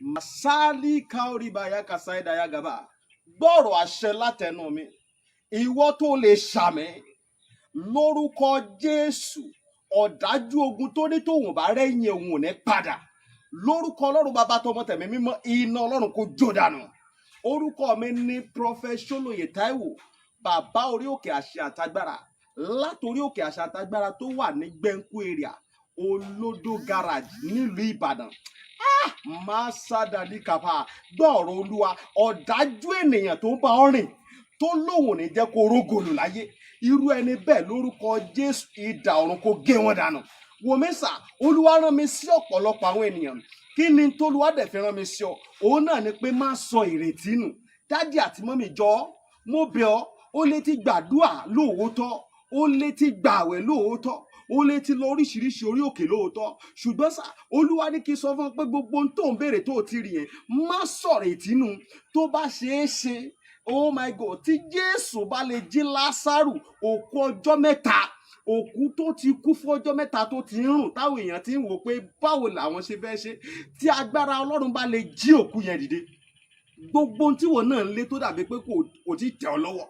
Masali kaoribaya kasaidaya gaba. Gbọ́rọ̀ àṣẹ látẹnu mi. Ìwọ tó lè ṣàmín lórúkọ Jésù, ọ̀dájú ogun tó ní tóun bá rẹ́yìn òun ò ní padà. Lórúkọ Ọlọ́run Bàbá, tọmọ, tẹ̀mí mímọ́, iná Ọlọ́run kó jó dànù. Orúkọ mi ní Prophet Ṣólóyè Táíwò, bàbá orí òkè àṣẹ àtagbára, látòrí òkè àṣẹ àtagbára tó wà ní Gbẹ̀ǹkú area, Olódó Garage, nílùú Ìbàdàn. Máa sádàlí kàfà. Gbọ́ọ̀rọ̀ Olúwa: ọ̀dájú ènìyàn tó ń bá ọ rìn, tó lóun ò ní jẹ́ kó rógòlù láyé, irú ẹni bẹ́ẹ̀, lórúkọ Jésù, idà ọ̀run kó gé wọn dànù. Wòmísà, Olúwa rán mi sí ọ̀pọ̀lọpọ̀ àwọn ènìyàn. Kí ni tólúwa dẹ̀ fi rán mi sí ọ? Òun náà ni pé má sọ ìrètí nù. Daddy àti mummy, jọ̀ọ́, mo bẹ̀ ọ́. Ó lè ti gbàdúà lóòótọ́, ó lè ti gbààwẹ̀ lóòótọ́, ó lè ti lọ oríṣiríṣi orí òkè lóòótọ́, ṣùgbọ́n sá, Olúwa ní kí n sọ fún ọ pé gbogbo ohun tó ń béèrè tó o ti rí yẹn, má sọ̀rọ̀ ìtínú. Tó bá ṣeé ṣe, oh my God, tí Jésù bá lè jí Lásárù, òkú ọjọ́ 3, òkú tó ti kú fún ọjọ́ 3, tó ti ń rùn, táwọn èèyàn ti ń wò pé báwo làwọn ṣe fẹ́ ṣe, tí agbára Ọlọ́run bá lè jí òkú yẹn dìde, gbogbo ohun tí wọn náà ń lé tó dàbí pé kò tí tẹ̀ ọ́ lọ́wọ́,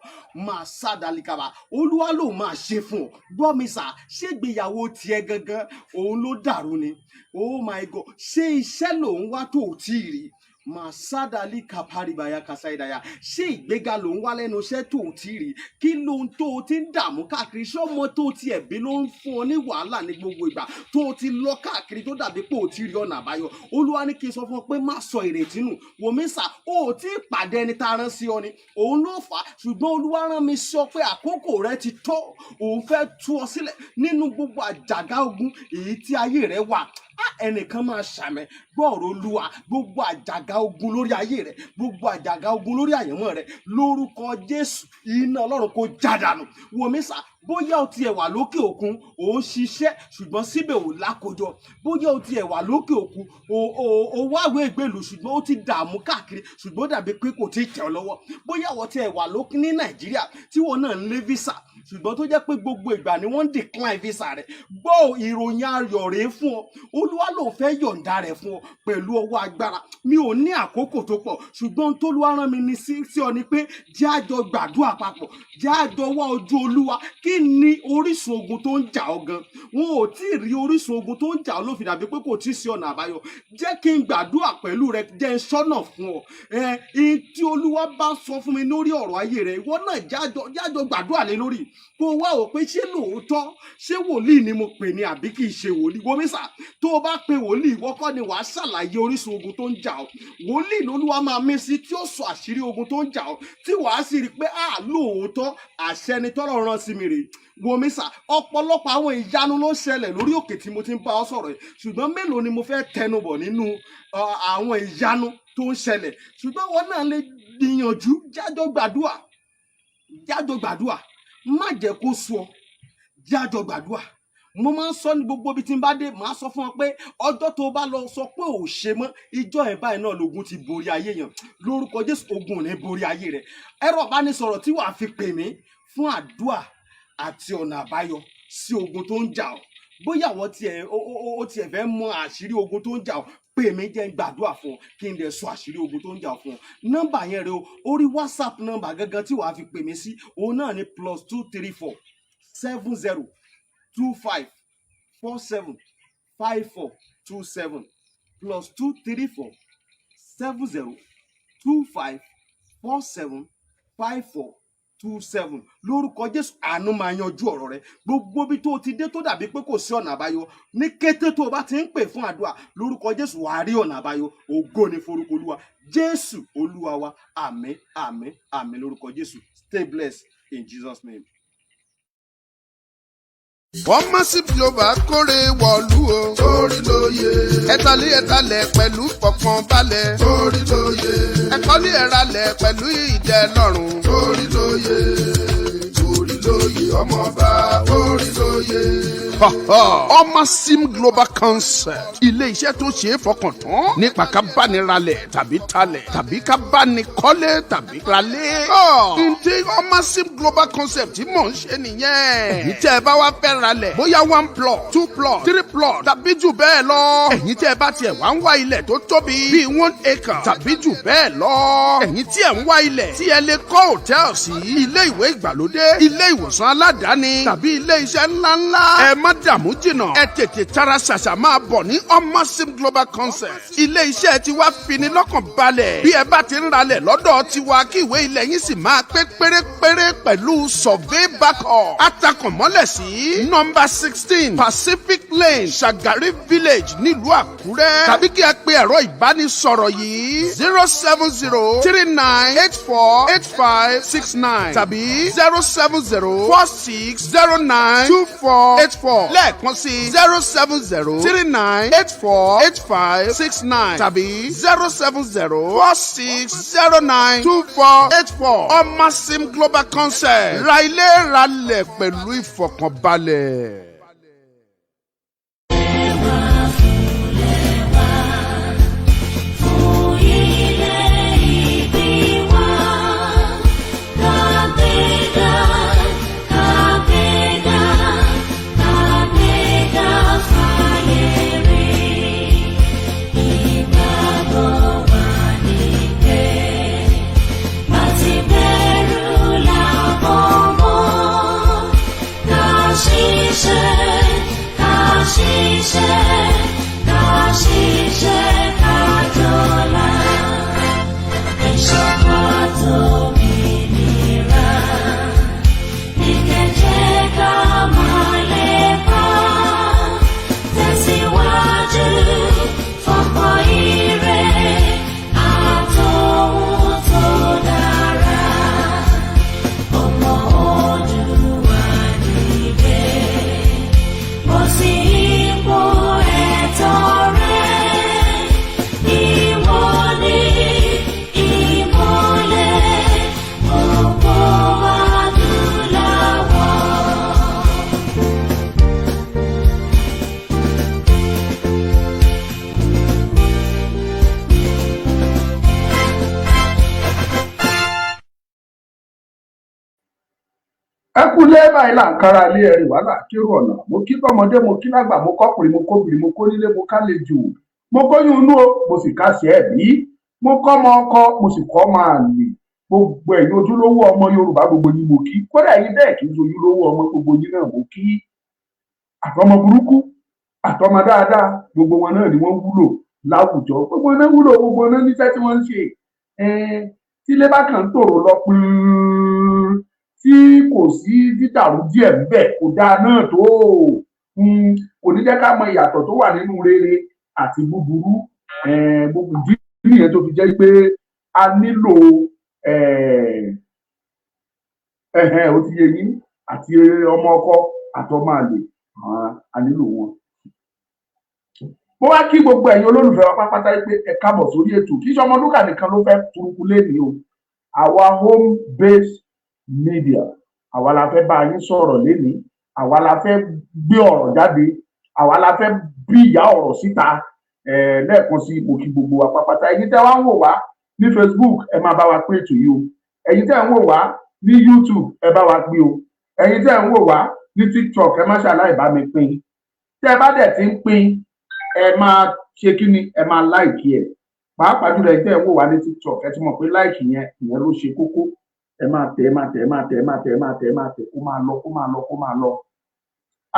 máa sá dalikaba, Olúwa ló máa ṣe fún ọ. Gbọ́ mi sà, ṣé ìgbéyàwó tiẹ̀ gangan òun ló dàrú ni? Oh my God, ṣé iṣẹ́ lòun wá tó ò tí ì rí? Màsádàlì kàpárìbàyà kàsáìdàyà. Ṣé ìgbéga ló ń wá lẹ́nu iṣẹ́ tó ò tí ì rí? Kí lóhun tó o ti ń dààmú káàkiri? Ṣé ọmọ tó o ti ẹ̀bí ló ń fún ọ ní wàhálà ní gbogbo ìgbà tó o ti lọ káàkiri, tó dàbí pé o ti rí ọ̀nà àbáyọ? Olúwa ní kí n sọ fún ọ pé má sọ ìrètí nù. Wòmísà, o ò tí ì pàdé ẹni tá a rán sí ọ ni, òun ló fà á. Ṣùgbọ́n Olúwa rán mi sọ pé àkókò rẹ ti tó. Òun fẹ́ tú ọ sílẹ̀ nínú gbogbo àjàgà ogun èyí tí ayé rẹ wà. Ẹnìkan máa ṣàmín. Gbọ́ọ̀rọ̀ Olúwa: gbogbo àjàgà ogun lórí ayé rẹ, gbogbo àjàgà ogun lórí àyànmọ́ rẹ, lórúkọ Jésù, iná Ọlọ́run kó já dànù. Wòmísà, bóyá o tiẹ̀ wà lókè òkun, ò ń ṣiṣẹ́, ṣùgbọ́n síbẹ̀ ò lákòjọ. Bóyá o tiẹ̀ wà lókè òkun, o wáwé ìgbèlú, ṣùgbọ́n ó ti dààmú káàkiri, ṣùgbọ́n ó dàbí pé kò tí ì tẹ̀ ọ́ lọ́wọ́. Bóyá o tiẹ̀ wà lókè ní Nàìjíríà, tí wọn náà ń lé visa, ṣùgbọ́n tó jẹ́ pé gbogbo ìgbà ni wọ́n ń decline visa rẹ̀, gbọ́, ìròyìn ayọ̀ rèé fún ọ. Olúwa ló fẹ́ yọ̀ǹda rẹ̀ fún ọ pẹ̀lú ọwọ́ agbára. Mi ò ní àkókò tó pọ̀, ṣùgbọ́n tólúwa rán mi ní sí ọ ni pé jẹ́ àjọ gbàdúrà papọ̀, jẹ́ àjọ wá ojú Olúwa. Kí ni orísun ogun tó ń jà ọ́ gan? Wọn ò tí ì rí orísun ogun tó ń jà ọ́ ló fi dàbí pé kò tí ì sí ọ̀nà àbáyọ. Jẹ́ kí n gbàdúrà pẹ̀lú rẹ, jẹ́ n sọ́nà fún ọ. Ẹ ẹ tí Olúwa bá sọ fún mi lórí ọ̀rọ̀ ayé rẹ, ìwọ náà jájọ gbàdúrà lé lórí, kó o wá wò pé ṣé lóòótọ́, ṣé wòlíì ni mo pè ní àbí kì í ṣe wòlíì. Wòmísà, tó o bá pe wòlíì, ìwọ kọ́ ni wàá ṣàlàyé orísun ogun tó ń jà ọ́. Wòlíì lolúwa máa mí sí tí ó sọ àṣírí ogun tó ń jà ọ́, tí wàá sì rí i pé à lóòótọ́, àṣẹ ni tọ́lọ̀ rán sí mi rèé. Wòmísà, ọ̀pọ̀lọpọ̀ àwọn ìyanu ló ń ṣẹlẹ̀ lórí òkè tí mo ti ń bá ọ sọ̀rọ̀ yìí, ṣùgbọ́n mélòó ni mo fẹ́ tẹnubọ̀ nínú àwọn ìyanu tó ń ṣẹlẹ̀? Ṣùgbọ́n wọn náà lè gbìyànjú, jájọ gbàdúà, jájọ gbàdúà. Má jẹ́ kó sú ọ, jájọ gbàdúà. Mo máa ń sọ ní gbogbo ibi tí n bá dé, màá sọ fún ọ pé ọjọ́ tó o bá lọ sọ pé ò ṣe mọ́, ìjọ ẹ̀ báyìí náà lógun ti borí ayé yẹn. Lórúkọ Jésù, ogun ò ní borí ayé rẹ. Ẹ̀rọ ìbánisọ̀rọ̀ tí wàá fi pè mí fún àdúà àti ọ̀nà àbáyọ sí ogun tó ń jà ọ́, bóyá àwọn tiẹ̀ ó tiẹ̀ fẹ́ mọ àṣírí ogun tó ń jà ọ́, pè mí, jẹ́ n gbàdúrà fún ọ, kí n dẹ̀ sọ àṣírí ogun tó ń jà ọ́ fún ọ. Nọ́mbà yẹn rẹ o, orí WhatsApp nọ́mbà gangan tí wàá fi pè mí sí, òun náà ni +234 70 25 47 54 27, +234 70 25 47 54 27. Lórúkọ Jésù, àánú máa yanjú ọ̀rọ̀ rẹ. Gbogbo ibi tó o ti dé tó dàbí pé kò sí ọ̀nà àbáyọ, ní kété tó o bá ti ń pè fún àdúrà, lórúkọ Jésù, wàá rí ọ̀nà àbáyọ. Ògo ni forúkọ Olúwa. Jésù Olúwa wa. Àmín, àmín, àmín lórúkọ Jésù. Stay blessed in Jesus' name. Wọ́n Massive Global kórè wọ̀lú o. Torí lóye. Ẹ̀tàlí ẹ̀tàlẹ̀ pẹ̀lú fọkàn balẹ̀. Torí lóye. Ẹ̀kọ́lé ẹ̀ralẹ̀ pẹ̀lú ìdẹ́lọ́rùn. Torí lóye. Torí lóye. Ọmọọba Orílóye. Ọmọ Sim Global Concept, ilé iṣẹ́ tó ṣe é fọkàn tán nípa ká bá ní ralẹ̀ tàbí talẹ̀ tàbí ká bá ní kọ́lé tàbí ralé. Ǹtí Ọmọ Sim Global Concept tí mò ń ṣe nìyẹn. Èyí tẹ́ ẹ bá wá fẹ́ ralẹ̀, bóyá one plot, two plot, three plot tàbí jù bẹ́ẹ̀ lọ. Ẹ̀yin tẹ́ ẹ bá tiẹ̀ wá ń wá ilẹ̀ tó tóbi bíi 1 acre tàbí jù bẹ́ẹ̀ lọ. Ẹ̀yin tí ẹ̀ ń wá ilẹ̀ tí ẹ lè kọ́ hòtẹ́ẹ̀lì sí, ilé ìwé ìgbàlódé, ilé ìwòsàn aládàáni tàbí ilé iṣẹ́ ńláńlá. Ẹ má dààmú jìnnà. Ẹ tètè tara ṣàṣà máa bọ̀ ní Omosim Global Concept. Ilé iṣẹ́ tiwa fini lọ́kàn balẹ̀. Bí ẹ bá ti ń ralẹ̀ lọ́dọ̀ tiwa, kí ìwé ilẹ̀ yín sì máa pé pérépéré pẹ̀lú survey backup. Atakànmọ́lẹ̀ sí nọ́mbà 16, Pacific Lane, Shagari Village, nílùú Àkúrẹ́. Tàbí kí ẹ pe ẹ̀rọ ìbánisọ̀rọ̀ yìí: 07039848569 tàbí 07046092484. Lẹ́ẹ̀kan sí: 07039848569 tàbí 07046092484. Omosim Global Concept, ra ilé ralẹ̀ pẹ̀lú ìfọ̀kànbalẹ̀. Fún ilé ìbí wa, kàgbéga, kàgbéga, kàgbéga fáyé rí. Ìgbàgbọ́ wa ní pé láti bẹ̀rù làbọ̀ mọ́. Ká ṣiṣẹ́, ká ṣiṣẹ́, ká ṣiṣẹ́, ká jọlá. Ìṣọ̀kan àtòmìnira ní kẹ̀jẹ́ ká máa lépa. Tẹ̀síwájú fọ́pọ̀ ire àtòhun tó dára. Ọmọ Oòduà dìde, bọ́ sí ipò ẹ̀tọ́ rẹ. Ìwọ ni ìmọ́lẹ̀ gbogbo adúláwọ̀. Ẹ kú lé báyìí là ń kára ilé ẹrì wàhálà kírò ọ̀nà. Mo kí tọmọdé, mo kí lágbà, mo kọkùnrin, mo kóbìnrin, mo kó nílé, mo kálejò, mo kóyún inú o, mo sì káṣẹ ẹbí, mo kọ́ ọmọ ọkọ, mo sì kọ́ máa lè. Gbogbo ẹ̀yin ojúlówó ọmọ Yorùbá, gbogbo yín mo kí. Kódà ẹ̀yin bẹ́ẹ̀ kì í ṣe ojúlówó ọmọ, gbogbo yín náà mo kí. Àtọmọ burúkú àtọmọ dáadáa, gbogbo wọn náà ni wọ́n wúlò láwùjọ. Gbogbo wọn náà wúlò, gbogbo wọn náà níṣẹ́ tí wọ́n ń ṣe. Tí ilé bá kàn ń tòrò lọ pín tí kò sí dídàrú díẹ̀ ńbẹ̀, kò dáa náà tó. Kò ní jẹ́ ká mọ ìyàtọ̀ tó wà nínú rere àti búburú. Gbogbo ìdí nìyẹn tó fi jẹ́ pé a nílò ẹ̀hẹ́n, ó ti yé yín, àti ọmọ ọkọ àtọmọ àlè, a nílò wọn. Mo wá kí gbogbo ẹ̀yin olólùfẹ́ wa pátápátá pé ẹ káàbọ̀ sórí ètò. Kì í ṣe Ọmọlúkà nìkan ló fẹ́ turuku lénìí o. Àwa Home Base Media, àwa la fẹ́ bá yín sọ̀rọ̀ lénìí, àwa la fẹ́ gbé ọ̀rọ̀ jáde, àwa la fẹ́ bí ìyá ọ̀rọ̀ síta. Lẹ́ẹ̀kan sí, mo kí gbogbo wa pátápátá. Ẹ̀yin tẹ́ wá ń wò wá ní Facebook, ẹ máa bá wa pín ètò yìí o. Ẹ̀yin tẹ́ ń wò wá ní YouTube, ẹ bá wa pín o. Ẹ̀yin tẹ́ ń wò wá ní TikTok, ẹ má ṣàláì bá mi pín. Tẹ́ ẹ bá dẹ̀ ti ń pín, ẹ máa ṣe kí ni? Ẹ máa like ẹ. Pàápàá jùlọ ẹ̀yin tẹ́ ń wò wá ní TikTok, ẹ ti mọ̀ pé like yẹn, ìyẹn ló ṣe kókó. Ẹ máa tẹ̀, ẹ máa tẹ̀, ẹ máa tẹ̀, ẹ máa tẹ̀, ẹ máa tẹ̀, ẹ máa tẹ̀, kó máa lọ, kó máa lọ, kó máa lọ.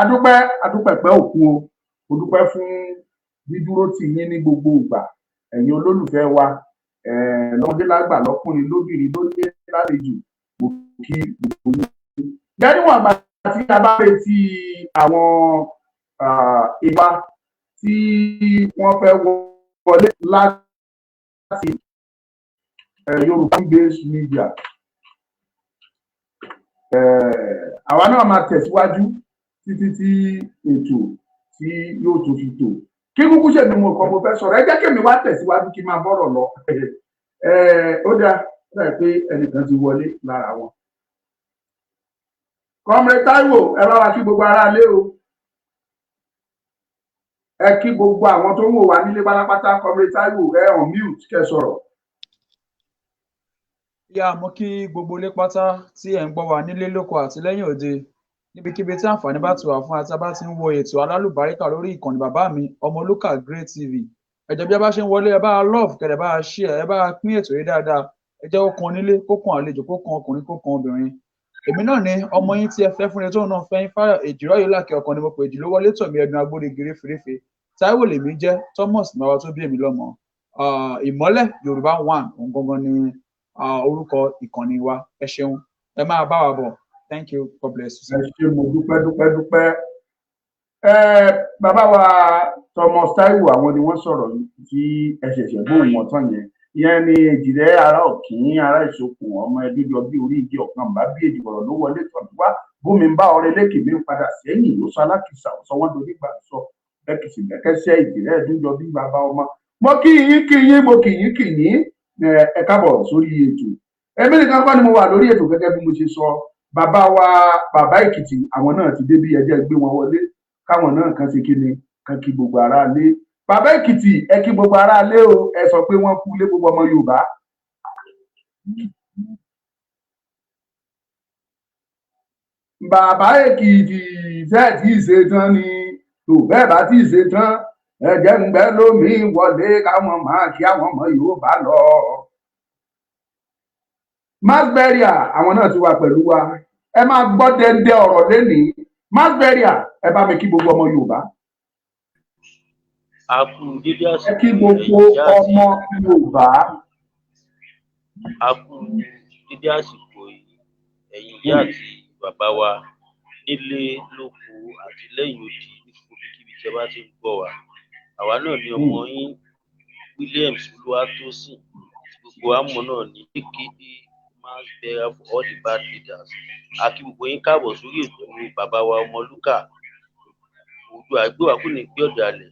Adúpẹ́, adúpẹ́ pẹ́ òkun o. Mo dúpẹ́ fún dídúró tì yín ní gbogbo ìgbà, ẹ̀yin olólùfẹ́ wa, lọ́mọdé lágbà, lọ́kùnrin lóbìnrin, lónílé lálejò, mo kí gbogbo yín. Jẹ́ níwọ̀n àgbà tí a bá retí àwọn ìwà tí wọ́n fẹ́ wọlé láti Yorùbá Based Media, àwa náà máa tẹ̀síwájú títí tí ètò tí yóò tún fi tò. Kí kúkú ṣèmi mo kàn mo fẹ́ sọ̀rọ̀, ẹ jẹ́ kémi wá tẹ̀síwájú kí n máa bọ́rọ̀ lọ. Ó dáa, ó dà pé ẹnìkan ti wọlé lára wọn. Comrade Táíwò, ẹ bá wa kí gbogbo ará ilé o. Ẹ kí gbogbo àwọn tó ń wò wá nílé pátápátá. Comrade Táíwò, ẹ unmute kẹ́ sọ̀rọ̀. Yá, mo kí gbogbo ilé pátá tí ẹ̀ ń gbọ́ wa nílé lóko àti lẹ́yìn òde, níbikíbi tí àǹfààní bá ti wà fún àti a bá ti ń wo ètò alálùbáríkà lórí ìkànnì bàbá mi, Ọmọlúkà Great TV. Ẹ jọ̀ọ́, bí a bá ṣe ń wọlé, ẹ bá love kẹ̀dẹ̀, bá share, ẹ bá pín ètò yìí dáadáa. Ẹ jẹ́ kó kan nílé, kó kan àlejò, kó kan ọkùnrin, kó kan obìnrin. Èmi náà ni ọmọ yín tí ẹ fẹ́ fúnni tóun náà fẹ́ yín, fáyọ̀ èjìrọ́ yìí làkẹ́ ọkàn ni mo pè jù ló wọlé tọ̀mí ẹdun agbóde gèrèfèrèfè. Táíwò lèmi jẹ́, Thomas bàbá tó bí èmi lọ́mọ. Ìmọ́lẹ̀ Yorùbá One, òun gangan ni orúkọ ìkànnì wa. Ẹ ṣeun, ẹ máa bá wa bọ̀. Thank you, God bless you. Ẹ ṣé, mo dúpẹ́ dúpẹ́ dúpẹ́. Ẹ bàbá wa Thomas Taiwo, àwọn ni wọ́n sọ̀rọ̀ tí ẹ ṣẹ̀ṣẹ̀ gbóhùn wọn tán yẹn. Ìyẹn ni èjìrẹ́ ara ọ̀kín ara ìsokùn ọmọ ẹbí jọ bí orí igi ọ̀kan bá bí èjì ọ̀rọ̀ ló wọlé tọ̀ wá bómi ń bá ọrẹ lẹ́kì mi padà sẹ́yìn ló sọ alákìsà sọ wọ́n dorí gbà sọ bẹ́kìsì bẹ́kẹ́sẹ́ ìjìrẹ́ ẹ̀dúnjọ bí bàbá ọmọ. Mo kí yín kí yín, mo kí yín kí yín, ẹ káàbọ̀ sórí ètò. Èmi nìkan kọ́ ni mo wà lórí ètò. Gẹ́gẹ́ bí mo ṣe sọ, bàbá wa, bàbá Èkìtì, àwọn náà ti débí. Ẹ jẹ́ gbé wọn wọlé káwọn náà kan ṣe kí ni kan kí gbogbo ará lé. Bàbá Èkìtì, ẹ kí gbogbo ará lé o. Ẹ sọ pé wọ́n kú lé gbogbo ọmọ Yorùbá. Bàbá Èkìtì, ṣe tí ì ṣe tán ni tó bẹ́ẹ̀ bá tí ì ṣe tán, ẹ jẹ́ ń gbẹ́ lómi wọlé káwọn máa kí àwọn ọmọ Yorùbá lọ. Masberia, àwọn náà ti wà pẹ̀lú wa. Ẹ máa gbọ́ dẹ́ndẹ́ ọ̀rọ̀ lénìí. Masberia, ẹ bá mi kí gbogbo ọmọ Yorùbá. A kú dédé Ẹ àsìkò kí yìí, gbogbo ẹ̀yin ìyá àti ọmọ Yorùbá. A kú dédé àsìkò yìí, ẹ̀yin ìyá àti bàbá wa nílé lóko àti lẹ́yìn odi, ní gbogbo ibikíbi tí ẹ bá ti ń gbọ́ wa. Àwa náà ni ọmọ yín Williams Olúwatósìn, tí gbogbo wa mọ̀ náà ní aka Mass Burial for all the bad leaders. A kí gbogbo yín káàbọ̀ sórí ètò bàbá wa Ọmọlúkà. Oòduà gbé wa kò ní gbé ọ̀dàlẹ̀.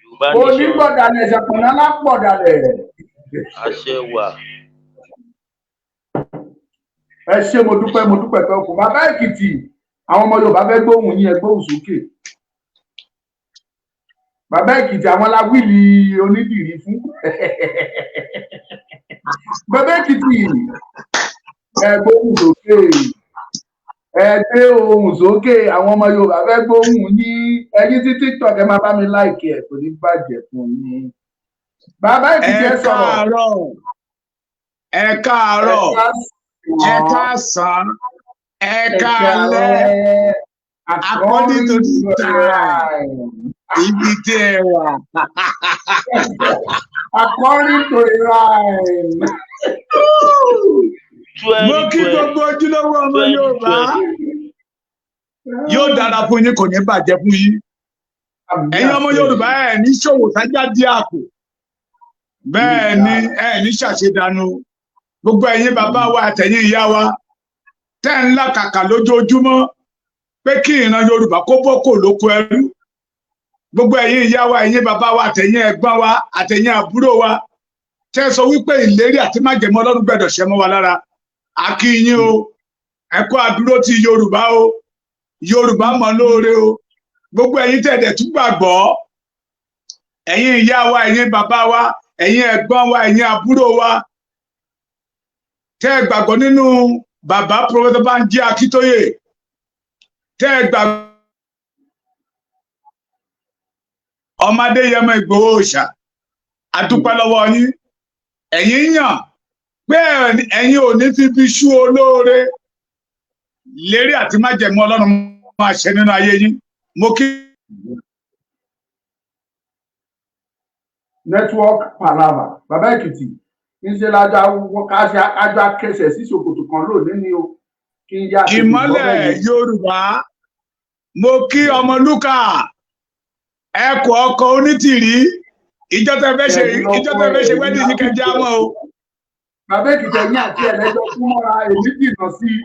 Yorùbá nation. Onígbọ̀dàlẹ̀ ṣàpọ̀nà lápọ̀dàlẹ̀. Àṣẹ wà. Ẹ ṣé, mo dúpẹ́, mo dúpẹ́ pẹ́ òkú. Bàbá Èkìtì, àwọn ọmọ Yorùbá fẹ́ gbóhùn yín, ẹ gbóhùn sókè. Bàbá Èkìtì, àwọn la will onídìrí fún. Bàbá Èkìtì, ẹ gbóhùn sókè, ẹ gbé ohùn sókè. Àwọn ọmọ Yorùbá fẹ́ gbóhùn yín. Ẹ̀yin tí TikTok, ẹ máa bá mi like ẹ, kò ní bàjẹ́ fún yín. Bàbá Èkìtì, Ẹ ẹ sọ̀rọ̀. káàárọ̀, ẹ káàárọ̀, ẹ káàsán, ẹ káalẹ́, according to the time ibi tí ẹ wà. According to the rhyme. Mo Twenty kí twenty gbogbo ojúlówó ọmọ twenty Yorùbá. twenty. Yóò dára fún yín, kò ní bàjẹ́ fún yín. Ẹ̀yin ọmọ Yorùbá, ẹ̀ ní ṣòwò sájà dí àpò, bẹ́ẹ̀ ni ẹ̀ ní ṣàṣedànù. Gbogbo ẹ̀yin bàbá wa àtẹ̀yin ìyá wa tẹ́ ń làkàkà lójoojúmọ́ pé kí ìran Yorùbá kó bọ́ kò lóko ẹrú, gbogbo ẹ̀yin ìyá wa, ẹ̀yin bàbá wa, àtẹ̀yin ẹ̀gbọ́n wa, àtẹ̀yin àbúrò wa tẹ́ sọ wípé ìlérí àti májẹ̀mú Ọlọ́run gbọ́dọ̀ ṣẹ mọ́ wa lára, a kí yín o. Ẹ kú àdúró ti Yorùbá o. Yorùbá mọ̀ lóore o. Gbogbo ẹ̀yin tẹ́ dẹ̀ tún gbàgbọ́, ẹ̀yin ìyá wa, ẹ̀yin bàbá wa, ẹ̀yin ẹ̀gbọ́n wa, ẹ̀yin àbúrò wa tẹ́ ẹ gbàgbọ́ nínú bàbá Professor Banji Akíntóyè, tẹ́ ẹ gbàgbọ́ ọmọdé Yẹmọ Ìgbòho Òòṣà, a dúpẹ́ lọ́wọ́ yín. Ẹ̀yin yàn pé ẹ̀yin ò ní fi bí ṣú olóore lérí àti májẹ̀mú Ọlọ́run máa ṣe nínú ayé yín. Mo kí. Network palava. Bàbá Èkìtì, ńṣe lájọ káṣí ájọ akẹsẹ sí ṣòkòtò kan lónìí ni o, kí n yá tètè gbọ́ Ìmọ́lẹ̀ bẹ́ẹ̀ yẹn. Yorùbá, mo kí Ọmọlúkà ẹkọ ọkọ onítìrí. Ìjọ tẹ́ fẹ́ ṣe, ìjọ tẹ́ fẹ́ ṣe wedding ní kẹjá mọ́ o. Bàbá Èkìtì, ẹ̀yin àti ẹlẹ́jọ́ súnmọ́ra, èmi jìnnà sí i,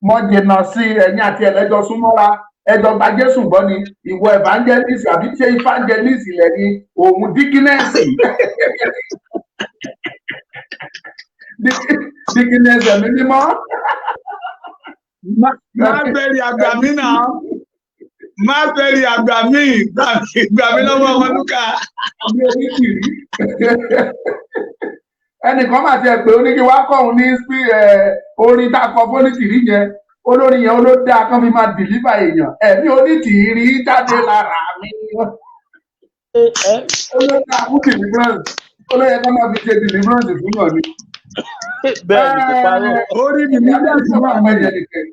mo jìnnà sí i. Ẹ̀yin àti ẹlẹ́jọ́ súnmọ́ra, ẹjọ́ gba Jésù gbọ́ ni. Ìwọ evangelist àbí ṣé evangelist lẹ́ni òun, deaconess, deaconess ẹ̀mí mímọ́. Má bẹ̀rẹ̀ àgbà mí náà, má bẹ̀rẹ̀ àgbà mí, gbà mí lọ́wọ́ Ọmọlúkà. Bí onítìrí ẹnìkan máa tiẹ̀ pé ó ní kí wá kọ́ òun ní orin tá a kọ fónítìrí yẹn, olórin yẹn ló dáa kán fi máa deliver èèyàn. Ẹ̀mí onítìrí jáde lára mi. Ó ló dáa fún deliverance, ó ló yẹ kán máa fi ṣe deliverance fún yàn ni. Bẹ́ẹ̀ ni, kò parọ́. Orí mi ní Bíṣọ̀bù apẹ́ ní ẹnìkan,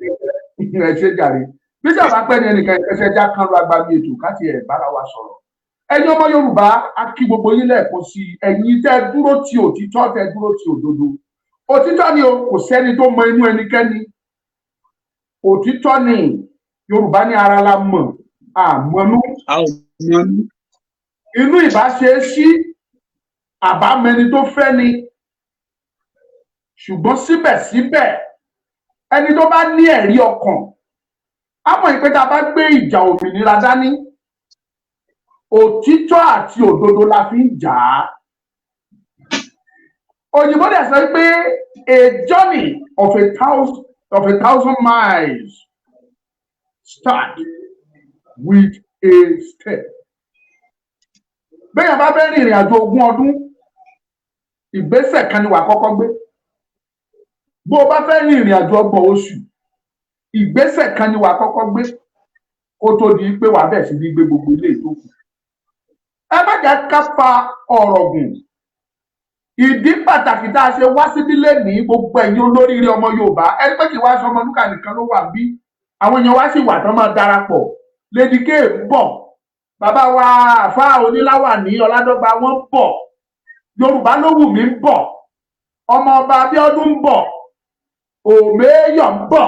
ẹ ṣe jàre. Bíṣọ̀bù apẹ́ ní ẹnìkan, ẹsẹ̀ já kan lọ agbami ètò káti ẹ̀ bára wa sọ̀rọ̀. Ẹ̀yin ọmọ Yorùbá, a kí gbogbo yín lẹ́ẹ̀kan sí i. Ẹ̀yin tẹ́ dúró ti òtítọ́, tẹ́ dúró ti òdodo, òtítọ́ ni o. Kò sẹ́ni tó mọ inú ẹnikẹ́ni, òtítọ́ ni. Yorùbá ní ara la mọ̀, àmọ́nú. Inú ìbá ṣe é sí àbámẹni tó fẹ́ ni, ṣùgbọ́n síbẹ̀síbẹ̀, ẹni tó bá ní ẹ̀rí ọkàn á mọ̀ pé tá a bá gbé ìjà òmìnira dání, òtítọ́ àti òdodo la fi ń jà á. Òyìnbó dẹ̀ sọ pé a journey of a thousand miles start with a step. Bẹ́ẹ̀ bá fẹ́ rìn ìrìn àjò 20 ọdún, ìgbésẹ̀ kan ni wàá kọ́kọ́ gbé. Bó o bá fẹ́ rìn ìrìn àjò 30 oṣù, ìgbésẹ̀ kan ni wàá kọ́kọ́ gbé kó tó di pé wàá bẹ̀ sí ní gbé gbogbo ilé ìtókù. Ẹ má jẹ́ ká fa ọ̀rọ̀ gùn. Ìdí pàtàkì tá a ṣe wá síbí lénìí, gbogbo ẹ̀yin olóríire ọmọ Yorùbá, ẹni pé kì í wá aṣọ Ọmọlúkà nìkan ló wà bí, àwọn èèyàn wá sì wà tán máa darapọ̀. Lady K ń bọ̀, bàbá wa àfáà oníláwà ní Ọládọ́gba wọ́n ń bọ̀, Yorùbá ló wù mí ń bọ̀, ọmọ ọba Abíọ́dún ń bọ̀, Òmèèyàn ń bọ̀,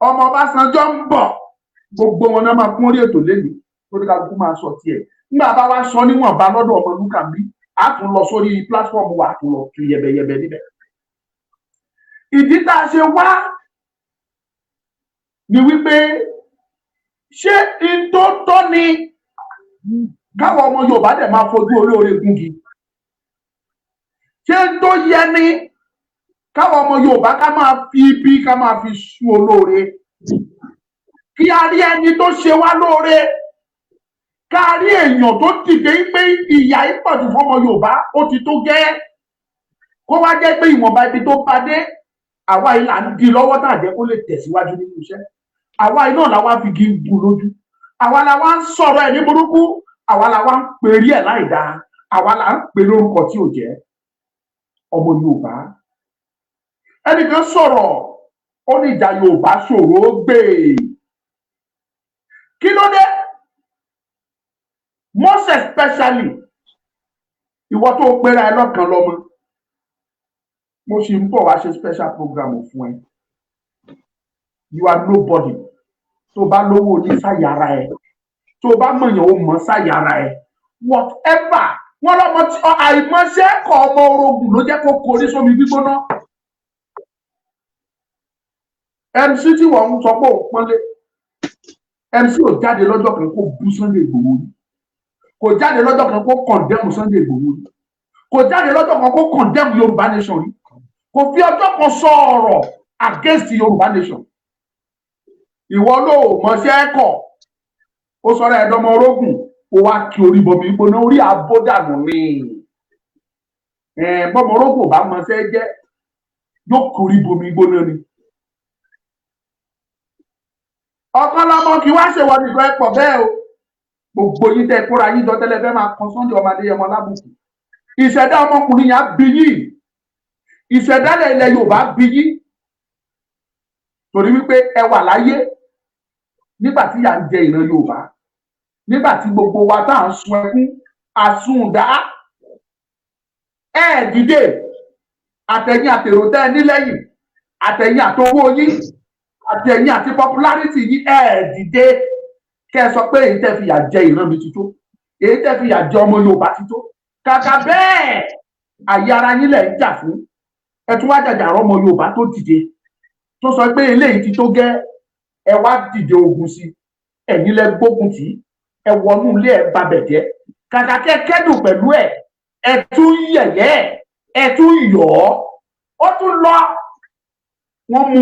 ọmọ Ọbásanjọ́ ń bọ̀. Gbogbo wọn náà máa kún orí ètò lẹ́nu lórí, kálukú máa sọ tiẹ̀. Nígbà bá wá sọ níwọ̀nba lọ́dọ̀ Ọmọlúkà bí, a tún lọ sórí platform wa, a tún lọ tu yẹbẹyẹbẹ níbẹ̀. Ìdí tá a ṣe wá ni wípé, ṣé n tó tọ́ ni káwọn ọmọ Yorùbá dẹ̀ máa fojú olóore gúngi? Ṣé n tó yẹ ni káwọn ọmọ Yorùbá ká máa fi ibi ká máa fi sun olóore? Kí a rí ẹni tó ṣe wá lóore, ká rí èèyàn tó dìde pé ìyà yìí pọ̀jù fọmọ Yorùbá, ó ti tó gẹ́, kó wá jẹ́ pé ìwọ̀nba ibi tó bá dé, àwa yìí là ń di lọ́wọ́ náà jẹ́ kó lè tẹ̀síwájú nínú iṣẹ́. Àwa yìí náà làwa fi igi gùn lójú, àwa la wá ń sọ̀rọ̀ ẹ̀ ní burúkú, àwa la wá ń perí ẹ̀ láì dáa, àwa la ń pè lórúkọ tí ò jẹ́. Ọmọ Yorùbá, ẹnìkan sọ̀rọ̀, ó ní ìjà Yorùbá ṣòro gbè. Kí ló dé? Most especially ìwọ tó pera ẹ lọ́kàn lọ́mọ, mo sì ń bọ̀ wá ṣe special program fún ẹ. You are nobody. Tó bá lówó ní sáyàrá ẹ, tó bá mọ̀yàn ó mọ̀ sáyàrá ẹ, whatever. Wọn lọmọ tí àìmọṣẹ́ kọ ọmọ orogún ló jẹ́ kó korí sómi gbígbóná. MC tí wọ́n ń sọ pé òun pọ́nlé, MC ò jáde lọ́jọ́ kan kó bú Sunday Igboho rí, kò jáde lọ́jọ́ kan kó condemn Sunday Igboho rí, kò jáde lọ́jọ́ kan kó condemn Yorùbá nation rí, kò fi ọjọ́ kan sọ ọ̀rọ̀ against Yorùbá nation. Ìwọ ló mọṣẹ́ kọ̀, ó sọ̀rọ̀ ẹ̀dọ́mọ orógùn, ó wá kí orí bọmi gbóná, orí abódànù ni. Bọ́mọ orógùn ò bá mọṣẹ́ jẹ́, yóò kórí bomi gbóná ni. Ọ̀kan lọmọ kí wá ṣèwọ nìkan, ẹ pọ̀ bẹ́ẹ̀ o. Gbogbo yín tẹ́ kóra yín jọ tẹ́lẹ̀ fẹ́ máa kan Sunday ọmọ Adéyẹmọ lábùkù, ìṣẹ̀dá ọmọkùnrin yẹn á bí yín, ìṣẹ̀dálẹ̀ ilẹ̀ Yorùbá bí yín, torí wípé ẹ wà láyé nígbà tí ìyà ń jẹ ìran Yorùbá, nígbà tí gbogbo wa tá à ń sun ẹkún àsundá. Ẹ dìde, àtẹ̀yìn àtèrò tẹ́ ẹ nílẹ̀yìn, àtẹ̀yìn àtowó yín, àtẹ̀yìn àti popularity yín, ẹ dìde kẹ́ ẹ sọ pé èyí tẹ́ fi yà jẹ ìran mi ti tó, èyí tẹ́ fi yà jẹ ọmọ Yorùbá ti tó. Kàkà bẹ́ẹ̀, àyè ara yín lẹ̀ ń jà fún. Ẹ tún wá jàjà ọmọ Yorùbá tó dìde tó sọ pé eléyìí ti tó gẹ́, ẹ wá dìde ogun sí. Ẹ̀yin lẹ gbógun tì í, ẹ wọnú ilé ẹ babẹ̀ jẹ́. Kàkà kẹ́ kẹ́dùn pẹ̀lú ẹ, ẹ tún yẹ̀yẹ́ ẹ, tún yọ̀ ọ́. Ó tún lọ, wọ́n mú.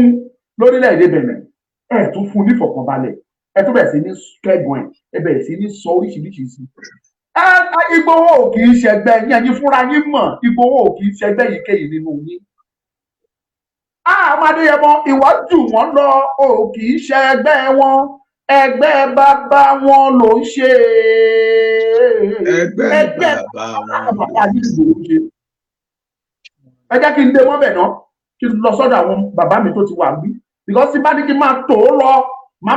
Lórílẹ̀‐èdè Benin, ẹ tún fún un nífọ̀kànbalẹ̀, ẹ tún bẹ̀rẹ̀ sí ní kẹ́gàn ẹ̀, ẹ bẹ̀rẹ̀ sí ní sọ oríṣiríṣi sí ẹ. Ìgbòho kì í ṣẹgbẹ́ yín, ẹ̀yin fúnra yín mọ̀. Ìgbòho kì í ṣẹgbẹ́ yìíkéyìí nínú yín. Àmọ́ Adéyẹmọ, ìwọ jù wọ́n lọ o, kì í ṣẹgbẹ́ wọn, ẹgbẹ́ bàbá wọn ló ń ṣe. Ẹgbẹ́ ẹgbẹ́ bàbá wọn bàbá yín Ìgbòho ṣe. Ẹ jẹ́ kí n dé mọ́bẹ̀ náà, kí n lọ sọ́dọ̀ àwọn bàbá mi tó ti wà bí, because tí bá ní kí n máa tò ó lọ, màá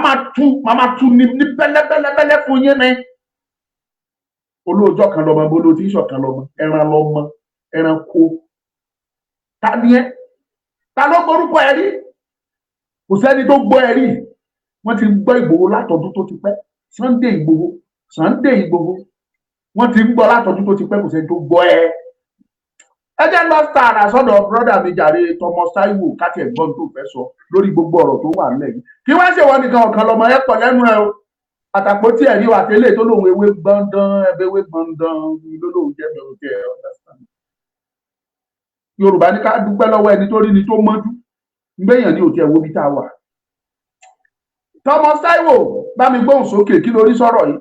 máa tú ní bẹ́lẹ́bẹ́lẹ́bẹ́lẹ́ fún yín ni. Olóòjọ́ kan lọmọ bolo tí ń ṣọ̀kan lọmọ ẹran, lọmọ ẹranko. Ta ni ẹ? Ta ló gbórúkọ ẹ rí? Kò sẹ́ni tó gbọ́ ẹ rí. Wọ́n ti ń gbọ́ Ìgbòho látọdún tó ti pẹ́. Sunday Ìgbòho, Sunday Ìgbòho, wọ́n ti ń gbọ́ látọdún tó ti pẹ́. Kò sẹ́ni tó gbọ́ ẹ. Ẹ jẹ́ lọ tààrà sọ́dọ̀ brother mi jàre, Thomas Taiwo, káti ẹ̀gbọ́n tó fẹ́ sọ lórí gbogbo ọ̀rọ̀ tó wà nílẹ̀ yìí. Kí wọ́n ṣèwọ nìkan ọ̀kan lọmọ ẹ pọ̀ lẹ́nu ẹ o. Àtàpọ̀ tí ẹ̀rí wà tẹ́lẹ̀ tó lóun ewé gbọ̀ndán, ẹbẹ̀ ewé gbọ̀ndán ló lóun jẹ́ bẹ̀rù tẹ̀ ẹ́ understand. Yorùbá ní ká dúpẹ́ lọ́wọ́ ẹni tó rí ni tó mọ́jú gbẹ̀yàn ní òtí ẹ̀ wo bí tá a wà. Thomas Taiwo, bá mi gbóhùn sókè, kí lórí sọ̀rọ̀ yìí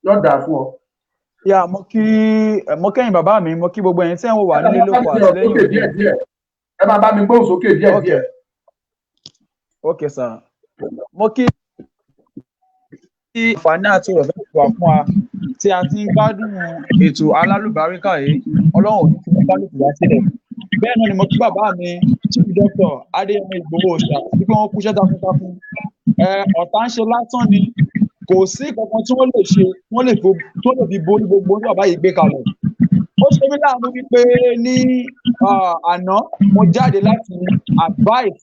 yóò dáa fún ọ. Yà, mo kí, mo kẹ́yìn bàbá mi, mo kí gbogbo ẹ̀yin tí ẹ̀ ń wò wá nílé lóko àti lẹ́yìn sókè òde. Díẹ̀ díẹ̀, ẹ máa bá mi gbóhùn sókè díẹ̀ Ok. díẹ̀. Ok sir, mo kí àǹfààní àti ọ̀rọ̀ fẹ́ wà fún wa tí a ti ń gbádùn ètò alálùbáríkà yìí. Ọlọ́run ò ní fi kálukú wá sílẹ̀. Bẹ́ẹ̀ náà ni mo kí bàbá mi, Chief Doctor Adéyẹmọ Ìgbòho Òòṣà, wípé wọ́n kúṣẹ́ takuntakun. Ẹ ọ̀tá ń ṣe lásán ni, kò sí kankan tí wọ́n lè ṣe, wọ́n lè fi tó lè fi borí gbogbo ní bàbá yìí gbé kalẹ̀. Ó ṣe mí láàánú wípé ní àná mo jáde láti advice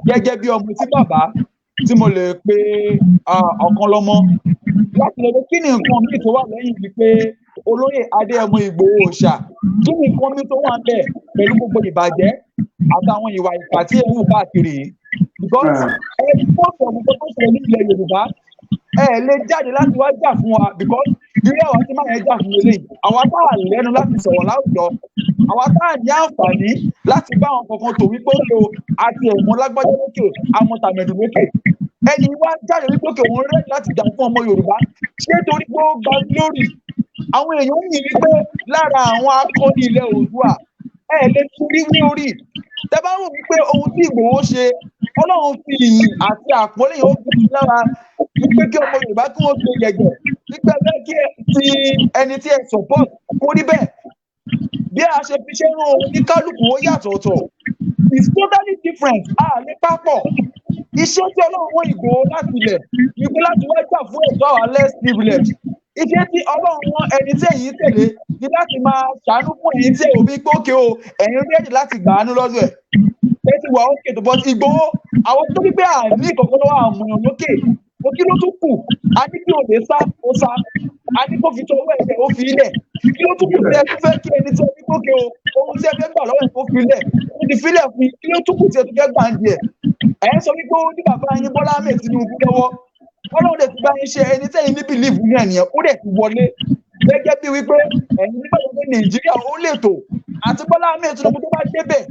gẹ́gẹ́ bí ọmọ tí bàbá tí mo lè pe ọ̀kan lọ́mọ láti lè pé kí ni nǹkan míì tó wà lẹ́yìn wípé olóyè Adéyẹmọ Ìgbòho Òòṣà, kí ni nǹkan míì tó wà ńbẹ̀ pẹ̀lú gbogbo ìbàjẹ́ àtàwọn ìwà ìkà tí ẹ̀ ń hù káàkiri yìí? Because ẹ pọ̀pọ̀ nǹkan tó ṣẹlẹ̀ ní ilẹ̀ Yorùbá, ẹ lè jáde láti wá jà fún wa, because irú àwa tí máa yẹn jà fún eléyìí, àwa tá a lẹ́nu láti sọ̀rọ̀ láwùjọ, àwa tá a ní àǹfààní láti bá àwọn kankan tò wípé ó àti ẹ̀mọ́ lágbájá lókè, àmọ́ tàmẹ̀dù lókè, ẹni wá jáde wípé òkè òun rẹ̀ láti jà fún ọmọ Yorùbá. Ṣé torí pé ó gba glory, àwọn èèyàn ń yìn wípé lára àwọn akọni ilẹ̀ Oòduà, ẹ lè fi rí wí orí tẹ bá wò wípé ohun tí Ìgbòho ṣe, Ọlọ́run fi ìyìn àti àpọ́nlé yìí ó fi sí lára wípé kí ọmọ Yorùbá kí wọ́n gbé yẹ̀gẹ̀ wípé ẹ kí ẹ ti ẹni tí ẹ support kó rí bẹ́ẹ̀. Bí a ṣe fi ṣe rán oníkálukú ó yàtọ̀ọ̀tọ̀, it's totally different, a lè papọ̀. Iṣẹ́ tí Ọlọ́run wọ́n Ìgbòho láti ilẹ̀ wípé láti wá jà fún ẹ̀tọ́ àwọn less privilege, iṣẹ́ tí Ọlọ́run wọn ẹni tí ẹ̀yin tẹ̀lé ní láti máa ṣàánú fún ẹ̀yin tí ẹ̀ òbí pé ókè o, ẹ̀yin ready láti gbà á ní lọ́dọ̀ ẹ̀, ẹ ti wà ókè tó. But Ìgbòho, àwọn tó ní pé àní ìkọ̀kọ̀ lọ́wọ́ àmọ̀yàn lókè mo, kí ló tún kù? A ní kí olè sá, ó sá. A ní kó fi tọwọ́ ẹ̀, ó fi ilẹ̀. Kí ló tún kù tí ẹ tún fẹ́ kí ẹni tí ẹ ní kókè o, ohun tí ẹ fẹ́ gbà lọ́wọ́ ẹ̀, kó fi ilẹ̀, ó ti filẹ̀ fún yín. Kí ló tún kù tí ẹ tún fẹ́ gbà ń di ẹ̀? Ẹ̀ ń sọ wípé ó ní bàbá yín Bọ́lá Ahmed Tinubu lọ́wọ́, Ọlọ́run dẹ̀ ti bá yín ṣe. Ẹni tẹ́yìn ní believe ní ẹ̀nìyẹn, ó dẹ̀ ti wọlé gẹ́gẹ́ bí wípé ẹ̀yin nígbà tó pé Nàìjíríà ó lè tò àti Bọ́lá Ahmed Tinubu tó bá débẹ̀,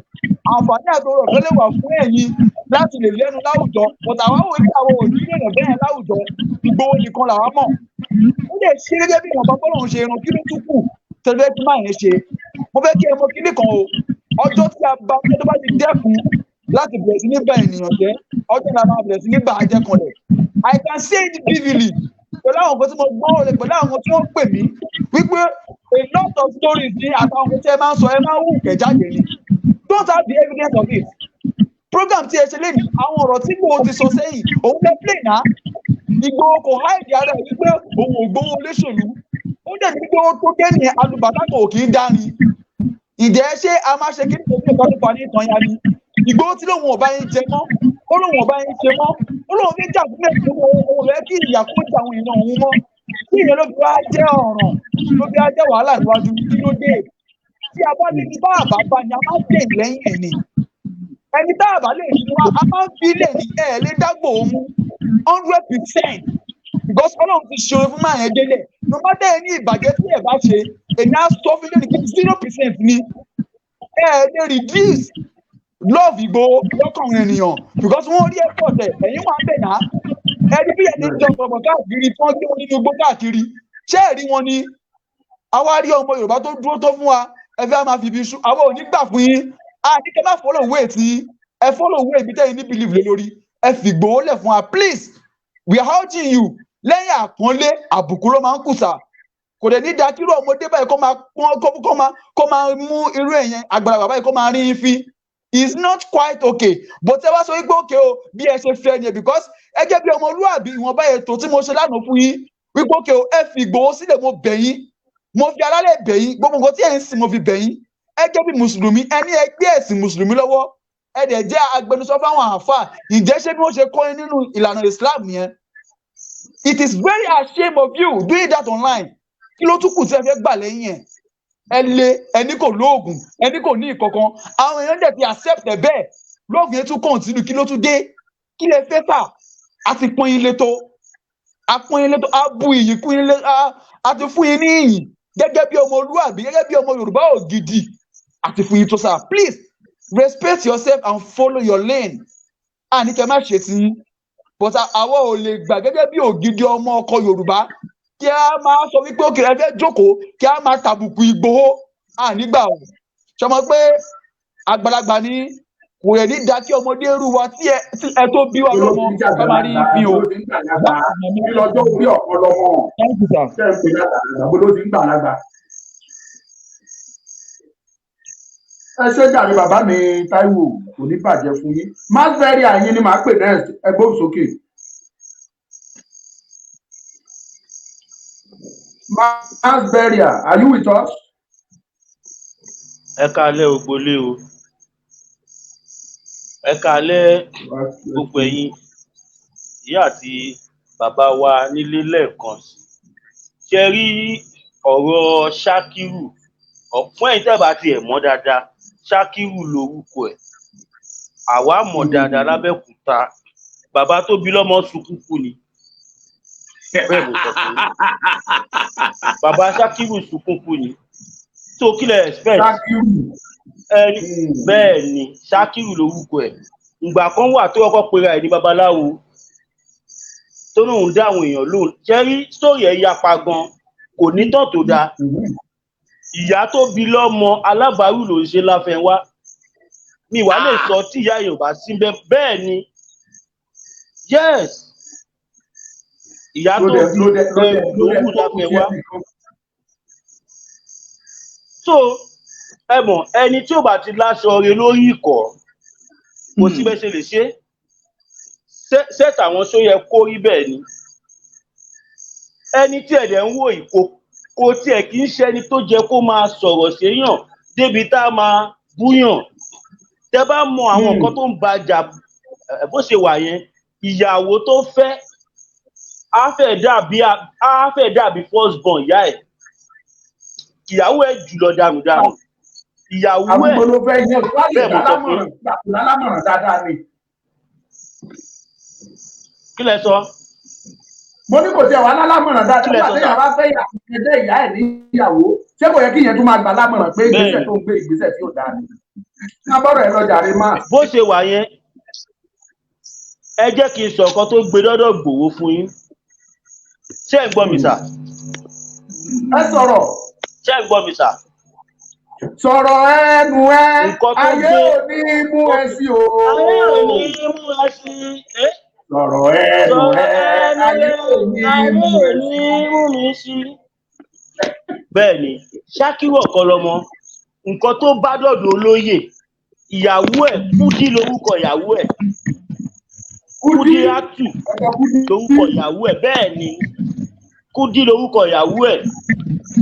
àǹfààní àti oore ọ̀fẹ́ lè wà fún ẹ̀yin láti lè lẹ́nu láwùjọ. But àwa wò wípé àwọn ò ní lèèyàn bẹ́ẹ̀ láwùjọ, Ìgbòho nìkan làwa mọ̀. Ó lè ṣe gẹ́gẹ́ bí ìwọ̀nba bọ́lọ́run ṣe ran. Kí ló tún kù tẹ́lẹ̀ tí máa yẹn ṣe? Mo fẹ́ kí ẹ mọ kíní kan o: ọjọ́ tí a bá tó bá ti dẹ́kun láti bẹ̀rẹ̀ sí ní bá ènìyàn jẹ́, ọjọ́ náà máa bẹ̀rẹ̀ sí ní bà á jẹ́ kanlẹ̀. I can say it vividly pẹ̀lú àwọn nǹkan tí mo gbọ́ rẹ̀, pẹ̀lú àwọn tí wọ́n pè mí wípé a lot of stories ní àtàwọn nǹkan tí ẹ máa ń sọ, ẹ máa ń wù kẹ̀ jáde ni. Don't have the evidence of it. Program tí ẹ ṣe lẹ́nu, àwọn ọ̀rọ̀ tí Ìgbòho ti sọ sẹ́yìn, òun lè play náà. Ìgbòho kò hide ara ẹ̀ wípé òun ò gbowó olóṣèlú. Ó dẹ̀ ní pé ó tó kẹ́ni alùbàtà kò kì í dání. Ǹjẹ́ ṣé a máa ṣe kí ní ìgbòho tó pa ní ìtàn ya ni? Ìgbòho tí lòun ò bá yín jẹ mọ́, ó lóun ò bá yín ṣe mọ́, ó lóun fi jà fún mẹ́rin, òun rẹ̀ kí ìyà kó jà àwọn èèyàn òun mọ́. Kí ìyẹn ló fi wá jẹ́ ọ̀ràn, ló fi wá jẹ́ wàhálà níwájú? Kí ló dé tí a bá ní ní bá àbá bá ni a máa ń dè lẹ́yìn ẹ̀ ni? Ẹni tá a bá lè rí wa, a máa ń fi lè ní ẹ̀ lè dágbò mú 100%, because Ọlọ́run ti ṣe fún máa yẹn délẹ̀. No matter ẹni ìbàjẹ́ tí ẹ̀ bá ṣe, èmi á sọ fún lónìí kí 0% ni ẹ lè reduce. Love Ìgbòho lọ́kàn àwọn ènìyàn because wọ́n rí effort ẹ̀. Ẹ̀yin wà ń bẹ̀ náà, ẹni bí ẹni jọ gbọ̀ngàn káàkiri tí wọ́n gbé wọn nínú igbó káàkiri. Ṣé ẹ̀rí wọn ni? Àwa rí ọmọ Yorùbá tó dúró tó fún wa, ẹ fẹ́ máa fi ibi ṣú. Àwọn ò ní gbà fún yín. A ní kẹ́ má follow way tí ẹ follow way ibi tẹ́yìn ní believe lé lórí. Ẹ fi Ìgbòho lẹ̀ fún wa, please. We are urging you. Lẹ́yìn àpọ́nlé, àbùkù ló máa ń kù sà. Kò dẹ̀ ní da kírú ọmọdé báyìí kó máa pọ́n kó máa mú irú èèyàn àgbàlagbà báyìí kó máa rí yín fín. Is not quite okay, but ẹ wá sọ wípé okay o, bí ẹ ṣe fẹ́ ni, because ẹ jẹ́ bí ọmọlúwàbí, ìwọ̀nba ètò tí mo ṣe lánàá fún yín wípé okay o, ẹ fi Ìgbòho sílẹ̀. Mo bẹ̀ yín, mo fi alálẹ̀ bẹ̀ yín, gbogbo nǹkan tí ẹ̀ ń sìn, mo fi bẹ̀ yín. Ẹ jẹ́ bí mùsùlùmí, ẹ ní ẹgbẹ́ ẹ̀sìn mùsùlùmí lọ́wọ́, ẹ dẹ̀ jẹ́ agbẹnusọ fáwọn àáfàá. Ǹjẹ́ ṣé bí wọ́n ṣe kọ́ yín nínú ìlànà Islam yẹn? It is very ashamed of you doing that online. Kí ló tún kù tí ẹ fẹ́ gbà lẹ́yìn ẹ̀? Ẹ lé ẹni kò lóògùn, ẹni kò ní ìkankan. Àwọn èèyàn dẹ̀ ti accept ẹ bẹ́ẹ̀. Lóògùn yẹn tún continue. Kí ló tún dé? Kí lẹ fẹ́ fà? A ti pọ́n yín létó, a pọ́n yín létó, a bu ìyìn kún yín lé, a ti fún yín ní ìyìn gẹ́gẹ́ bí ọmọlúwàbí, gẹ́gẹ́ bí ọmọ Yorùbá ògidì, àti fún yín tó sà. Please respect yourself and follow your lane. Àní kẹ́ má ṣe tí yín, but àwa ò lè gbà gẹ́gẹ́ bí ògidì ọmọ ọkọ Yorùbá kí a máa sọ wípé òkè ẹ fẹ́ jókòó kí a máa tàbùkù Ìgbòho. Ànígbà ò sọmọ pé àgbàlagbà ní kò yẹ ní da kí ọmọdé rú wa tí ẹ tó bí wa lọ́mọ ká máa rí fi o. Kí lọ́jọ́ orí ọ̀kan lọ́mọ? Thank you, sir. Ṣé ń pè lágbàlagbà bó ló ti ń gbàlagbà? Ẹ ṣé jàre, bàbá mi Táíwò, kò ní bàjẹ́ fún yín. Masberry àyín ni màá pè next. Ẹ gbóhùn sókè. Masberry, are you with us? Ẹ káalẹ́ ògbólé o, ẹ káalẹ́ gbogbo ẹ̀yin ìyá àti bàbá wa nílé lẹ́ẹ̀kan sí. Ṣe rí ọ̀rọ̀ Ṣakiru fún ẹ̀yin tẹ́ bá tiẹ̀ mọ̀ dáadáa, Ṣakiru lorúkọ ẹ̀, àwa mọ̀ dáadáa lábẹ́òkúta. Bàbá tó bí lọ́mọ sunkún kú ni. Bẹ́ẹ̀ mo sọ fún yín, bàbá Ṣakiru sunkún kú ni. Tó kí lẹ expect? Ṣakiru. Ẹni bẹ́ẹ̀ ni, Ṣakiru lorúkọ ẹ̀. Ìgbà kan wà tó kọ́kọ́ pera ẹ̀ ní babaláwo tó lóun dá àwọn èèyàn lóhùn. Ṣe rí sórí ẹ̀ yapa gan, kò ní tán tó dáa. Ìyá tó bí lọ́mọ alábàárù ló ń ṣe láfẹnwá. Mi wàá lè sọ tí ìyá yẹn ò bá sí bẹ́ẹ̀. Bẹ́ẹ̀ ni, yes, ìyá tó ló dẹ bí ló dẹ ló dẹ ẹrù ló ló dẹ wù tó kù sí láfẹnwá. ẹnìkan. So ẹ mọ̀, ẹni tí ò bá ti láṣọ re lórí ìkọ́, kò sí bẹ́ẹ̀ ṣe lè ṣe é ṣé tàwọn ṣó yẹ kó rí bẹ́ẹ̀ ni. Ẹni tí ẹ̀dẹ̀ ń wò yìí kò tiẹ̀ kì í ṣe ẹni tó jẹ́ kó máa sọ̀rọ̀ séyàn débi tá a máa búyàn. Tẹ bá mọ àwọn nǹkan tó ń ba jà bó ṣe wà yẹn, ìyàwó tó fẹ́ á fẹ́ dàbí first born ìyá ẹ̀. Ìyàwó ẹ̀ jùlọ dànùdànù ìyàwó ẹ̀. Àgùnbọn ló fẹ́ yẹn wá lè Bẹ́ẹ̀ mo gbà sọ fún lámọ̀ràn, gbà lámọ̀ràn dáadáa ni. Kí lẹ sọ? Mo ní kò tiẹ̀ wá lálámọ̀ràn dáadáa. Kí lẹ Nígbà sọ, téèyàn sà? bá fẹ́ yà ẹgbẹ́ ìyá ẹ̀ níyàwó, ṣé kò yẹ kí ìyẹn tún máa gbà lámọ̀ràn pé ìgbésẹ̀ Bẹ́ẹ̀ni. tó ń gbé, ìgbésẹ̀ tí ò dáa ni? Ní abọ́rọ̀ ẹ lọ jàre máa. Bó ṣe wà yẹn, ẹ jẹ́ kí n sọ nǹkan tó gbé dọ́dọ̀ Gbòho fún yín. Ṣé ẹ̀ ń gbọ́ mi, sà? Ẹ sọ̀rọ̀. Ṣé ẹ̀ ń gbọ́ mi, sà? Sọ̀rọ̀ ẹnu ẹ. Nǹkan tó Ayé gbé ò ní mú ẹ sí o. Ayé ò ní mú ẹ sí ẹ. Sọ̀rọ̀ ẹnu Sọ̀rọ̀ ẹ. ẹnu Ayé rẹ. ò ní Ayé mú ò ẹ ní sí. mú mi sí. Bẹ́ẹ̀ ni, Ṣakiru Ọ̀kọlọmọ, nǹkan tó bá dọ̀dọ̀ olóyè, ìyàwó ẹ̀, Kúdí lorúkọ ìyàwó ẹ̀. Kúdí. Kúdírátù Ọkọ Kúdí. lorúkọ ìyàwó ẹ̀. Bẹ́ẹ̀ ni, Kúdí lorúkọ ìyàwó ẹ̀.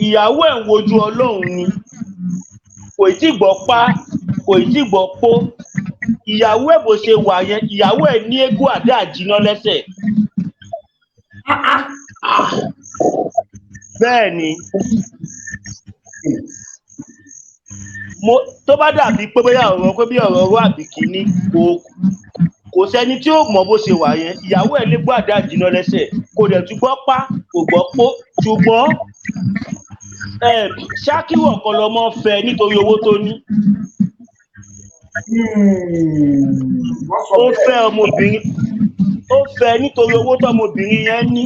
Ìyàwó ẹ̀ ń wojú Ọlọ́run ni, kò tí gbọ́ pa, kò tí gbọ́ pó. Ìyàwó ẹ̀ bó ṣe wà yẹn, ìyàwó ẹ̀ ní eégún àdá àjìnà lẹ́sẹ̀. Bẹ́ẹ̀ ni, mo tó bá dàbí pé bóyá ọ̀rọ̀ pé bí ọ̀rọ̀ ọ̀rọ̀ àbí kínní, kò sẹ́ni tí ó mọ̀ bó ṣe wà yẹn. Ìyàwó ẹ̀ légbó àdá àjìnà lẹ́sẹ̀, kò dẹ̀ tún gbọ́ pa, kò gbọ́ pó. Ṣùgbọ́n Ṣakiru Ọ̀kọlọmọ fẹ́ nítorí owó tó ní. Wọ́n sọ Ó bẹ́ẹ̀. fẹ́ ọmọbìnrin, ó fẹ́ nítorí owó tọmọbìnrin yẹn ní.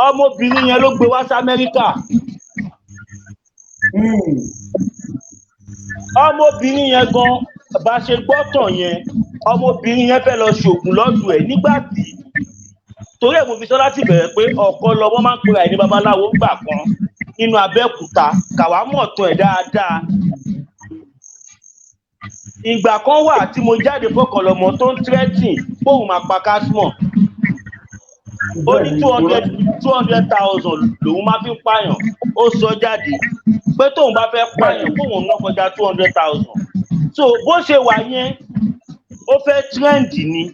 Ọmọbìnrin yẹn ló gbé wá sí Amẹ́ríkà. Ọmọbìnrin yẹn gan, bá ṣe gbọ́tàn yẹn, ọmọbìnrin yẹn fẹ́ lọ ṣoògùn lọ́dún ẹ̀ nígbà tí, torí ẹ̀ mo fi sọ láti bẹ̀rẹ̀ pé ọ̀kan lọ́mọ máa ń pera ẹ̀ ní babaláwo ńgbà kan nínú Abẹ́òkúta, kàwá mọ̀ tán ẹ̀ dáadáa. Ìgbà kan wà tí mo jáde fọkànlọ́mọ tó ń tírẹ́tì póun máa pa Kásmọ̀. Ó ní 200,000 lòun máa fi ń pààyàn. Ó sọ jáde pé tóun bá fẹ́ pààyàn kóun ná kọjá 200,000. So bó ṣe wà yẹn, ó fẹ́ trend ni,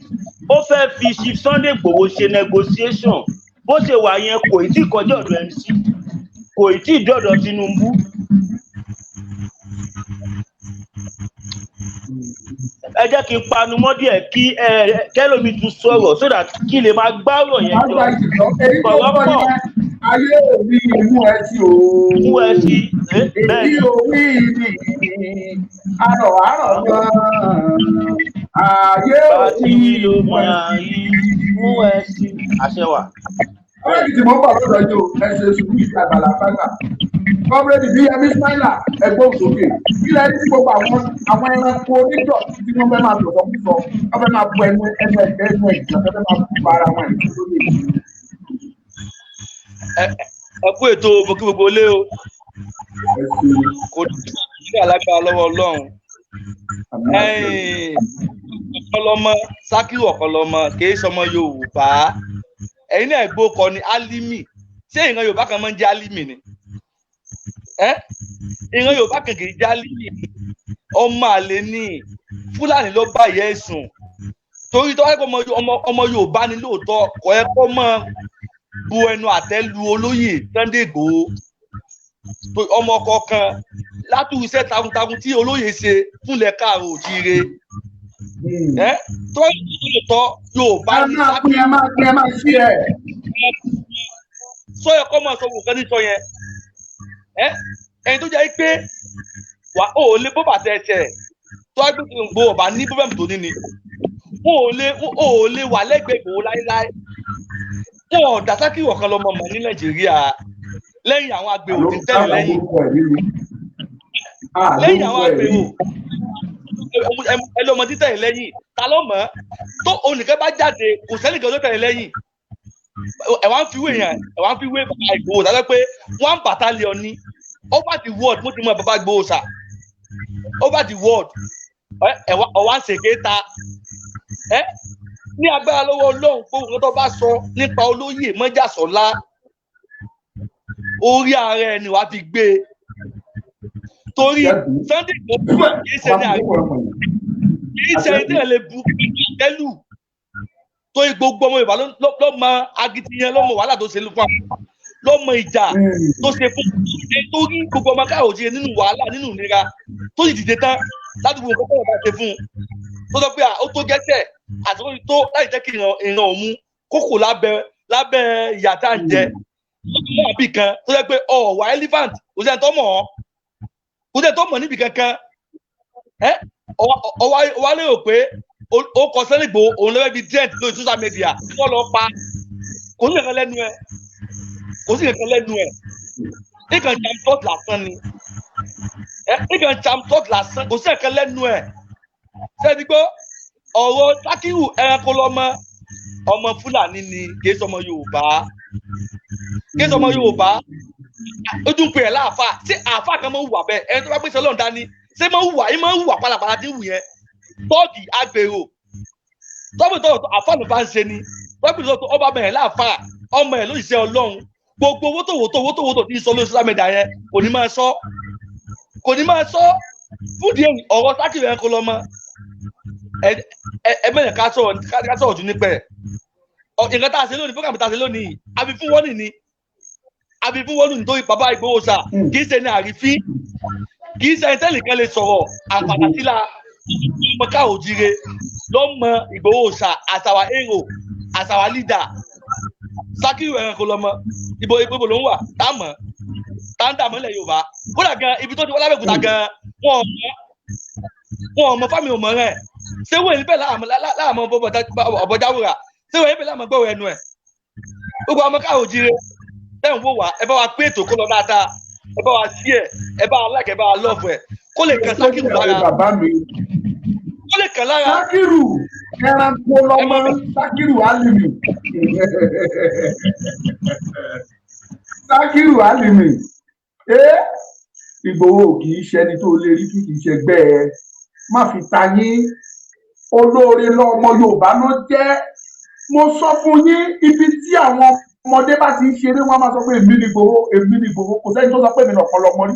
ó fẹ́ fi Chief Sunday Igboho ṣe negotiation. Bó ṣe wà yẹn, kò tí ì kọjá ọ̀dọ̀ MC, kò tí ì dọ̀dọ̀ Tinubu. Ẹ jẹ́ kí n panu mọ́ díẹ̀ kí ẹ kẹ́lómi tún sọ̀rọ̀ so that kí lè máa gbárò yẹn jọ. Èyí tó Ọ̀rọ̀ kọ́ pọ̀. yẹn, ayé òbí mú ẹ sí o. Mú ẹ sí, bẹ́ẹ̀ Èyí ni. òbí mi, àrọ̀ àrọ̀ gan-an. Ayé Bá ti òbí wí ló mú ẹ máa sí. rí, mú ẹ sí. Àṣẹ wà. Kọ́mẹ́dì tí mo ń bọ̀ lọ́dọ̀ yìí o, ẹ ṣe sùúrù ìṣe àgbàlá fáńgà. Kọ́mẹ́dì bíi Yẹmí Smaila, ẹgbẹ́ òsókè. Kí lẹ rí sí gbogbo àwọn ẹranko onídọ̀tí tí wọ́n fẹ́ máa sọ̀tọ̀ kú sọ, wọ́n fẹ́ máa bu ẹnu ẹnu ẹ̀jẹ̀ ẹnu ẹ̀jẹ̀, wọ́n fẹ́ máa bu ara wọn ẹ̀jẹ̀ lórí èyí. Ẹ kú ètò, mo kí gbogbo ilé o. Ẹ ṣeun. Kò ní í alágbára lọ́wọ́ Ọlọ́run. Àmín àṣẹ. Ẹ̀yin, Ọ̀kànlọ́mọ Sákírù Ọ̀kànlọ́mọ kì í sọmọ Yorùbá. Ẹ̀yin náà gbó kọ ni Álímì. Ṣé ìran Yorùbá kan máa ń jẹ́ Álímì ni? Ẹ́, ìran Yorùbá kan kì í jẹ́ Álímì. Ọmọ àlè ni, Fúlàní ló bá ìyá ẹ̀ sùn. Torí tó wáyé pé ọmọ Yorùbá ni lóòótọ́, kò yẹ kó máa bu ẹnu àtẹ́ lu olóyè Sunday Igboho. Tó- Ọmọ ọkọ kan látúrú iṣẹ́ takuntakun tí olóyè ṣe fúnlẹ̀ káàró òjíire. Ẹ́, tó wáyé pé lóòótọ́ Yorùbá Ẹ ni máa pín, ẹ máa pín, ẹ máa ṣí ẹ. Sọ yẹ kọ́ máa sọ nǹkan tí sọ yẹn. Ẹ́, ẹni tó jẹ́ pé wà ó lè bó bàtà ẹsẹ̀ tó wá gbé Ìgbòho ọba ní bóbẹ́mù tó ní ni. Wọn ò lè wà lẹ́gbẹ̀ẹ́ Ìgbòho láéláé. Wọn ò dá Sákírù Ọ̀kànlọ́mọ mọ̀ ní Nàìjíríà lẹ́yìn àwọn agbèrò tí ń tẹ̀lé lẹ́yìn. Lórúkọ ẹ̀ lílu. Lẹ́yìn àwọn Lórúkọ ẹ̀ agbèrò lílu. ẹlọmọ tí tẹ̀lé lẹ́yìn, ta ló mọ̀ ọ́? Tó onìkan bá jáde, kò sẹ́nìkan tó tẹ̀lé lẹ́yìn. Ẹ wá ń fi wé yẹn, ẹ wá ń fi wé bàbá Ìgbòho sá pé one battalion ni over the world. Mo ti mọ bàbá Ìgbòho sá over the world. Ẹ ọwá ń ṣèké ta ẹ ní agbára lọ́wọ́ Ọlọ́run. Gbogbo nǹkan tó bá sọ nípa olóyè Mọ́jàsọ́lá, orí ara ẹni wàá fi gbé e, torí Sunday Igboho kì í ṣe ní àná, kì í ṣe ẹni tí ẹ lè bu tẹ́lù, torí gbogbo ọmọ Yorùbá ló mọ akitiyan, ló mọ wàhálà tó ṣe fún wa, ló mọ ìjà tó ṣe fún ẹ, tó rí gbogbo ọmọ káàró jíire nínú wàhálà, nínú ìnira, tó sì dìde tán láti gbogbo nǹkan tó wọ́n bá ṣe fún un, tó sọ pé ó tó gẹ́sẹ̀ àti ó tó láì jẹ́ kí ìran òun kókò lábẹ́ ìyà tá à ń jẹ lọ́wọ́ àbí kan tó jẹ́ pé ọ̀wà elephant, kò sẹ́ni tó mọ̀ ọ́, kò sẹ́ni tó mọ̀ níbi kankan. Ẹ́, ọwá lérò pé ó kọ Sunday Igboho, òun lọ́wọ́ fi trend lórí social media, wọ́n lọ pa. Kò sí nǹkan lẹ́nu ẹ̀, kò sí nǹkan lẹ́nu ẹ̀. Nǹkan jam talk lásán ni ẹ, nǹkan jam talk lásán, kò sí nǹkan lẹ́nu ẹ̀. Sẹ́ni gbọ́ ọ̀rọ̀ Sákírù ẹranko lọ́mọ, ọmọ Fúlàní ni, kì í sọmọ Yorùbá, kì í sọmọ Yorùbá. Ojú ń pè ẹ́ láàfà. Ṣé àáfà kan máa ń hùwà bẹ́ẹ̀? Ẹni tó bá gbèsè Ọlọ́run dání, ṣé máa ń hùwà yín, máa ń hùwà pálapàla tí ń hù yẹn? Tọ́ọ̀gì agbèrò tọ́ọ̀bù tọ́ọ̀bù àfà ló bá ń ṣe ni. Tọ́ọ̀bù tọ́ọ̀bù ọba bẹ̀rẹ̀ láàfà, ọmọ ẹ̀ ló ṣiṣẹ́ Ọlọ́run. Gbogbo owó tó wò tó wò tó wò tó ti sọ lórí social media yẹn, kò ní máa sọ, kò ní máa sọ fún díẹ̀. Ọ̀rọ̀ Sákìrì ẹranko lọ́mọ ẹ bẹ̀rẹ̀ ká sọ̀rọ̀ jù nípa ẹ̀. Nǹkan tá a ṣe lónìí, program tá a ṣe lónìí, àbí fún wọ́nì ni, àbí fún wọ́nì, nítorí bàbá Ìgbòho sà kì í ṣe ní àrífín, kì í ṣe ẹni tẹ́lẹ̀ kan lè sọ̀rọ̀ àǹfààní síla. Ọmọ káàró jíire ló mọ Ìgbòho sà àtàwà èrò àtàwà lídà. Sákìrì ẹranko lọmọ. Ibo ló ń wà tá mọ̀ tá ń dààmú ilẹ̀ Yorùbá? Kódà gan ibi tó ti wọ́n lábẹ́òkúta gan wọn ò mọ̀. Wọn ò mọ fámi ò mọ rẹ. Ṣé wọ́n níbẹ̀ láàmú ọ̀bọ̀jáwòrà? Ṣé wọ́n níbẹ̀ láàmú gbọ́rọ̀ ẹnu ẹ̀? Gbogbo ọmọ káàró jíire ẹ̀ ń wò wá, ẹ bá wa pé ètò kó lọ dáadáa, ẹ bá wa sí ẹ, ẹ bá wa like, ẹ bá wa love ẹ, kó lè kàn Sákìrù lára. Bàbá mi. Kó lè kàn lára. Sákìrù ẹranko lọmọ Sákìrù Álìmì. Sákìrù Álìmì, ẹ Ìgbòho kì í ṣẹni tó lè rí, kì í ṣẹgbẹ́ ẹ. Má fi ta yín, olóore lọmọ Yorùbá ló jẹ́. Mo sọ fún yín, ibi tí àwọn ọmọdé bá ti ń ṣeré, wọn máa sọ pé èmi ni Ìgbòho, èmi ni Ìgbòho. Kò sẹ́ni tó sọ pé èmi lọ̀kan lọmọ rí.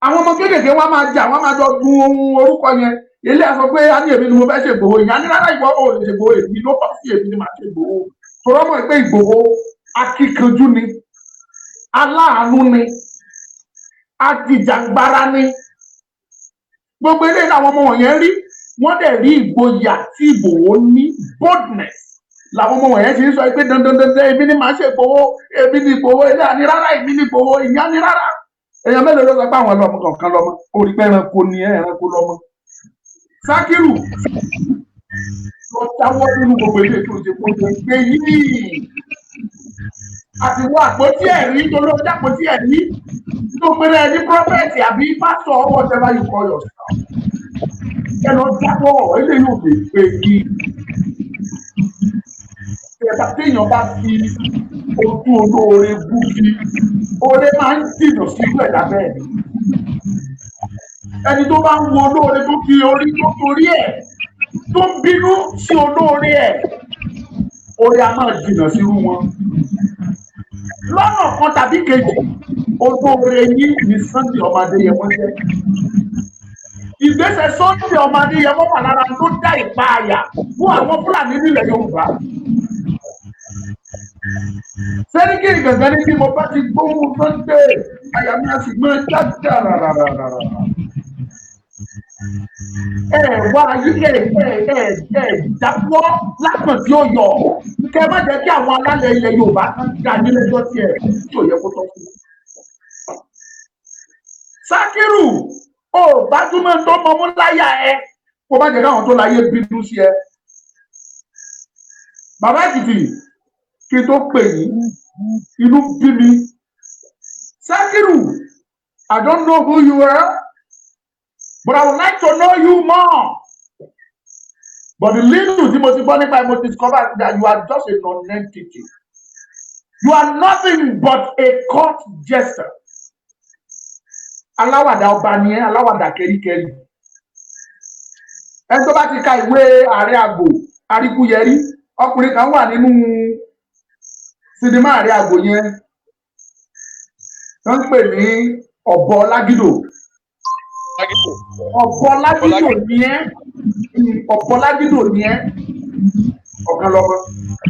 Àwọn ọmọ kéékèèké, wọn máa jà, wọn máa jọ gun ohun orúkọ yẹn. Ilé a sọ pé a ní èmi ni mo fẹ́ ṣe Ìgbòho, ìyá ní rárá, ìwọ ò lè ṣe Ìgbòho, èmi ló tọ́ sí, èmi ni màá ṣe Ìgbòho. Tòrọ́ mọ̀ pé Ìgbòho akíkanjú ni, aláàánú ni, ajìjàngbara ni. Gbogbo eléyìí làwọn ọmọ wọ̀nyẹn rí, wọ́n dẹ̀ rí ìgboyà tí Ìgbòho ní, boldness, làwọn ọmọ wọ̀nyẹn ti ń sọ pé dandan dandan, èmi ni màá ṣe Ìgbòho, èmi ni Ìgbòho. Ilé àní rárá, èmi ni Ìgbòho, ìyá ní rárá. Èèyàn mélòó ló sọ pé àwọn ọlọmọ kọ̀ọ̀kan lọmọ orí pé ẹranko ni ẹ, ẹranko lọmọ. Sákìrù, lọ jáwọ́ nínú gbogbo ilé tó ṣe kó ṣe gbé yìí àti wọ àpótí ẹ̀rí tó ló jẹ́ àpótí ẹ̀rí tó péré ẹni prophet àbí pastor or whatever you call yourself. Ẹ lọ jábọ̀, eléyìí ò lè pé kí téèyàn bá fi ojú olóore gúgi, oore máa ń jìnnà sí irú ẹ̀dá bẹ́ẹ̀ ni. Ẹni tó bá ń wo olóore, tó fi orí tó torí ẹ̀ tó ń bínú sí olóore ẹ̀, oore a máa jìnnà sí irú wọn lọ́nà kan tàbí kejì. Olóore yín ní Sunday ọmọ Adéyẹmọ jẹ́. Ìgbésẹ̀ Sunday ọmọ Adéyẹmọ wà lára tó dá ìpáàyà fún àwọn Fúlàní nílẹ̀ Yorùbá. Sẹ́ríkì gàngán ní bí mo bá ti gbóhùn Sunday, àyà mi á sì gbọ́n jáde rárárárá. Ẹ wá ayé, ẹ ẹ ẹ ẹ jáwọ́ lápọ̀n tí ó yọ, kẹ má jẹ́ kí àwọn alálẹ̀ ilẹ̀ Yorùbá kan dá nílẹ̀ ẹjọ́ tí ẹ tí ò yẹ kó tọ́ sí. Sákírù, ó gbajúmọ̀ tó mọmú láyà ẹ, kó má jẹ́ káwọn tó láyé bínú sí ẹ. Bàbá Èkìtì, kí n tó pè yín, inú bí mi. Sákírù, I don't know who you are, but I would like to know you more. But the little tí mo ti gbọ́ nípa ẹ̀, mo discover that you are just a non-entity. You are nothing but a court jester. Aláwàdà ọba ni ẹ, aláwàdà kẹríkẹrí. Ẹni tó bá ti ka ìwé Ààrẹ Àgbò Àríkúyẹrí, ọkùnrin kan wà nínú sinimá Ààrẹ Àgbò yẹn tó ń pè ní Ọ̀bọ Lágídò. Ọ̀bọ Lágídò ni ẹ́, Ọ̀bọ Lágídò ni ẹ́. Ọ̀kan lọ́mọ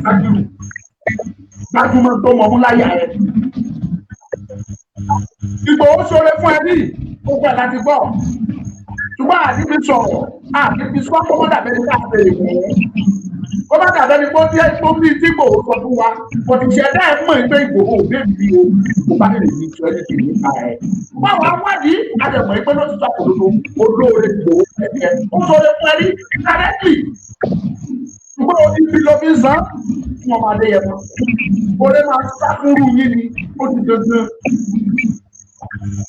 Sákìrù, gbajúmọ̀ tó mọ̀mú láyà ẹ̀. Ìgbòho ṣoore fún ẹ ní gbogbo ẹ̀ láti gbọ́, ṣùgbọ́n àdìbí sọ̀rọ̀, àdìbí sọ kó má dàbẹ́ ní ká bèrè fún kó má dàbẹ́ ní kó tí ó ní tí Ìgbòho sọ fún wa. Bọ̀dì ìṣẹ̀dá ẹ̀ mọ̀ pé Ìgbòho ò bẹ́ẹ̀ bí o kò bá lè ní sọ ẹni tì nípa ẹ̀. Báwo awádìí àjẹmọ̀ pé lótìtọ́ àtòdodo, olóore Ìgbòho ẹ̀, ó ṣoore fún ẹ ní directly, ṣùgbọ́n ibi ló fi ń san fún ọmọ Adéyẹmọ. Oore máa sá fúnrú yín ni, ó ti dandan.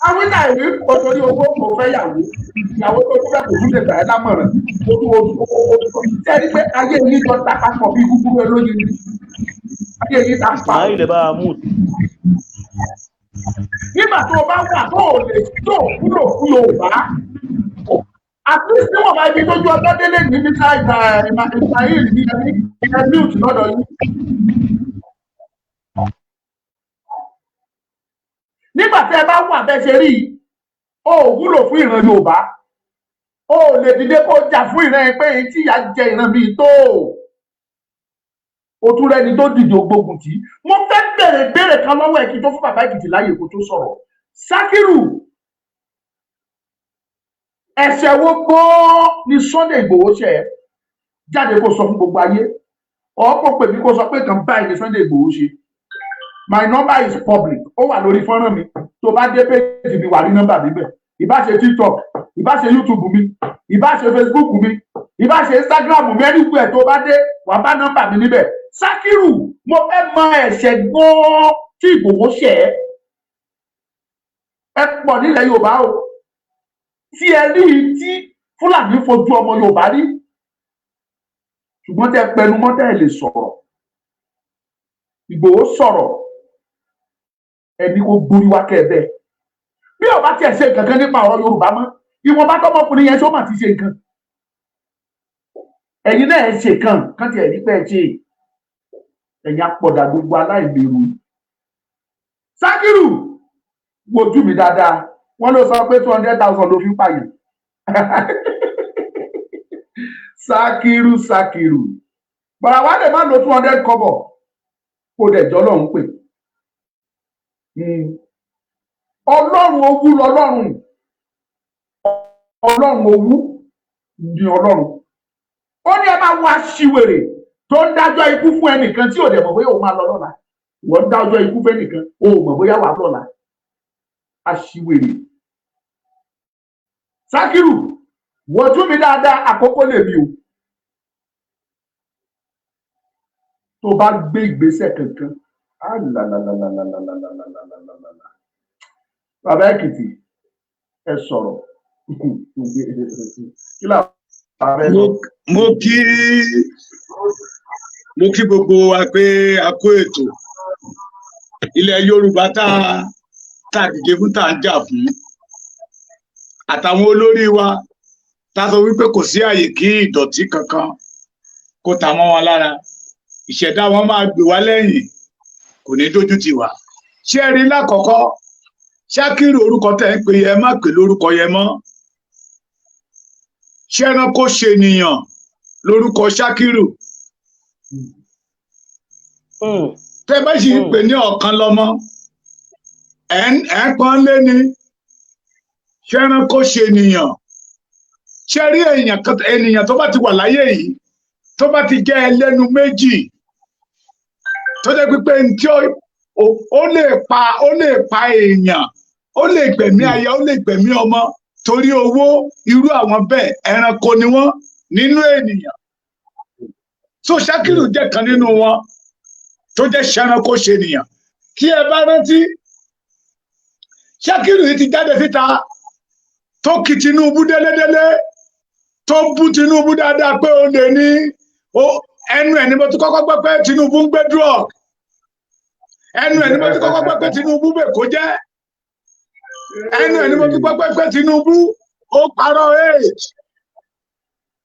Awíta ìwé òtòrí owó kò fẹ́ yàwó, ìyàwó tó kú fẹ́ kò tún lè gbà ẹ́ lámọ̀ràn. Ojú ojú ojú sẹ́ni pé ayé yìí jọ ta papọ̀ bí gúgúrú olóyin ni ayé yìí ta papọ̀. Ismail, ẹ bá a mú. Nígbà tó o bá wà tó o lè tó o kúrò fún Yorùbá, at least níwọ̀n bá ibi tójú ọjọ́ délé ní Mr Ismail ní ẹni ẹ mute lọ́dọ̀ yìí. Nígbà tí ẹ bá wà bẹ́ẹ̀ ṣe rí i, o ò wúlò fún ìran Yorùbá, o ò lè dìde kó jà fún ìran ẹ pé èyí tí ìyà jẹ ìran bíi tó o tún rẹni tó dìde ògbógun tì í. Mo fẹ́ bèrè béèrè kan lọ́wọ́ ẹ̀ kí n tó fún bàbá Èkìtì láàyè kó tó sọ̀rọ̀. Sákírù, ẹ̀ṣẹ̀ wo gan-an ni Sunday Ìgbòho ṣẹ̀ ẹ́? Jáde kó sọ fún gbogbo ayé, ọ̀pọ̀ pè mí kó sọ pé kan báyìí ni Sunday Ìgbòho ṣe. My number is public, ó wà lórí fọ́nrán mi. Tó bá dé page mi, wà ní nọ́mbà mi bẹ̀. Ìbá ṣe TikTok, ìbá ṣe YouTube mi, ìbá ṣe Facebook mi, ìbá ṣe Instagram mi, anywhere tó bá dé, wàá bá nọ́mbà mi níbẹ̀. Sakiru, mo fẹ́ mọ ẹ̀ṣẹ̀ gan-an tí Ìgbòho ṣẹ̀ ẹ́. Ẹ pọ̀ nílẹ̀ Yorùbá o tí ẹ rí i tí Fúlàní fojú ọmọ Yorùbá rí, ṣùgbọ́n tẹ́ pẹnu mọ́, tẹ́ ẹ lè sọ̀rọ̀. Ìgbòho sọ̀rọ̀, ẹni kò gbórí wá kẹ́ ẹ bẹ́ẹ̀. Bí ó bá tiẹ̀ ṣe nǹkan kan nípa ọ̀rọ̀ Yorùbá mọ́, ìwọ̀nba tọmọkùnrin yẹn ṣó mà ti ṣe nǹkan, ẹ̀yin náà ẹ ṣe kan kan tiẹ̀ ní pẹ́ ẹ ṣe. Ẹ̀yin apọ̀dà gbogbo aláìlérò. Sakiru, wojú mi dáadáa. Wọ́n ló sọ pé 200,000 ló fi ń pààyàn. Sakiru, Sakiru, bàrà wà lè má lo 200 kọ́bọ̀ kó dẹ̀ jọ́ lọ́hún pè. Ọlọ́run owú lọ́lọ́run, Ọlọ́run owú ni Ọlọ́run. Ó ní ẹ máa wá aṣiwèrè tó ń dájọ́ ikú fún ẹnìkan tí ò dẹ̀ mọ̀ bóyá òun máa lọ lọ́la. Wọ́n ń dájọ́ ikú fún ẹnìkan, o ò mọ̀ bóyá wàá lọ́la. Aṣiwèrè. Sakiru, wojú mi dáadáa, àkókò lèmi o. Tó bá gbé ìgbésẹ̀ kankan, alalalalalalalalalalala. Bàbá Èkìtì, ẹ sọ̀rọ̀. Kí làwọn abẹ́ sọ? Mo kí gbogbo wa pé a kó ètò ilẹ̀ Yorùbá tá a dìde fún, tá a ń jà fún, àtàwọn olórí wa tá a sọ wípé kò sí àyè kí ìdọ̀tí kankan kó ta mọ́ wọn lára. Ìṣẹ̀dá wọn máa gbè wá lẹ́yìn, kò ní dójú tì wá. Ṣé ẹ rí lákọ̀ọ́kọ́, Ṣákìrì, orúkọ tẹ̀ ń pè yẹ, má pè lórúkọ yẹn mọ́. Ṣé ẹranko ṣènìyàn lórúkọ Ṣákìrù? Tẹ́ bá sì ń pè ní ọ̀kan lọ́mọ, ẹ̀ ń pọ́n lé ní ṣé ẹranko ṣènìyàn. Ṣé rí ènìyàn tó bá ti wà láyé yìí, tó bá ti jẹ́ ẹlẹ́nu méjì, tó jẹ́ pípé tí ó lè pa, ó lè pa èèyàn, ó lè gbẹ̀mí aya, ó lè gbẹ̀mí ọmọ torí owó, irú àwọn bẹ́ẹ̀, ẹranko ni wọ́n nínú ènìyàn. So Ṣakiru jẹ́ kan nínú wọn tó jẹ́ ṣẹranko ṣènìyàn. Tí ẹ bá rántí, Ṣakiru yìí ti jáde síta tó kí Tinubu délédélé, tó bú Tinubu dáadáa pé ó lè ní ẹnu ẹ̀ ní mo ti kọ́kọ́ gbọ́ pé Tinubu ń gbé drug. Ẹnu ẹ̀ ní mo ti kọ́kọ́ gbọ́ pé Tinubu bẹ̀ kó jẹ́. Ẹnu ẹ̀ ní mo ti gbọ́ pé Tinubu ó parọ́ age,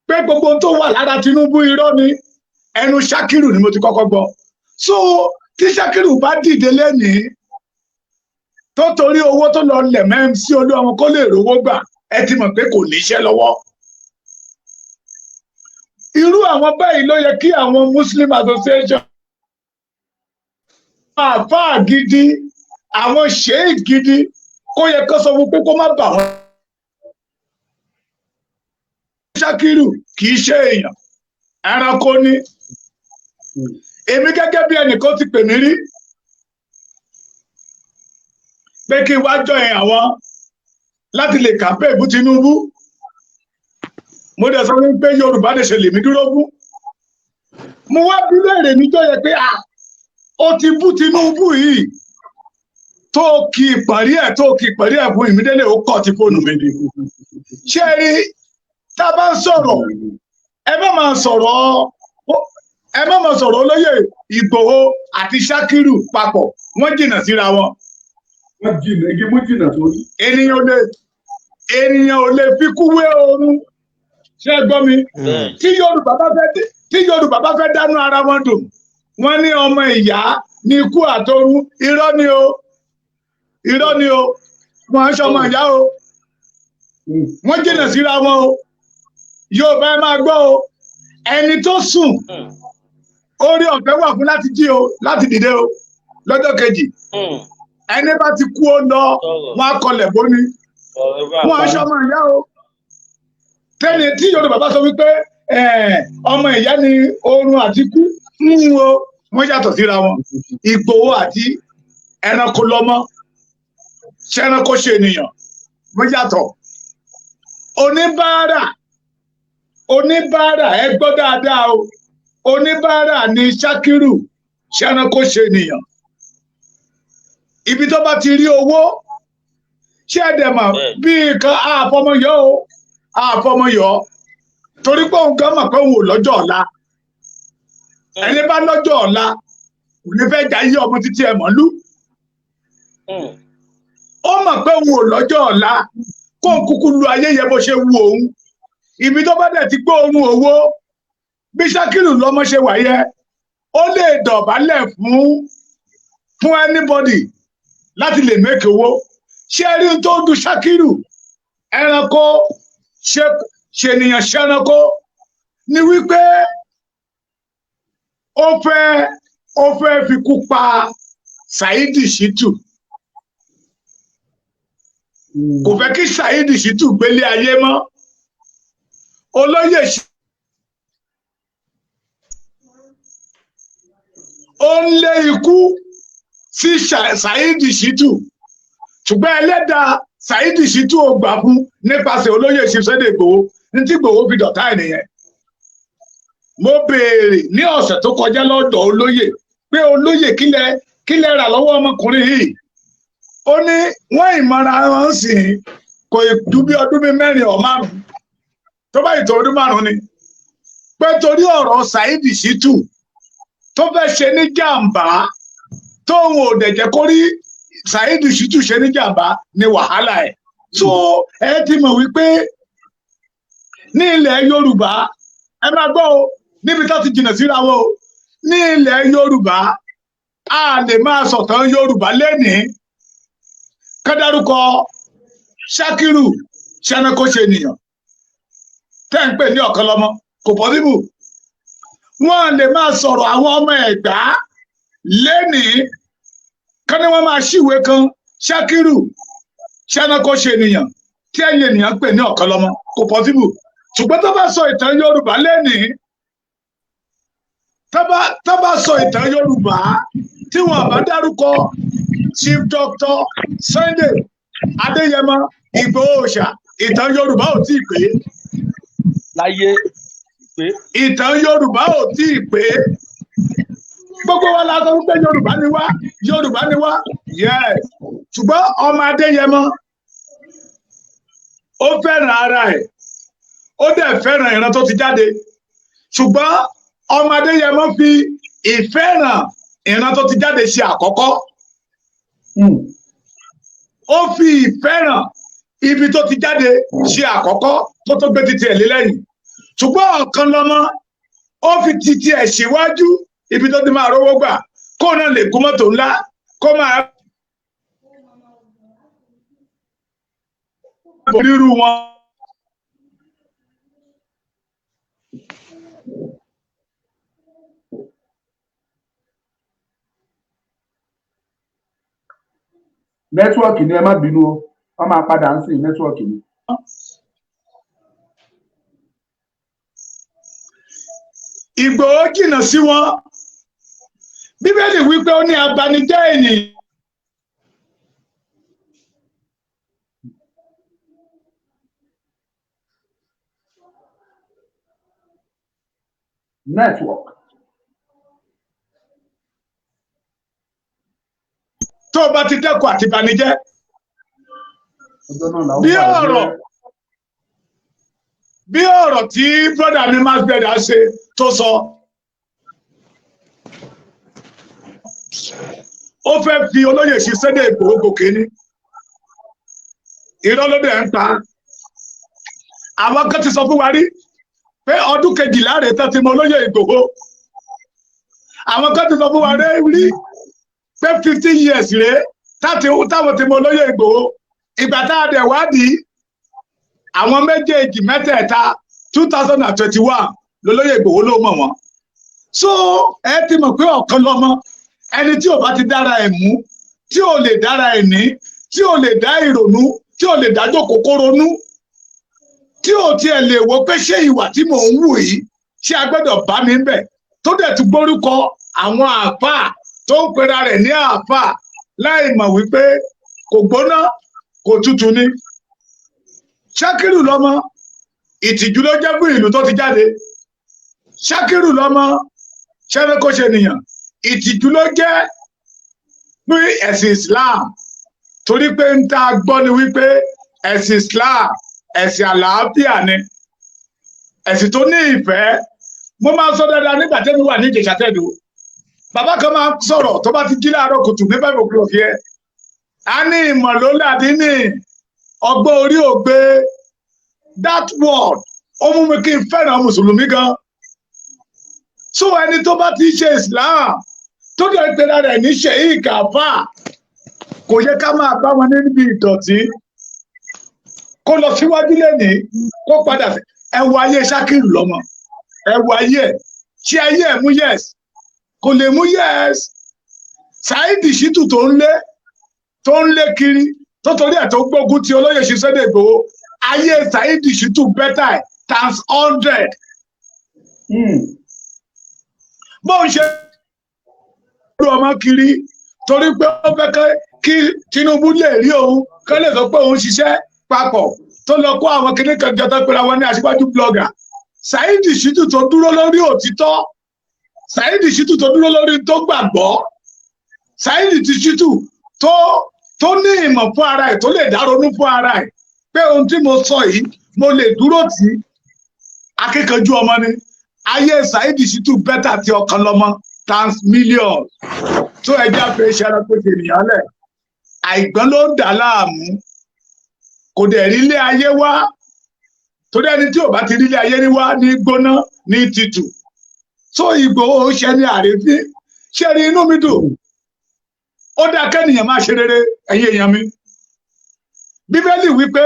pé gbogbo ohun tó wà lára Tinubu, irọ́ ni. Ẹnu Ṣakiru ni mo ti kọ́kọ́ gbọ́. So tí Ṣakiru bá dìde lẹ́nìí, tó torí owó tó lọ lẹ̀ mẹ́ sí Olúọmọ kó lè rówó gbà, ẹ ti mọ̀ pé kò níṣẹ́ lọ́wọ́. Irú àwọn báyìí ló yẹ kí àwọn Muslim Association, àfáà gidi, àwọn sheik gidi, kó yẹ kó sọ fún pé kó má bà wọ́n. Ṣakiru kì í ṣe èèyàn, ẹranko ni. Èmi gẹ́gẹ́ bí ẹnìkan ti pè mí rí pé kí n wá join àwọn láti lè campaign fún Tinubu. Mo dẹ̀ sọ wípé Yorùbá lè ṣe lèmi dúró fún. Mo wá bí léèrè níjọ́ yẹ pé ah, ó ti bú Tinubu yìí, tó kì í pàrí ẹ̀, tó kì í pàrí ẹ̀ fún ìmídélé, ó kọ̀ tí fóònù mi ni. Ṣé rí, tá a bá ń sọ̀rọ̀, ẹ má máa sọ̀rọ̀ olóyè Ìgbòho àti Ṣakiru papọ̀, wọ́n jìnnà síra wọn. Wọ́n jìnnà, igi mú jìnnà sórí. Ènìyàn ò lè fi kú wé oorun. Ṣé ẹ gbọ́ mi? Tí Yorùbá bá fẹ́ dánú ara wọn dùn, wọ́n ní ọmọ ìyá ní ikú àtorún. Irọ́ ni o, irọ́ ni o. Wọ́n ń ṣọmọ ìyá o, wọ́n jìnnà síra wọn o. Yorùbá, ẹ máa gbọ́ o. Ẹni tó sùn, orí ọ̀fẹ́ wà fún láti jí o, láti dìde o lọ́jọ́ kejì. Ẹni bá ti kú, ó lọ, wọn á kọlẹ̀ bóni. Wọn á ṣọmọ ìyá o. Tẹ́ni tí Yorùbá bá sọ wípé ọmọ ìyá ni oorun àti kú ń wo, wọ́n yàtọ̀ síra wọn. Ìgbòho àti ẹranko lọ́mọ, ṣẹranko ṣe ènìyàn. Wọ́n yàtọ̀. Oníbàárà, oníbàárà, ẹ gbọ́ dáadáa o, oníbàárà ni Ṣakiru ṣẹranko ṣe nìyàn. Ibi tó bá ti rí owó, ṣé ẹ dẹ̀ mọ̀ bí nǹkan àfọmọyọ o, àfọmọyọ, torí pé òun gan mọ̀ pé òun ò lọ́jọ́ ọ̀la. Ẹni bá lọ́jọ́ ọ̀la kò ní fẹ́ jayé ọmọ títí ẹ mọ̀lú. Ó mọ̀ pé òun ò lọ́jọ́ ọ̀la, kó n kúkú lu ayé yẹn bó ṣe wu òun. Ibi tó bá dẹ̀ ti gbọ́ òun owó, bí Ṣakiru lọ́mọ ṣe wà yẹ, ó lè dọ̀bálẹ̀ fún anybody láti lè make owó. Ṣé ẹ rí ohun tó ń dun Ṣakiru ẹranko ṣe ṣènìyàn ṣẹranko ni wípé ó fẹ́ fikú pa Saheed Shittu. Kò fẹ́ kí Saheed Shittu gbélé ayé mọ́. Olóyè ó ń lé ikú sí Saheed Shittu, ṣùgbọ́n ẹlẹ́dàá Saheed Shittu ò gbà fún nípasẹ̀ olóyè Sunday Igboho. Ní tí Igboho fi dọ̀tá ẹ̀ nìyẹn. Mo béèrè ní ọ̀sẹ̀ tó kọjá lọ́dọ̀ olóyè pé, "Olóyè, kílẹ̀ rà lọ́wọ́ ọmọkùnrin yìí?" Ó ní wọ́n ìmọ̀ra wọn sì kò ju bí ọdún bíi 4 ọ̀ 5 tó bá ìtò ọdún 5 ni, pé torí ọ̀rọ̀ Saheed Shittu tó fẹ́ ṣe ní jàǹbá, tóun ò dẹ̀ jẹ́ kó rí Saheed Shittu ṣe ní jàǹbá ní wàhálà ẹ̀. So ẹ ti mọ̀ wípé ní ilẹ̀ Yorùbá, ẹ máa gbọ́ o, níbi tó ti jìnnà síra wọn o, ní ilẹ̀ Yorùbá, a lè máa sọ̀tàn Yorùbá lénìí ká dárúkọ Ṣakiru ṣẹnako ṣe ènìyàn tẹ́ ń pè ní ọ̀kan lọ́mọ, kò possible. Wọ́n lè máa sọ̀rọ̀ àwọn ọmọ Ẹ̀gbá lénìí kán ní wọ́n máa ṣíwèé kan Ṣakiru ṣẹnako ṣe ènìyàn tí ẹ̀yin ènìyàn pè ní ọ̀kan lọ́mọ, kò possible. Ṣùgbọ́n tó bá sọ ìtàn Yorùbá lénìí, tó bá sọ ìtàn Yorùbá tí wọn bá dárúkọ Chief Doctor Sunday Adéyẹmọ Ìgbòho Òòṣà, ìtàn Yorùbá ò tí ì pé. Láyé pé. Ìtàn Yorùbá ò tí ì pé. Gbogbo wa la sọ wípé Yorùbá ni wá, Yorùbá ni wá, yes, ṣùgbọ́n ọmọ Adéyẹmọ, ó fẹ́ràn ara ẹ̀, ó dẹ̀ fẹ́ràn ìran tó ti jáde, ṣùgbọ́n ọmọ Adéyẹmọ fi ìfẹ́ràn ìran tó ti jáde ṣe àkọ́kọ́. Ó fi ìfẹ́ràn ibi tó ti jáde ṣe àkọ́kọ́ tó tó gbé títí ẹ̀ lé lẹ́yìn. Ṣùgbọ́n ọ̀kan lọ́mọ, ó fi títí ẹ̀ síwájú, ibi tó ti máa rówó gbà, kó náà lè kó mọ́tò ńlá, kó máa rírú wọn. Network ni, ẹ má bínú o, wọ́n máa padà ń sìn, network ni. Ìgbòho jìnnà sí wọn. Bíbélì wípé ó ní abanijẹ́ ènìyàn. Network. Tó o bá ti dẹ́kun àti banijẹ́, ọjọ́ náà làwọn bí bá rẹ̀. Ọ̀rọ̀ bí ọ̀rọ̀ tí brother mi max brother ṣe tó sọ, ó fẹ́ fi olóyè sí Sunday Igboho gòkè ní irọ́ ló dẹ̀ ń pa. Àwọn kan ti sọ fún wa rí pé ọdún 12 rèé tán ti mọ olóyè Ìgbòho. Àwọn kan ti sọ fún wa rí pé 15 years rèé táwọn ti mọ olóyè Ìgbòho. Ìgbà tá a dẹ̀ wádìí àwọn méjèèjì mẹ́tẹ̀ẹ̀ta, 2021 lolóyè Ìgbòho ló mọ̀ wọ́n. So ẹ ti mọ̀ pé ọ̀kan lọ́mọ, ẹni tí ò bá ti dára ẹ̀ mú, tí ò lè dára ẹ̀ ní, tí ò lè dá ìrònú, tí ò lè dá jókòó kó ronú, tí ò tiẹ̀ lè wò pé ṣé ìwà tí mò ń wù yìí, ṣé a gbọ́dọ̀ bá mi ń bẹ̀, tó dẹ̀ tún gbórúkọ àwọn àáfàá tó ń pera rẹ̀ ní àáfàá láì mọ̀ wípé kò gbóná kò tutù ni. Ṣakiru lọ́mọ, ìtìjú ló jẹ́ fún ìlú tó ti jáde. Ṣakiru lọ́mọ ṣẹ́fẹ́ kó ṣe nìyàn, ìtìjú ló jẹ́ fún ẹ̀sìn Islam, torí pé ń tá a gbọ́ ni wípé ẹ̀sìn Islam, ẹ̀sìn àlàáfíà ni, ẹ̀sìn tó ní ìfẹ́. Mo máa ń sọ dáadáa nígbà tẹ́mi wà ní Ìjẹ̀ṣà Tẹ̀dó. Bàbá kan máa ń sọ̀rọ̀ tó bá ti jí láàárọ̀ kùtù ní 5 o'clock yẹ, a ní ìmọ̀ ló làdí ní ọgbọ́n orí ògbé. That word, ó mú mi kí n fẹ́ràn mùsùlùmí gan. So ẹni tó bá ti ṣe Islam, tó dẹ̀ pera rẹ̀ ní sheik, àfà, kò yẹ ká máa bá wọn níbi ìdọ̀tí. Kó lọ síwájú lẹ́nìí, kó padà sí. Ẹ wo ayé Ṣakiru lọ́mọ, ẹ wo ayé ẹ̀. Ṣé ayé ẹ̀ mú yes? Kò lè mú yes. Saheed Shittu tó ń lé kiri, tó torí ẹ̀ tó gbógun ti olóyè Sunday Igboho, ayé Saheed Shittu better times 100. Bóun ṣe lú ọmọ kiri torí pé ó fẹ́ kí Tinubu lè rí òun, kó lè sọ pé òun ṣiṣẹ́ papọ̀, tó lọ kó àwọn kinní kan jọ tó pera wọn ní aṣíwájú blogger. Saheed Shittu tó dúró lórí òtítọ́, Saheed Shittu tó dúró lórí tó gbàgbọ́, Saheed Shittu tó ní ìmọ̀ fún ara ẹ̀, tó lè dá ronú fún ara ẹ̀ pé ohun tí mo sọ yìí, mo lè dúró tì í. Akíkanjú ọmọ ni. Ayé Saheed Shittu better ti ọkàn lọ́mọ times millions. Tó ẹja fẹ́ ṣe ara pé ènìyàn lẹ̀, àìgbọ́n ló ń dà láàmú, kò dẹ̀ rí ilé ayé wá, torí ẹni tí ò bá ti rí ilé ayé ní wá ní gbóná ní títù. Tó Ìgbòho ṣe ní àrífín ṣé ní inú mi dùn. Ó dáa kẹ́nìyàn máa ṣe rere. Ẹ̀yin èèyàn mi, Bíbélì wípé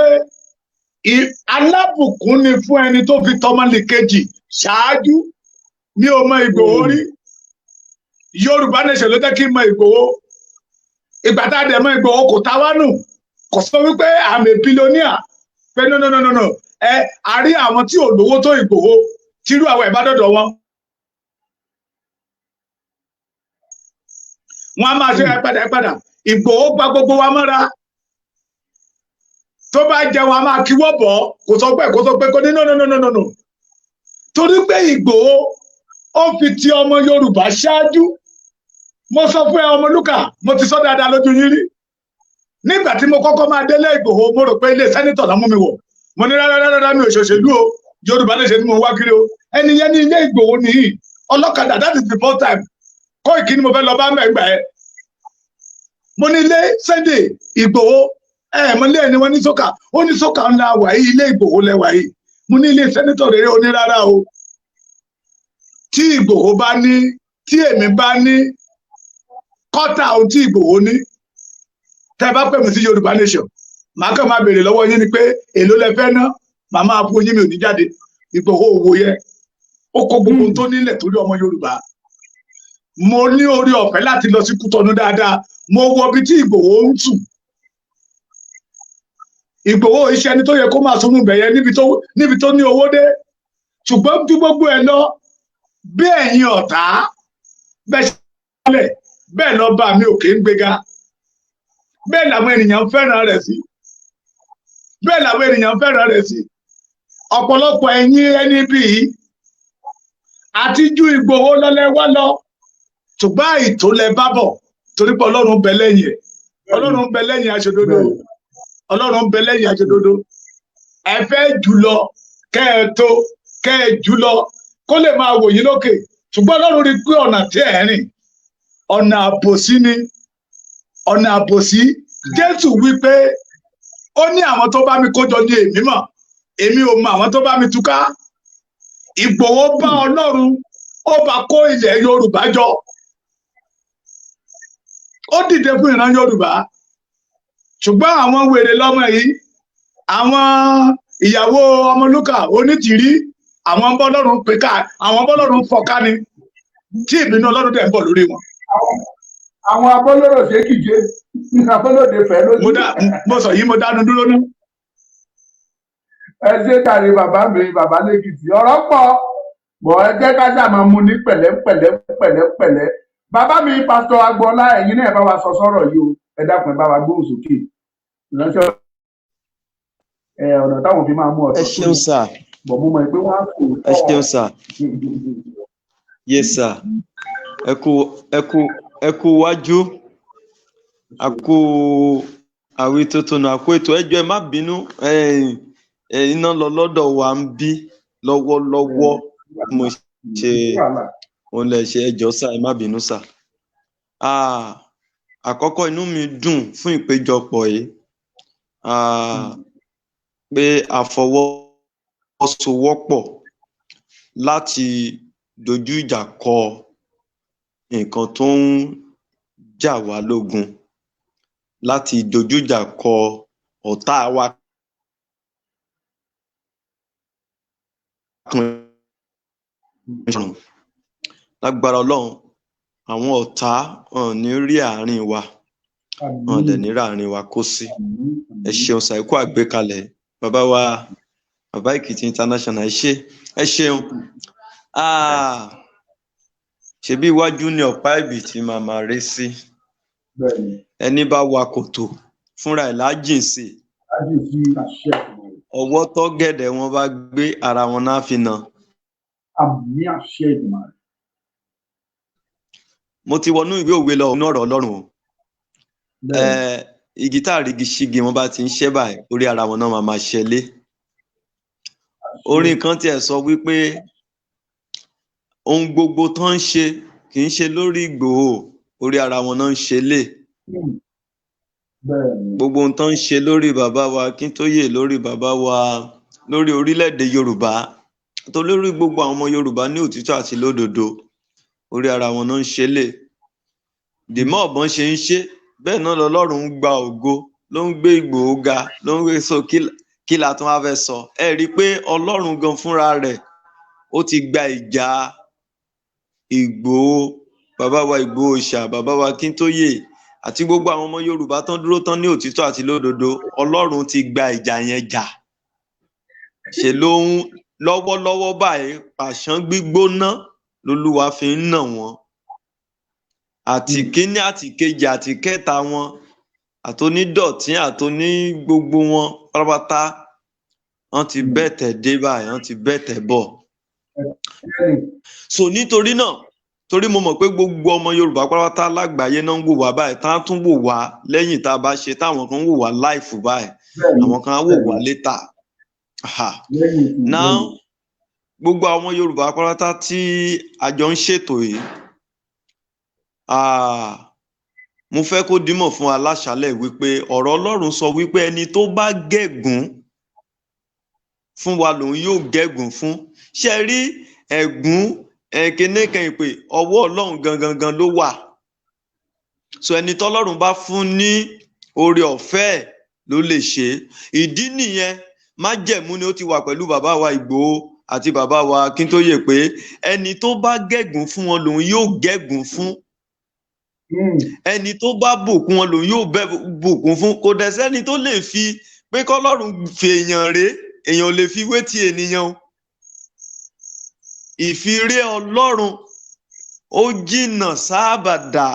alábùkún ni fún ẹni tó fi tọmọnìkejì ṣáájú. Mi ò mọ Ìgbòho rí. Yorùbá Nation ló jẹ́ kí n mọ Ìgbòho. Ìgbà tá a dẹ̀ mọ Ìgbòho, kò tá wá nù, kò sọ wípé I'm a billionaire, pé no, no, no, no, no. Ẹ a rí àwọn tí ò lówó tó Ìgbòho, tírú àwọn ẹ̀ bá dọ̀dọ̀ wọn, wọn a máa ṣe ẹ padà, ẹ padà. Ìgbòho gba gbogbo wa mọ́ra. Tó bá jẹun, a máa kíwọ́ bọ̀. Kò sọ pé kò ní no, no, no, no, no, no, torí pé Ìgbòho ó fi ti ọmọ Yorùbá ṣáájú. Mo sọ fún ẹ, Ọmọlúkà, mo ti sọ dáadáa lójú yín rí. Nígbà tí mo kọ́kọ́ máa délé Ìgbòho, mo rò pé ilé senator ló mú mi wọ̀. Mo ní rárá rárá, mi ò ṣòṣèlú o, Yorùbá lè ṣe ni mo wá kiri o. Ẹni yẹn ní ilé Ìgbòho nìyí. Ọlọ́kadà, that is the first time. Kóìkì ni mo fẹ́ lọ bá mẹ́gbà ẹ. Mo ní ilé Sunday Ìgbòho ẹ, mo lé ẹni wọn ní sókà. Ó ní sókà ńlá wà yìí, ilé Ìgbòho lẹwà yìí. Mo ní ilé senator rere. Ó ní rárá o. Tí Ìgbòho bá ní, tí èmi bá ní kọ́tà ohun tí Ìgbòho ní, tẹ́ bá pè mí sí Yorùbá Nation, màá kàn máa béèrè lọ́wọ́ yín ni pé èló lẹ fẹ́ ná, màá máa fún yín, mi ò ní jáde. Ìgbòho òwò yẹ, ó kó gbogbo ohun tó nílẹ̀ torí ọmọ Yorùbá. Mo ní orí ọ̀fẹ́ láti lọ sí Kútọ́nù dáadáa. Mo wọ ibi tí Ìgbòho ń sùn. Ìgbòho iṣẹ́ ẹni tó yẹ kó máa sunú bẹ̀yẹ níbi tó ní owó dé. Ṣùgbọ́n ju gbogbo ẹ lọ, bí ẹ̀yin ọ̀tá bẹ́ẹ̀ ṣe lẹ̀, bẹ́ẹ̀ lọ bá mi òkè ń gbéga, bẹ́ẹ̀ làwọn ènìyàn fẹ́ràn rẹ̀ sí, bẹ́ẹ̀ làwọn ènìyàn fẹ́ràn rẹ̀ sí. Ọ̀pọ̀lọpọ̀ ẹ̀yin ẹni bíi àti ju Ìgbòho lọ́lẹ́ wá lọ, ṣùgbọ́n àìtó lẹ bá bọ̀, torí pé Ọlọ́run bẹ lẹ́yìn ẹ̀. Ọlọ́run bẹ lẹ́yìn aṣòdodo. Ọlọ́run bẹ lẹ́yìn aṣòdodo. Ẹ fẹ́ jùlọ, kẹ́ ẹ tó kẹ́ ẹ jùlọ, kó lè máa wò yín lókè, ṣùgbọ́n Ọlọ́run rí pé ọ̀nà tí ẹ̀ rìn, ọ̀nà àbòsí ni, ọ̀nà àbòsí. Jésù wí pé ó ní àwọn tó bá mi kójọ ní èmi mọ̀, èmi ò mọ àwọn tó bá mi túká. Ìgbòho bá Ọlọ́run, ó bá kó ilẹ̀ Yorùbá jọ, ó dìde fún ìran Yorùbá. Ṣùgbọ́n àwọn wèrè lọ́mọ yìí, àwọn ìyàwó Ọmọlúkà onítìrí, àwọn bọ́lọ́run pé ká, àwọn bọ́lọ́run fọká ni, tí ìbínú Ọlọ́run dẹ̀ ń bọ̀ lórí wọn. Àwọn abọ́lọ́rọ̀ ṣe kíje, abọ́lọ́dẹ fẹ́ lójú. Mo sọ yìí, mo dánu dúró ní. Ẹ ṣe kàrí bàbá mi, bàbá lẹ́kìtì. Ọ̀rọ̀ pọ̀ bọ̀, ẹ jẹ́ ká ṣáà máa mú ní pẹ̀lẹ́ pẹ̀lẹ́ pẹ̀lẹ́ pẹ̀lẹ́. Bàbá mi, Pásítọ̀ Agboola, ẹ̀yin náà bá wa sọ sọ́rọ̀ yìí o. Ẹ dákun, ẹ bá wa gbóhùn sókè, ìránṣẹ́. Ọ̀nà táwọn fi máa mú Ẹ ọ̀tọ̀ tó ṣeun ní sà. Bọ̀ mo mọ̀ pé wọ́n á kò Ẹ ṣeun sà. Yes sà. Ẹ kú, ẹ kú, ẹ kú wájú. A kú àwí tuntun náà, a kú ètò. Ẹ jọ̀ọ́, ẹ má bínú. Iná lọ lọ́dọ̀ wa ń bí lọ́wọ́lọ́wọ́. Mo ṣe òun lẹ ṣe. Ẹ jọ̀ọ́ sà, ẹ má bínú sà. Ah, àkọ́kọ́, inú mi dùn fún ìpéjọpọ̀ yìí. Ah, pé a fọwọ́sowọ́pọ̀ láti dojú ìjà kọ nǹkan tó ń jà wá lógun, láti dojú ìjà kọ ọ̀tá wa kan. Lágbára Ọlọ́run, àwọn ọ̀tá wọn ò ní rí àárín wa, wọn ò dẹ̀ ní rí àárín wa kó sí. Ẹ ṣeun sà, ẹ kú àgbékalẹ̀. Bàbá wa, Bàbá Èkìtì International, ẹ ṣé, ẹ ṣeun. Ah, ṣebí iwájú ni ọ̀pá ẹ̀bìtì máa máa ré sí. Ẹni bá wa kòtò fúnra ẹ̀ lájìn sí. Ọwọ́ tọ́gẹ̀dẹ̀ wọn bá gbé ara wọn náà fi nà. Àmín, àṣẹ Èdùmàrè. Mo ti wọnú ìwé òwe lọ, inú ọ̀rọ̀ Ọlọ́run o. Igi tá àrígi ṣígi wọn bá ti ń ṣẹ́ báyìí, orí ara wọn náà máa máa ṣẹlé. Orin kan tiẹ̀ sọ wípé ohun gbogbo tó ń ṣe kì í ṣe lórí Ìgbòho, orí ara wọn náà ń ṣe lé. Gbogbo ohun tó ń ṣe lórí bàbá wa Akíntóyè, lórí bàbá wa, lórí orílẹ̀-èdè Yorùbá, tó lórí gbogbo àwọn ọmọ Yorùbá ní òtítọ́ àti lódodo, orí ara wọn náà ń ṣe lé. Dìmọ́ ọ̀bọ̀n ṣe ń ṣe bẹ́ẹ̀ náà lọ́lọ́run ń gba ògo, ló ń gbé Ìgbòho ga, ló ń gbé so. Kí la tún wá fẹ́ sọ? Ẹ rí i pé Ọlọ́run gan fúnra rẹ̀ ó ti gba ìjà Ìgbòho, bàbá wa Ìgbòho ṣà, bàbá wa Akíntóyè àti gbogbo àwọn ọmọ Yorùbá tán dúró tán ní òtítọ́ àti lódodo. Ọlọ́run ti gba ìjà yẹn jà. Ṣe ló ń lọ́wọ́lọ́wọ́ báyìí, pàṣán gbígbóná lolúwa fi ń nà wọ́n, àti kíní àti kejì àti kẹta wọn, àtonídọ̀tí àtoní gbogbo wọn pátápátá. Wọ́n ti bẹ̀tẹ̀ dé báyìí, wọ́n ti bẹ̀tẹ̀ bọ̀. So nítorí náà, torí mo mọ̀ pé gbogbo ọmọ Yorùbá pátápátá lágbàáyé náà ń wò wá báyìí, tá a tún wò wá lẹ́yìn tá a bá ṣe, táwọn kan ń wò wá live báyìí, àwọn kan á wò wá later. Now, gbogbo àwọn Yorùbá pátápátá tí a jọ ń ṣètò yìí, mo fẹ́ kó dímọ̀ fún wa láṣálẹ̀ wípé ọ̀rọ̀ Ọlọ́run sọ wípé ẹni tó bá gégùn fún wa lòun yóò gégùn fún. Ṣe rí ẹ̀gún ẹ̀kíní kan ìpè ọwọ́ Ọlọ́run gangan gan ló wà. So ẹni tọ́lọ́run bá fún ní oore ọ̀fẹ́ ẹ̀ ló lè ṣe é. Ìdí nìyẹn, májẹ̀mú ni ó ti wà pẹ̀lú bàbá wa Ìgbòho àti bàbá wa Akíntóyè pé ẹni tó bá gégùn fún wọn lòun yóò gégùn fún, ẹni tó bá bùkún wọn lòun yóò bùkún fún. Kò dẹ̀ sẹ́ni tó lè fi pé kọ́lọ́run fi èèyàn rèé, èèyàn ò lè fi wé ti ènìyàn o. Ìfiré Ọlọ́run ó jìnnà sábàdà.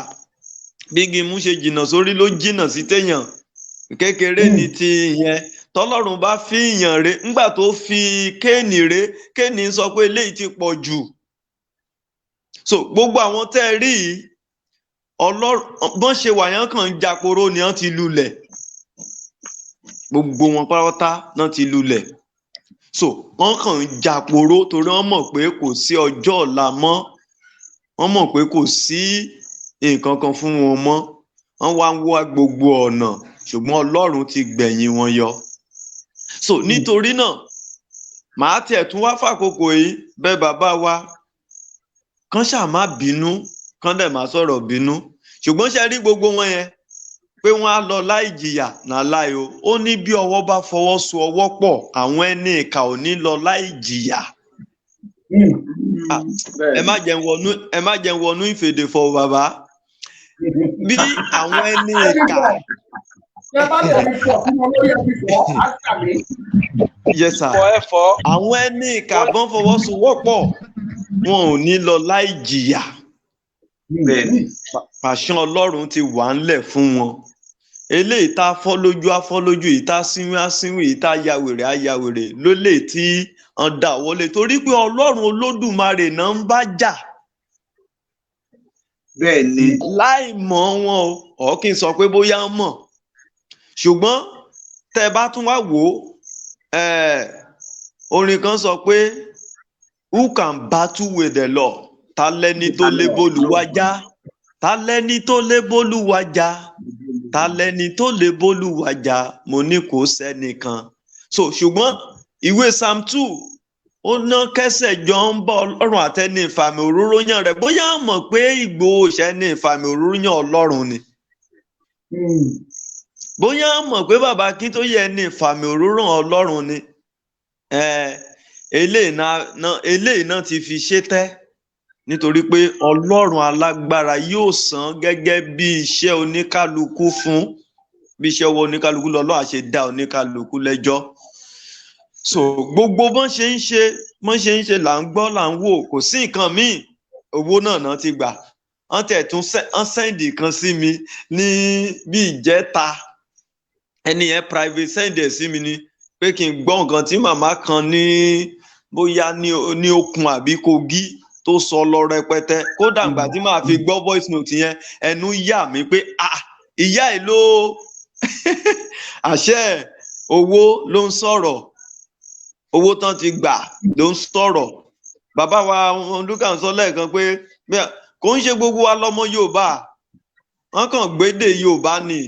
Bí igi mú ṣe jìnnà sórí ló jìnnà sí téèyàn kékeré ní ti ìyẹn. Tọ́lọ́run bá fi èèyàn rèé, ńgbà tó fi Kéènì rèé, Kéènì sọ pé eléyìí ti pọ̀ jù. So gbogbo àwọn tẹ́ ẹ rí yìí, Ọlọ́run bọ́n ṣe wà yẹn kàn ń japoro ni wọ́n ti lulẹ̀. Gbogbo wọn pátápátá náà ti lulẹ̀. So wọ́n kàn ń japoro torí wọ́n mọ̀ pé kò sí ọjọ́ ọ̀la mọ́, wọ́n mọ̀ pé kò sí nǹkan kan fún wọn mọ́. Wọ́n wá ń wá gbogbo ọ̀nà, ṣùgbọ́n Ọlọ́run ti gbẹ̀yìn wọn yọ. So nítorí náà, màá tiẹ̀ tún wá fàkókò yìí bẹ́ẹ̀ bàbá wa kán ṣáà má bínú, kán dẹ̀ má sọ̀rọ̀ bínú. Ṣùgbọ́n ṣe rí gbogbo wọn yẹn pé wọ́n á lọ láì jìyà náà láì o. Ó ní bí ọwọ́ bá fọwọ́ so ọwọ́ pọ̀, àwọn ẹni ìkà ò ní lọ láì jìyà. Ẹ má jẹ́ n wọnú ìfèdèfọ̀ bàbá bí àwọn ẹni ìkà. Ẹ bá lè fi fọ̀ fún wọn lórí ẹbí fọ́, á sàmì. Yes sir. Àwọn ẹni ìkà bọ́n fọwọ́sowọ́pọ̀, wọn ò ní lọ láì jìyà. Pàṣán Ọlọ́run ti wà ńlẹ̀ fún wọn. Eléyìí tá a fọ́ lójú á fọ́ lójú, èyí tá a sínwín á sínwín, èyí tá a ya wèrè á ya wèrè ló lè tí ń dà wọlé, torí pé Ọlọ́run Olódùmarè náà ń bá jà. Bẹ́ẹ̀ ni. Láì mọ̀ wọn o, ọ̀ kí n sọ pé bóyá ń mọ̀, ṣùgbọ́n tẹ́ bá tún wá wò ó, orin kan sọ pé, "Who can battle with the Lord?" Ta lẹni tó lè bólúwa jà? Ta lẹni tó lè bólúwa jà? Ta lẹni tó lè bólúwa jà? Mo ní kò sẹ́nìkan. So ṣùgbọ́n ìwé Psalm 2, ó ná kẹsẹ̀ jọ ń bá Ọlọ́run àtẹni ìfàmì òróró yàn rẹ̀. Bóyá mọ̀ pé Ìgbòho ṣẹ́ni ìfàmì òróró yàn Ọlọ́run ni, bóyá mọ̀ pé bàbá Akíntóyè ẹni ìfàmì òróró Ọlọ́run ni. Eléyìí náà ti fi ṣe tẹ́, nítorí pé Ọlọ́run alágbára yóò san gẹ́gẹ́ bí iṣẹ́ oníkálukú fún bí iṣẹ́ ọwọ́ oníkálukú lọ́lọ́ àṣẹ dá oníkálukú lẹ́jọ́. So gbogbo bọ́n ṣe ń ṣe là ń gbọ́, là ń wò. Kò sí nǹkan míì, owó náà náà ti gbà. Wọ́n tẹ̀ tún wọ́n send kan sí mi ní bí ìjẹta. Ẹni yẹn private send ẹ̀ sí mi ni pé kí n gbọ́ nǹkan tí màmá kan ní, bóyá ní Okun àbí Kogi, tó sọ lọ rẹpẹtẹ. Kódà ìgbà tí màá fi gbọ́ voice note yẹn, ẹnu yà mí pé, ah, ìyá ẹ̀ ló àṣẹ owó ló ń sọ̀rọ̀, owó tán ti gbà ló ń sọ̀rọ̀. Bàbá wa Lúkà ń sọ lẹ́ẹ̀kan pé kò ń ṣe gbogbo wa lọ́mọ Yorùbá, wọ́n kàn gbédè Yorùbá ni,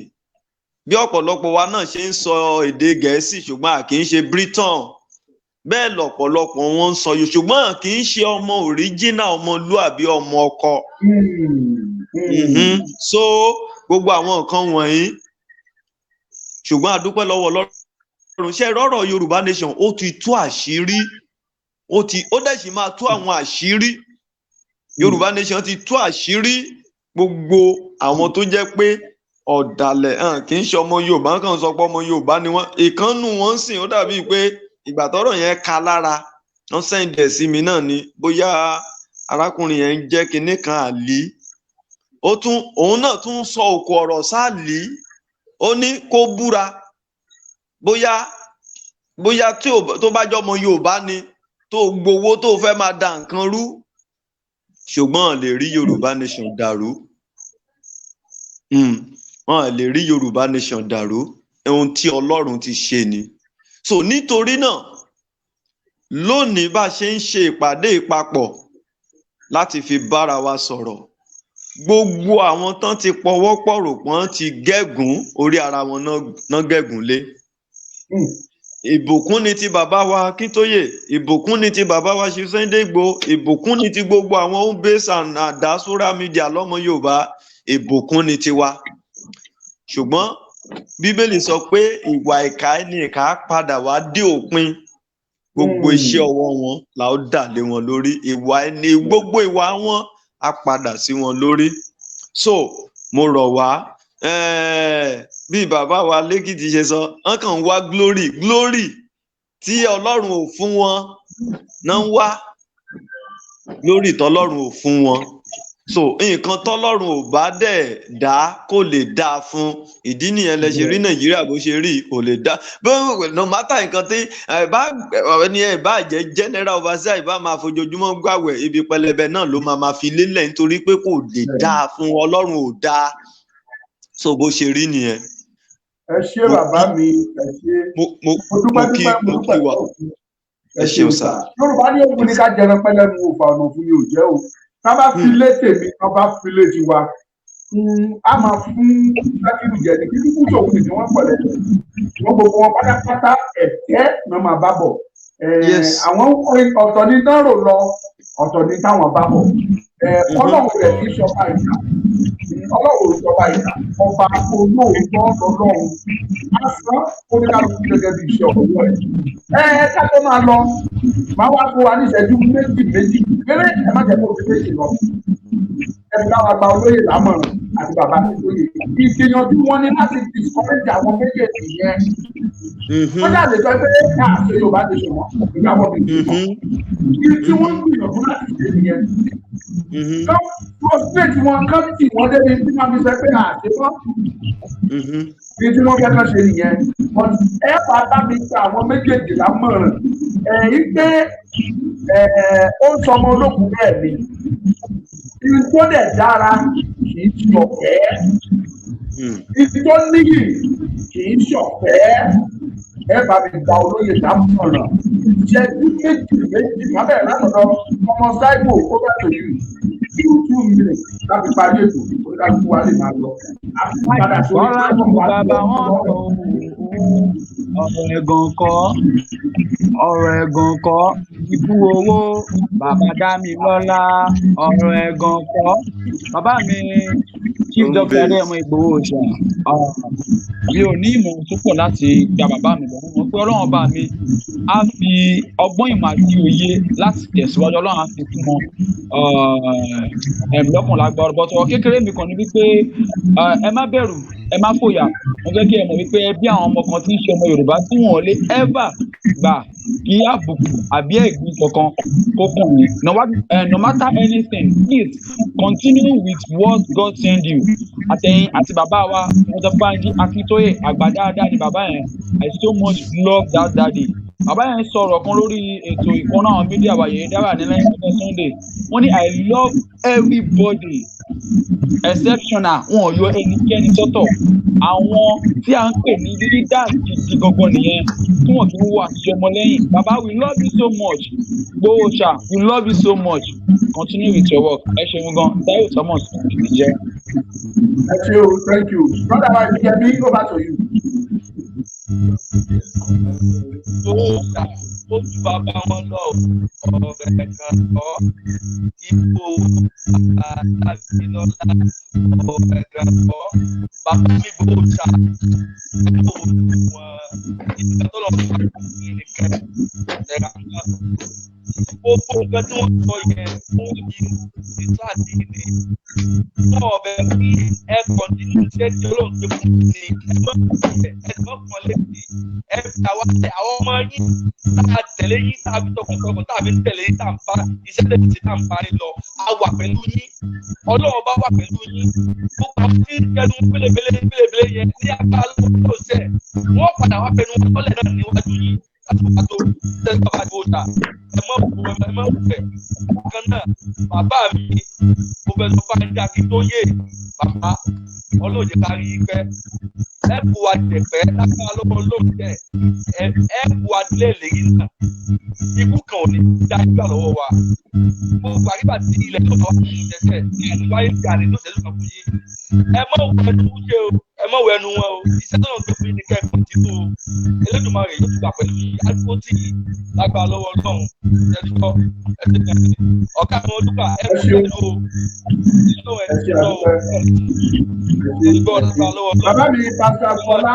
bí ọ̀pọ̀lọpọ̀ wa náà ṣe ń sọ èdè Gẹ̀ẹ́sì, ṣùgbọ́n a kì í ṣe Britain. Bẹ́ẹ̀ lọ̀pọ̀lọpọ̀ wọn ń sọ yìí, ṣùgbọ́n kì í ṣe ọmọ original, ọmọlúàbí, ọmọ ọkọ. So gbogbo àwọn nǹkan wọ̀nyí, ṣùgbọ́n a dúpẹ́ lọ́wọ́ Ọlọ́run. Ṣe rọ́rọ̀ Yorùbá nation, ó ti tú àṣírí, ó ti ó dẹ̀ sì máa tú àwọn àṣírí. Yorùbá nation ti tú àṣírí gbogbo àwọn tó jẹ́ pé ọ̀dàlẹ̀ hàn, kì í ṣe ọmọ Yorùbá, kàn sọ pé ọmọ Yorùbá ni wọ́n. Ìkànnù wọn sìn, ó dàbí pé ìgbà tọ́rọ̀ yẹn ka lára, wọ́n send ẹ̀ sí mi náà ni. Bóyá arákùnrin yẹn ń jẹ́ kinní kan àlí, ó tún òun náà tún sọ òkú ọ̀rọ̀ sáàlì, ó ní kó búra, bóyá tí tó bá jọmọ Yorùbá ni tó gbowó tó fẹ́ máa da nǹkan rú. Ṣùgbọ́n lè rí Yorùbá nation dàrú, wọn lè rí Yorùbá nation dàrú. Ohun tí Ọlọ́run ti ṣe ni. So nítorí náà, lónìí, bá a ṣe ń ṣe ìpàdé ìpapọ̀ láti fi bára wa sọ̀rọ̀, gbogbo àwọn tán ti pọwọ́pọ̀ rò pọ́n ti gégùn, orí ara wọn náà gégùn lé. Ìbùkún ni ti bàbá wa Akíntóyè, ìbùkún ni ti bàbá wa ṣe Sunday Igboho, ìbùkún ni ti gbogbo àwọn home base and diaspora media lọ́mọ Yorùbá, ìbùkún ni tiwa. Ṣùgbọ́n Bíbélì sọ pé ìwà ìkà ẹni ìkà padà wá dé òpin. Gbogbo iṣẹ́ ọwọ́ wọn là ó dà lé wọn lórí. Ìwà ẹni, gbogbo ìwà wọn á padà sí wọn lórí. So mo rọ̀ wá, bí bàbá wa lẹ́kìtì ṣe sọ, wọ́n kàn ń wá glory, glory tí Ọlọ́run ò fún wọn náà ń wá, glory tọ́lọ́run ò fún wọn. So nǹkan tọ́lọ́run ò bá dẹ̀ dá kò lè dáa fún. Ìdí nìyẹn lẹ ṣe rí Nàìjíríà bó ṣe rí, kò lè dá. No matter nǹkan tí ẹ bá ẹni ẹ bá jẹ́ general overseer, ìbá máa fojoojúmọ́ gbàwẹ̀, ibi pẹlẹbẹ náà ló máa fi lélẹ̀, nítorí pé kò lè dáa fún, Ọlọ́run ò dáa. So bó ṣe rí nìyẹn. Ẹ ṣé, bàbá mi, ẹ ṣé. Mo mo dúpẹ́. Mo kí Dúpẹ́, mo mo dúpẹ́. Kí wa, ẹ ṣeun sá. Yorùbá ní ogun ní ká jẹran pẹ́lẹ́nu òfà ọ̀nà fún mi ò jẹ́ o. Ká bá fi lé tèmi, ká bá fi lé tiwa, a máa fún Sákìrù jẹ ní kíkú tòun nìkan. Wọ́n pọ̀ lẹ́nu wọ́n, gbogbo wọn pátápátá, ẹ̀tẹ́ náà máa bá bọ̀. Àwọn ọ̀tọ̀ ní dánrò lọ, ọ̀tọ̀ ní táwọn bá bọ̀. Ọlọ́run rẹ̀ kì í ṣọba ìkà, Ọlọ́run ò ṣọba ìkà, ọba olóòótọ́ lọ́lọ́run. Á san oníkálukú gẹ́gẹ́ bí iṣẹ́ ọwọ́ ẹ̀. Ẹ ká tó máa lọ, máa wá fún wa ní ìṣẹ́jú méjì méjì péré, ẹ má jẹ́ kó fi méjì lọ. Ẹ fi báwa gba olóyè lámọ̀ràn àti bàbá Akíntóyè. Ìgbìyànjú wọn ní láti discourage àwọn méjèèjì yẹn. Wọ́n jà lè sọ pé ká ṣe Yorùbá nation mọ́, ìgbàgbọ́ mi. Ibi tí wọ́n ń gbìyànjú láti ṣe nìyẹn. Kán frustrate wọn, kán tì wọ́n débi tí wọ́n fi sọ pé àṣẹ mọ́. Ní tí wọ́n fẹ́ kàn ṣe nìyẹn. But ẹ bá bá mi gba àwọn méjèèjì lámọ̀ràn ẹ̀yìn pé ó ń sọmọ olókùn, bẹ́ẹ̀ ni ibi tó dẹ̀ dára kì í ṣọ̀fẹ́, ibi tó níyì kì í ṣọ̀fẹ́. Ẹ bá mi gba olóyè lámọ̀ràn ìṣẹ́jú méjì méjì. Má bẹ̀rẹ̀ látọ̀dọ̀ ọmọ Ṣáìbò. Over to you, 2 2 minutes láti parí ètò, oníkálukú wa lè máa lọ. Padà sórí Bọ́lá ju bàbá wọn lọ. Ọ̀rọ̀ ẹ̀gàn kọ́, ọ̀rọ̀ ẹ̀gàn kọ́, ikú owó bàbá Dámilọ́lá, ọ̀rọ̀ ẹ̀gàn kọ́. Bàbá mi, Chief Doctor Adéyẹmọ Ìgbòho Òòṣà, mi ò ní ìmọ̀ tó pọ̀ láti gba bàbá mi lọ. Mo mọ̀ pé Ọlọ́run ọba mi á fi ọgbọ́n, ìmọ̀ àti òye láti tẹ̀síwájú, Ọlọ́run á fi fún wọn lọ́kàn lágbára. Bọ́tọ̀ kékeré mi kàn ní wípé ẹ má bẹ̀rù, ẹ má fòyà. Mo fẹ́ kí ẹ mọ̀ wípé bí àwọn ọmọ kan tí ń ṣe ọmọ Yorùbá tí wọn ò lè ever gbà kí àbùkù àbí ẹ̀gbin kankan kó kàn yín. No matter anything, please continue with what God send you. Àtẹ̀yìn àti bàbá wa Professor Banji Akintoye, àgbà dáadáa ni bàbá yẹn. I so much love that daddy. Bàbá yẹn sọ̀rọ̀ kan lórí ètò ìkànnà àwọn media wàyè dára nílẹ̀ ọjọ́ Sunday. Wọ́n ní, "I love everybody exceptional." Wọn ò yọ ẹnikẹ́ni sọ́tọ̀. Àwọn tí à ń pè ní leaders gidi gangan nìyẹn, tí wọn kì í wo àṣìṣe ọmọlẹ́yìn. Bàbá, we love you so much. Gbòòṣà, we love you so much. Continue with your work. Ẹ ṣeun gan. Táyọ̀ Thomas ìjẹ́. Ẹ ṣé o, thank you, brother wa Ìjẹ̀bi. Over to you. Gbòòṣà ó ju bàbá wọn lọ. Ọ̀rọ̀ ẹ̀gàn kọ́, ipò bàbá Dámilọ́lá, ọ̀rọ̀ ẹ̀gàn kọ́. Bàbá mi Gbòòṣà, ẹ̀ ò wọn ìgbà tó lọ fún nìkan ẹ̀rọ kan. Gbogbo nǹkan tí wọ́n sọ yẹn fún ìsáàdì ni fún ọbẹ̀ kí ẹ continue iṣẹ́ tí Ọlọ́run gbé fún mi ni. Ẹ má ẹ má pọ́n létí, ẹ fi àwa àwọn ọmọ yín tá a tẹ̀lé yín, tá a fi tọkàntọkàn tá a fi ń tẹ̀lé yín, tá a ń bá iṣẹ́ tẹ̀lé tí tá a ń bá yín lọ. A wà pẹ̀lú yín, Ọlọ́run bá wà pẹ̀lú yín. Gbogbo àwọn tí ń kẹnu pélébélé pélébélé yẹn ní agbára lọ́wọ́ ṣẹ̀, wọ́n padà wá fẹnu wọn tọ́lẹ̀ náà níwájú yín láti wá tó tẹ́lẹ̀. Bàbá tó ta, ẹ má wù, ẹ má wù bẹ̀ kan náà. Bàbá mi Professor Banji Akíntóyè, bàbá, Ọlọ́run jẹ́ ká rí i pẹ́. Ẹ kú wa jẹ̀pẹ́ lágbára lọ́wọ́ Ọlọ́run jẹ́ ẹ kú wa délé lérí náà. Ikú kan ò ní dá ìgbà lọ́wọ́ wa. Gbogbo àríwá tí ilẹ̀ tó bá wà fún tẹ́tẹ́ ní àdúgbò ayé ti àlè tó tẹ̀lé kan fún yín. Ẹ má wọ ẹnu ṣe o, ẹ má wọ ẹnu wọn o. Iṣẹ́ tó náà tó fún yín ní kẹ́kọ̀ọ́ tí tó Elédùmarè yóò tún gbà pẹ̀lú yín. Àdúgbò tí lágbára lọ́wọ́ Ọlọ́run. Ẹ ti gbọ́, ẹ ti gbà ọ̀gá àwọn olùkà ẹ Ẹ kú ṣeun. ẹnu o. Ẹ ṣe, àdúpẹ́. Ẹ ti gbọ́, lágbára lọ́wọ́ Ọlọ́run. Bàbá mi Pásítọ̀ Fọlá,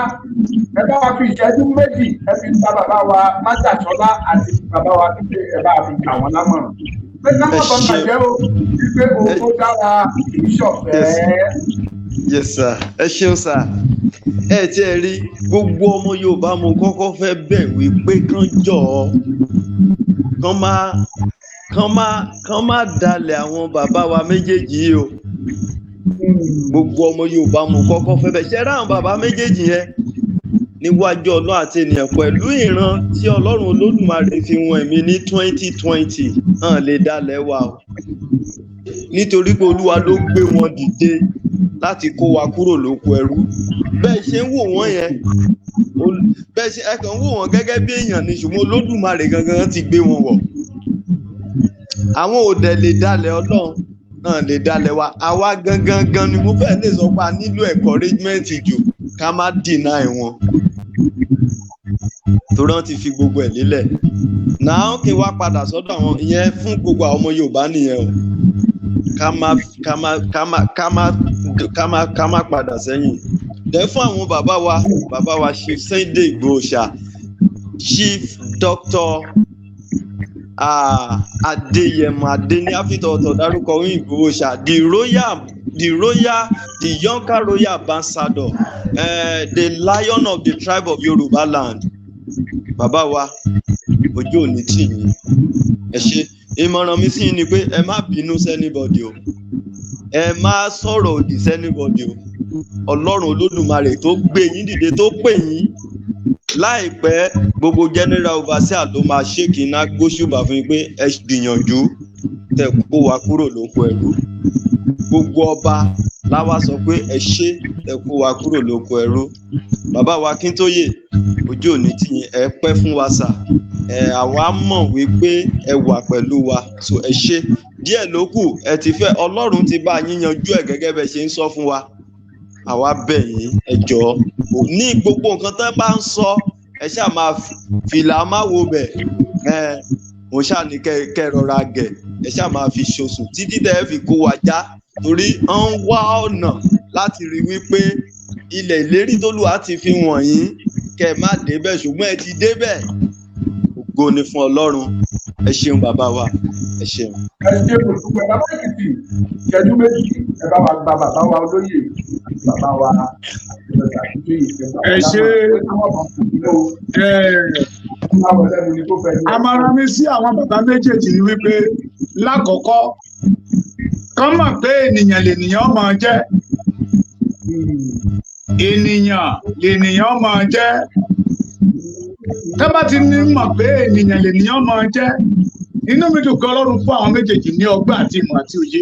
ẹ bá wa fi ìṣẹ́jú 2 ẹ fi ta bàbá wa Májàsọ́lá àti bàbá wa Túnde, ẹ bá fi gbà wọ́n lámọ̀ràn pé ká má Ẹ bàa ṣe. bàjẹ́ o, wípé ohun tó dára kì í ṣọ̀fẹ́. Yes sir, ẹ ṣeun sir. Ẹ tí ẹ rí gbogbo ọmọ Yorùbá, mo kọ́kọ́ fẹ́ bẹ̀ wípé kán jọ̀ọ́, kán má dalẹ̀ àwọn bàbá wa méjèèjì yìí o. Gbogbo ọmọ Yorùbá, mo kọ́kọ́ fẹ́ bẹ̀ ṣe ráwọn bàbá méjèèjì yẹn níwájú Ọlọ́run àti ènìyàn, pẹ̀lú ìran tí Ọlọ́run Olódùmarè fi wọn ẹ̀mí ní 2020 hàn lè dalẹ̀ wa o, nítorí pé Olúwa ló gbé wọn dìde láti kó wa kúrò lóko ẹrú. Bẹ́ẹ̀ ṣe ń wò wọ́n yẹn, bẹ́ẹ̀ ṣe ẹ kàn ń wò wọ́n gẹ́gẹ́ bí èèyàn ni, ṣùgbọ́n Olódùmarè gangan ti gbé wọn wọ̀. Àwọn ò dẹ̀ lè dalẹ̀ Ọlọ́run náà, lè dalẹ̀ wa. Àwa gangan gan ni mo fẹ́ lè sọ pé a nílò encouragement jù, ká má deny wọn, torí wọ́n ti fi gbogbo ẹ̀ lélẹ̀ náà. Kí n wá padà sọ́dọ̀ àwọn ìyẹn fún gbogbo àwọn ọmọ Yorùbá nìyẹn o. Ká má padà sẹ́yìn dẹ́ fún àwọn bàbá wa Chief Sunday Igboho Ṣá, Chief Doctor Adéyẹmọ Adéní àfitọ̀tọ̀ dárúkọ Ìgbòho Ṣá, the royal, the Yonka royal ambassador, the lion of the tribe of Yorùbá land. Bàbá wa, ojú òní tì yín, ẹ ṣe. Ìmọ̀ràn mi sí yín ni pé ẹ má bínú sí anybody o, ẹ má sọ̀rọ̀ òdì sí anybody o. Ọlọ́run Olódùmarè tó gbé yín dìde, tó pè yín láìpẹ́, gbogbo general overseer ló máa ṣèkì iná gbóṣùbà fún yín pé ẹ gbìyànjú tẹ kó wa kúrò lóko ẹrú. Gbogbo ọba láwa sọ pé ẹ ṣé, tẹ kó wa kúrò lóko ẹrú. Bàbá wa Akíntóyè, ojú òní tì yín, ẹ pẹ́ fún wa sà. Ẹ àwa mọ̀ wípé ẹ wà pẹ̀lú wa, so ẹ ṣé. Díẹ̀ ló kù, ẹ ti fẹ́ Ọlọ́run ti bá yín yanjú ẹ̀ gẹ́gẹ́ bẹ́ ṣe ń sọ fún wa. Àwa bẹ̀ yín, ẹ jọ̀ọ́, ní gbogbo nǹkan tẹ́ bá ń sọ, ẹ ṣáà máa fìlà má wo bẹ̀. Ẹ mo ṣáà ní kẹ́ rọra gẹ̀, ẹ ṣáà máa fi ṣoṣù títí tẹ́ ẹ fi kó wa já, torí ó ń wá ọ̀nà láti rí wípé ilẹ̀ ìlérí t'Olúwa ti fi wọ̀nyí kẹ́ ẹ má débẹ̀, ṣùgbọ́n ẹ ti débẹ̀. Ògo ni fún Ọlọ́run. Ẹ ṣeun bàbá wa, ẹ ṣeun. Ẹ ṣe kò dúpẹ́. Bàbá Èkìtì, ìṣẹ́jú 2, ẹ bá wa gba bàbá wa olóyè, bàbá wa Ẹ ṣe. Àmọ̀ràn mi sí àwọn bàbá méjèèjì ni wípé lákọ̀ọ́kọ́ kán mọ̀ pé ènìyàn lènìyàn máa jẹ́, ènìyàn lènìyàn máa jẹ́. Tá bá ti ní mọ̀ pé ènìyàn lènìyàn máa jẹ́, inú mi dùn pé Ọlọ́run fún àwọn méjèèjì ní ọgbọ́n àti ìmọ̀ àti òye.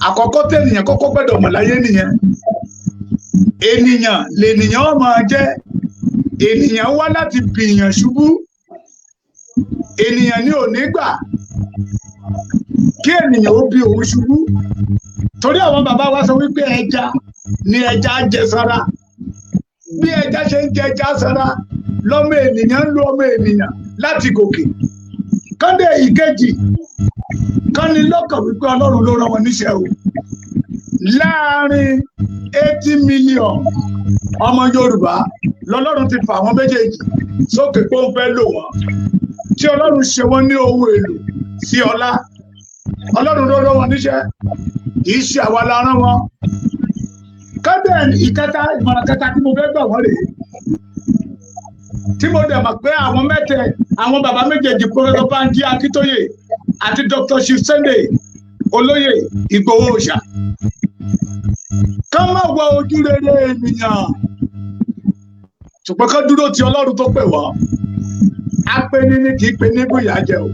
Àkọ́kọ́ tẹ̀nìyàn kọ́kọ́ gbọ́dọ̀ mọ̀ láyé nìyẹn, ènìyàn lènìyàn máa jẹ́. Ènìyàn wá láti bìyàn ṣubú, ènìyàn ní ò ní gbà kí ènìyàn ó bí òun ṣubú, torí àwọn bàbá wa sọ wípé ẹja ni ẹja jẹ sára. Bí ẹja ṣe ń jẹ ẹja sára lọ́mọ ènìyàn ń lo ọmọ ènìyàn láti gòkè. Kọ́ndé ìkejì kán ní lọ́kàn wípé Ọlọ́run ló rán wọn níṣẹ́ o. Láàárín 80 million ọmọ Yorùbá lọ́lọ́run ti fà wọ́n méjèèjì sókè pé ó ń fẹ́ lò wọ́n, tí Ọlọ́run ṣe wọ́n ní ohun èlò sí ọlá. Ọlọ́run ló rán wọn níṣẹ́, kì í ṣe àwa la rán wọn. Kọ́ndé ìkẹta, ìmọ̀ràn kẹta tí mo fẹ́ gbà wọ́n rèé, tí mo dẹ̀ mọ̀ pé àwọn mẹ́tẹ̀ àwọn bàbá méjèèjì, Professor Banji Akíntóyè àti Dr. Chief Sunday Olóyè Ìgbòho Òòṣà, ká má wọ ojú rere ènìyàn, ṣùgbọ́n ká dúró ti Ọlọ́run tó pè wọ́n. Apẹni ni kì í pe ní bóyá jẹ o.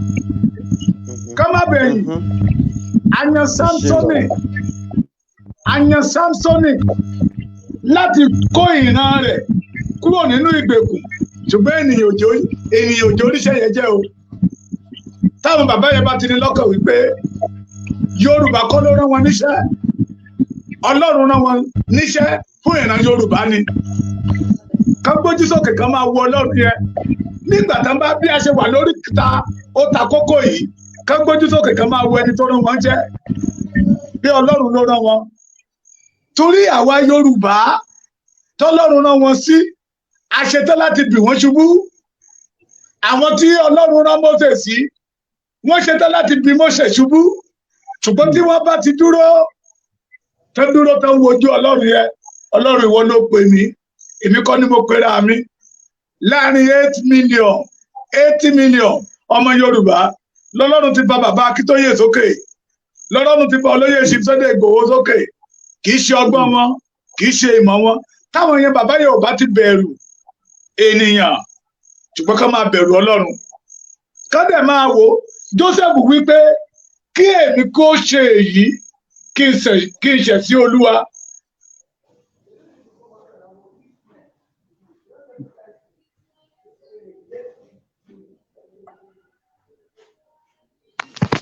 Ká má bẹ̀yìn. Àyàn Samsoni, àyàn Samsoni láti kó ìran rẹ̀ kúrò nínú ìgbèkùn, ṣùgbọ́n ènìyàn òjò oríṣẹ́ yẹn jẹ́ o. Táwọn bàbá yẹn bá ti ní lọ́kàn wípé Yorùbá kọ́ ló rán wọn níṣẹ́, Ọlọ́run rán wọn níṣẹ́ fún ìran Yorùbá ni. Ká gbójú sókè, ká máa wo Ọlọ́run yẹn nígbà tá bá bí a ṣe wà lórí ta ó ta kókó yìí. Ká gbójú sókè, ká máa wo ẹni tó rán wọn jẹ́ bí Ọlọ́run ló rán wọn, torí àwa Yorùbá tọ́lọ́run rán wọn sí, a ṣetán láti bì wọ́n ṣubú. Àwọn tí Ọlọ́run rán Mósè sí, wọ́n ṣetán láti bì Mósè ṣubú, ṣùgbọ́n tí wọ́n bá ti dúró tó dúró tó ń wojú Ọlọ́run yẹn, Ọlọ́run ìwọ ló pè mí, èmi kọ́ ni mo pera mi. Láàrin 8 million, 80 million ọmọ Yorùbá lọ́lọ́run ti fa bàbá Akíntóyè sókè, lọ́lọ́run ti fa olóyè Chief Sunday Ìgbòho sókè. Kì í ṣe ọgbọ́n wọn, kì í ṣe ìmọ̀ wọn. Táwọn yẹn bàbá yẹn ò bá ti bẹ̀rù ènìyàn, ṣùgbọ́n ká máa bẹ̀rù Ọlọ́run, ká dẹ̀ máa wò. Joseph wípé kí èmi kó ṣe èyí, kí n ṣẹ̀ sí Olúwa.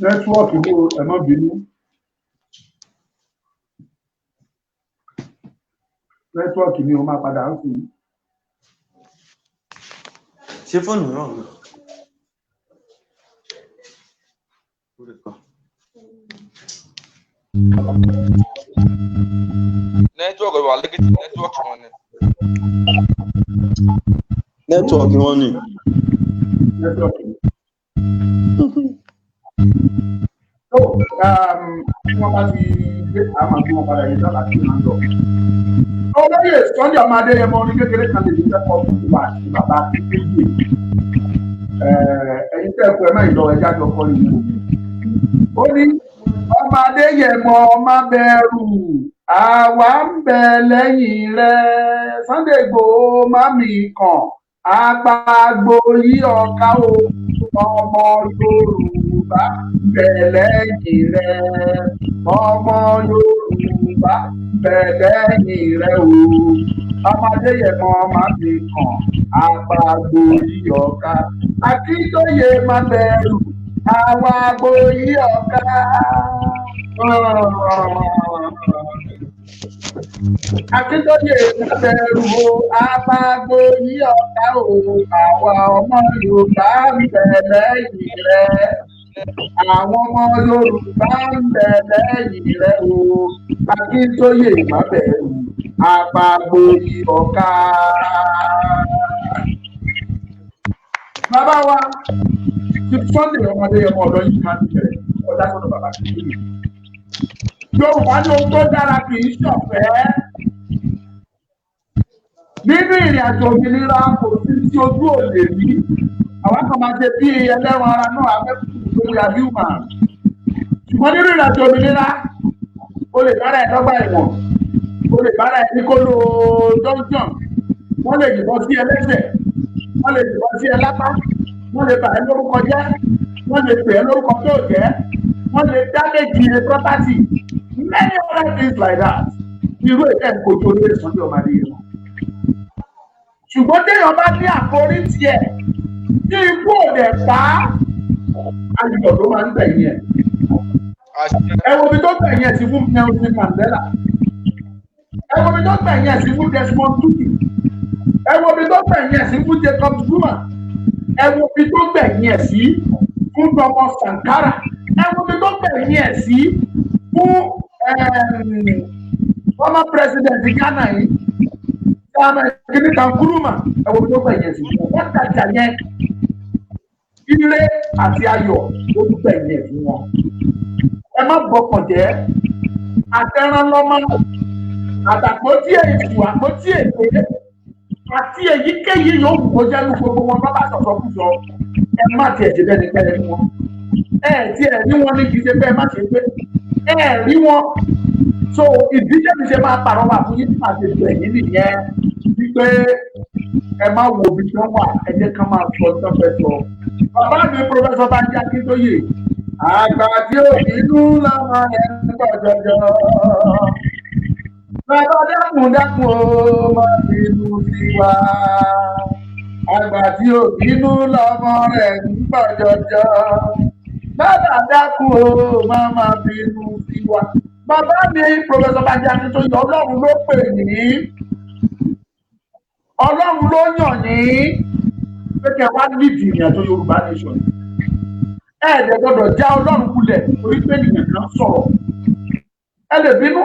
Nẹ́tíwọ́ọ̀kì ní o, ẹ má bínú. Nẹ́tíwọ́ọ̀kì ni o máa padà ń sìn. Ṣé fóònù náà lọ? Nẹ́tíwọ́ọ̀kì wà lẹ́gẹ̀tì, nẹ́tíwọ́ọ̀kì wọn ni. Nẹ́tíwọ́ọ̀kì wọn ni. Nẹ́tíwọ́ọ̀kì. So, tí wọ́n bá ti gbé àwọn àti wọn padà yìí lọ́la tí wọ́n ń lọ. Olóyè Sunday ọmọ Adéyẹmọ orin kékeré kan lè ní fẹ́ kọ́ fún wa àti bàbá Akíntóyè. Ẹ̀yin tẹ́ ẹ kú ẹ má ìlọ ẹja jọ kọ́ nìyẹn. Ó ní ọmọ Adéyẹmọ má bẹ̀rù, Àwa ń bẹ lẹ́yìn rẹ, Sunday Igboho, má mi kàn àpàgbò yí ọ̀ka o. Ọmọ Yorùbá ń bẹ lẹ́yìn rẹ, ọmọ Yorùbá ń bẹ lẹ́yìn rẹ o. Ọmọ Adéyẹmọ, má mi kàn àpàgbò yí ọ̀ka. Akíntóye, má bẹ̀rù, àwa àgbò yí ọ̀ka. Akíntóye, má bẹ̀rù o, àpàgbò yí ọ̀ka o. Àwa ọmọ Yorùbá ń bẹ lẹ́yìn rẹ, àwọn ọmọ Yorùbá ń bẹ lẹ́yìn rẹ o. Akíntóye, má bẹ̀rù, àpàgbò yí ọ̀ka. Bàbá wa ti Sunday ọmọdé ọmọ ọ̀dọ́ yìí máa ń bẹ̀rẹ̀ ọjà sọ́dọ̀ bàbá Akíntóye. Yorùbá ní ohun tó dára kì í ṣọ̀fẹ́. Nínú ìrìn àjò òmìnira, kò sí tí ojú ò lè rí. Àwọn kan máa ṣe bí ẹlẹ́ran ara náà, afẹ́kùn lórí human. Ṣùgbọ́n nínú ìrìn àjò òmìnira, o lè bára ẹ lọ́gbà ẹ̀wọ̀n, o lè bára ẹ ní kóló dungeon, wọ́n lè yìnbọn sí ẹ lẹ́sẹ̀, wọ́n lè yìnbọn sí ẹ lápá, wọ́n lè bà ẹ́ lórúkọ jẹ́, wọ́n lè pè ẹ́ lórúkọ tó jẹ́, wọ́n lè damage property, many other things like that. Irú èdè ìkojú olóyè Sunday ọmọ Adéyẹmọ. Ṣùgbọ́n téèyàn bá ní àforítì ẹ̀ tí ikú ò dẹ̀ pa á, ayọ̀ ló máa ń gbẹ̀yìn ẹ̀. Ẹ wo ibi tó gbẹ̀yìn ẹ̀ sí fún Nelson Mandela, ẹ wo ibi tó gbẹ̀yìn ẹ̀ sí fún Desmond Tutu, ẹ wo ibi tó gbẹ̀yìn ẹ̀ sí fún Jacob Zuma, ẹ wo ibi tó gbẹ̀yìn ẹ̀ sí fún Thomas Sankara, ẹ wo ibi tó gbẹ̀yìn ẹ̀ sí fún former president Ghana yìí, kìnnì kan, Nkrumah. Ẹ wo ibi tó gbẹ̀yìn ẹ̀ sí fún wọn. Tàjà yẹn, ire àti ayọ̀ ló gbẹ̀yìn ẹ̀ fún wọn. Ẹ má bọkàn jẹ́. Àtẹranlọ́mọ àtàpótí èṣù, àpótí èké àti èyíkéyìí yóò wù kó jẹ́ ní gbogbo wọn bá sọ̀sọ̀ kú sọ, ẹ má tiẹ̀ ṣe bẹ́ẹ̀ ní pẹ́ẹ́ ní wọn. Ẹ tiẹ̀ ní wọn ní kì í ṣe bẹ́ẹ̀, má ṣe pé ẹ rí wọn. So ìdíje mi ṣe máa pàrọwà fún yín tí màá ṣe gbẹ̀yìn nìyẹn, wípé ẹ má wo ibi tí wọ́n wà, ẹ jẹ́ ká máa sọ tí wọ́n fẹ́ sọ. Bàbá mi, Professor Banji Akíntóyè, àgbà tí ò bínú lọ́mọ ẹ̀ ń pọ̀ jọjọ. Bàbá, dákun dákun ó, má bínú sí wa. Àgbà tí ò bínú lọ́mọ rẹ̀ ń pọ̀ jọjọ. Bàbá, dákun ó, má má bínú sí wa. Bàbá mi, Professor Banji Akíntóyè, Ọlọ́run ló pè yín. Ọlọ́run ló yàn yín pé kẹ́ wá nídìí ìrìn àjò Yorùbá nation. Ẹ dẹ̀ gbọ́dọ̀ já Ọlọ́run kulẹ̀ torí pé ènìyàn kan sọ̀rọ̀. Ẹ lè bínú,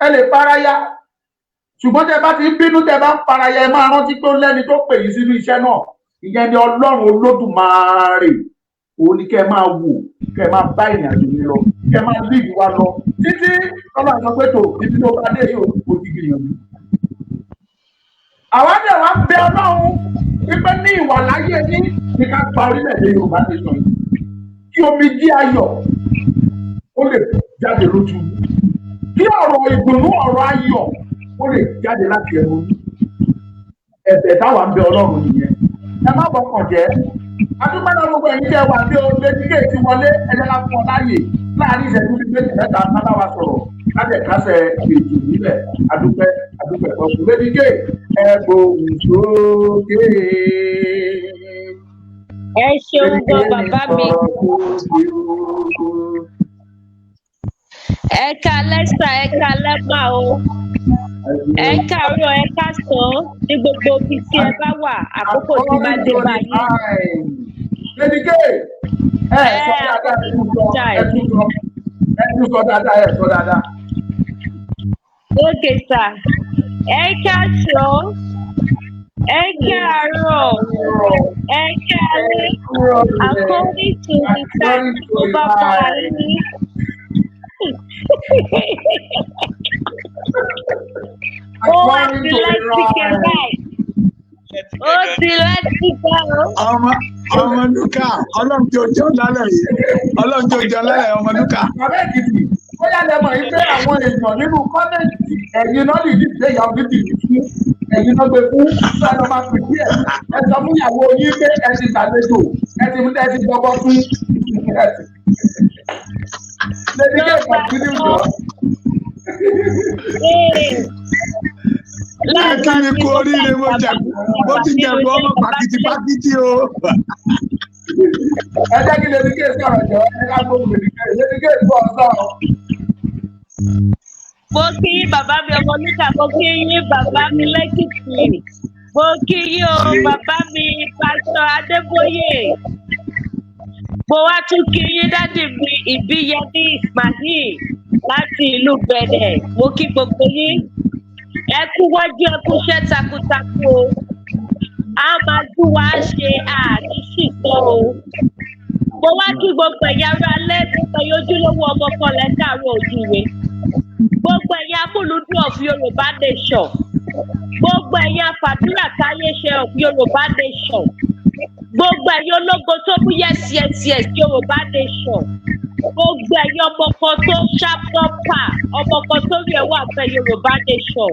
ẹ lè paraya, ṣùgbọ́n tẹ́ bá ti ń bínú, tẹ́ bá ń paraya, ẹ máa rántí pé ó lẹ́ni tó pè yín sínú iṣẹ́ náà. Ìyẹn ni Ọlọ́run Olódùmarè. Òun ni kẹ́ ẹ máa wò, kẹ́ ẹ máa bá ìrìn àjò yín lọ, kẹ́ ẹ máa líìdì wa lọ títí tọ́lá sọ pé tó ibi tó bá dé yóò kó ti gbìyànjú. Àwa dẹ̀ wá bẹ Ọlọ́run wípé ní ìwà láyé yín ní ká gba orílẹ̀-èdè Yorùbá nation yìí, kí omi jí ayọ̀ ó lè jáde lójú, kí ọ̀rọ̀ ìdùnnú, ọ̀rọ̀ ayọ̀ ó lè jáde láti ẹnu yín. Ẹ̀bẹ̀ táwa ń bẹ Ọlọ́run nìyẹn. Ẹ má bọkàn jẹ́. Adúpẹ́ náà gbogbo ẹ̀yin tẹ́ wà ní o létí kéètì wọlé. Ẹ jẹ́ ká fún ọ láàyè láàrin ìṣẹ́jú bíi méjì mẹ́ta ká bá wa sọ̀rọ̀ lábẹ́ kásẹ̀ ètò nílẹ̀. Adúpẹ́, adúpẹ́ ọ̀sùn. Létí ké ẹ gbóhùn sókè. Ẹ ṣeun gan, bàbá mi. Ẹ káalẹ́ sà, ẹ káalẹ́ mà o, ẹ káàárọ̀, ẹ káàsán ní gbogbo ibi tí ẹ bá wà, àkókò tí bá dé bá yín. Lady K, ẹ sọ dáadáa, ẹ tún sọ, ẹ tún sọ, ẹ tún sọ dáadáa, ẹ sọ dáadáa. Ok sà, ẹ káàsán, ẹ káàárọ̀, ẹ káalẹ́, according to the time tó bá bá yín. Ó wá sí lẹ́sìkẹ́ báyìí. Ó ti lẹ́sìkẹ́ o. Ọmọ ọmọ Lúkà, Ọlọ́run tí ó jẹun lálẹ́ yìí, Ọlọ́run tí ó jẹun lálẹ́ yìí, ọmọ Lúkà. Bàbá Èkìtì, Bóyá lẹ mọ̀ yín pé àwọn èèyàn nínú comment, ẹ̀yin náà lè dìde ìyá Onítìrí fún, ẹ̀yin náà gbé fún. Ẹ lọ máa pè díẹ̀, ẹ sọ fún ìyàwó yín pé ẹ ti gbàlejò, ẹ ti gbọgbọ fún. Lady K, continue jọ. Ee, Ẹ kí lẹ́ẹ̀kan mi sí kú mo oríire. fẹ́ Mo jẹ, mo ti nínú jẹ̀bù ilé ọmọ bàbá pàkìtì mi. pàkìtì o. Ẹ jẹ́ kí Lady K sọ̀rọ̀ jọ, ẹ ká gbóhùn Lady K. Lady K, gbọ́ ọ sọ̀rọ̀. Mo kí yín, bàbá mi Ọmọlúkà. Mo kí yín, bàbá mi lẹ́kìtì. Mo kí yín o, bàbá mi Pásítọ̀ Adébóyè. Mo wá tún kí yín, daddy mi Ìbíyẹmí Ismail láti ìlú Benin. Mo kí gbogbo yín. Ẹ kú wájú, ẹ kú iṣẹ́ takuntakun o. A máa tún wá ṣe àní ṣìṣọ́ o. Mo wá kí gbogbo ẹ̀yin ará alẹ́, gbogbo ẹ̀yin ojúlówó ọmọ kan lẹ́kàárọ̀ òjúwe, gbogbo ẹ̀yin amúlùdún of Yorùbá nation, gbogbo ẹ̀yin afàdúrà táyé ṣe of Yorùbá nation, gbogbo ẹ̀yin ológo tó mú yes yes yes Yorùbá nation, gbogbo ẹ̀yin ọmọ kan tó ṣàpọ̀pà, ọmọ kan tó rí ẹ̀wọ̀ àfẹ́ Yorùbá nation.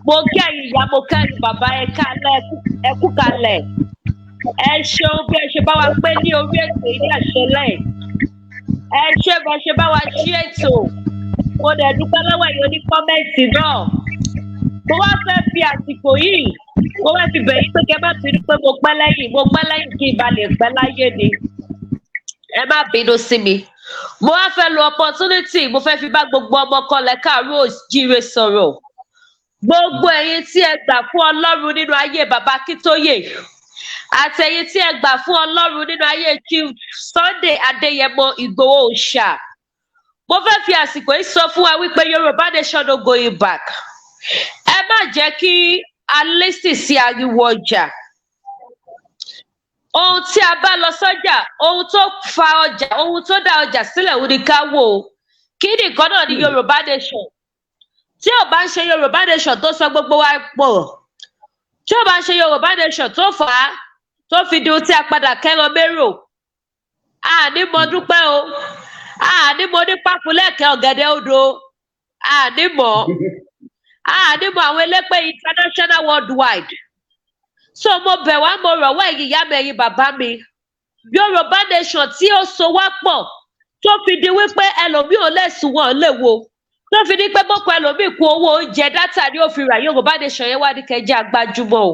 Mo kí ẹ̀yin ìyá, mo kí ẹ̀yin bàbá. Ẹ kálẹ̀, ẹ kú kalẹ̀. Ẹ ṣeun bí ẹ ṣe bá wa pé ní orí ètò yìí ní àṣẹlẹ̀. Ẹ ṣe bá ṣe bá wa ṣí ètò. Mo dẹ̀ dúpẹ́ lọ́wọ́ ẹ̀yin oní comment náà. Mo wá fẹ́ fi àsìkò yìí, mo fẹ́ fi bẹ̀ yín pé kẹ́ má bínú pé mo pẹ́ lẹ́yìn. Mo pẹ́ lẹ́yìn kí n ba lè pẹ́ láyé ni. Ẹ má bínú sí mi. Mo wá fẹ́ lo opportunity, mo fẹ́ fi bá gbogbo ọmọ kọlẹ̀ káàárọ̀ òjíire sọ̀rọ̀. Gbogbo ẹ̀yin tí ẹ gbà fún Ọlọ́run nínú ayé bàbá Akíntóyè, àtẹ̀yin tí ẹ gbà fún Ọlọ́run nínú ayé Chief Sunday Adéyẹmọ Ìgbòho Òòṣà, mo fẹ́ fi àsìkò yìí sọ fún wa wípé Yorùbá nation no going back. Ẹ má jẹ́ kí a listen sí ariwo ọjà. Ohun tí a bá lọ sọ́jà, ohun tó fa ọjà, ohun tó dá ọjà sílẹ̀, òun ni ká wò ó. Kí nìkan náà ní Yorùbá nation. Tí ò bá ń ṣe Yorùbá nation tó sọ gbogbo wa pọ̀, tí ò bá ń ṣe Yorùbá nation tó fà á tó fi di ohun tí a padà kẹ́ran mérò, àní mo dúpẹ́ o, àní mo ní pápúlẹ̀kẹ́ ọ̀gẹ̀dẹ̀ odò, àní mọ̀, àní mọ̀ àwọn elépè international worldwide. So mo bẹ̀ wá, mo rọ̀ wá, ẹ̀yin ìyá mi, ẹ̀yin bàbá mi, Yorùbá nation tí ó so wá pọ̀, tó fi di wípé ẹlòmíì ò lè sùn, wọn lè wo, tó fi di pé boko ẹlòmíì kú, owó oúnjẹ data ni ó fi rà, Yorùbá nation yẹn wá ní kẹjẹ àgbájúmọ́ o.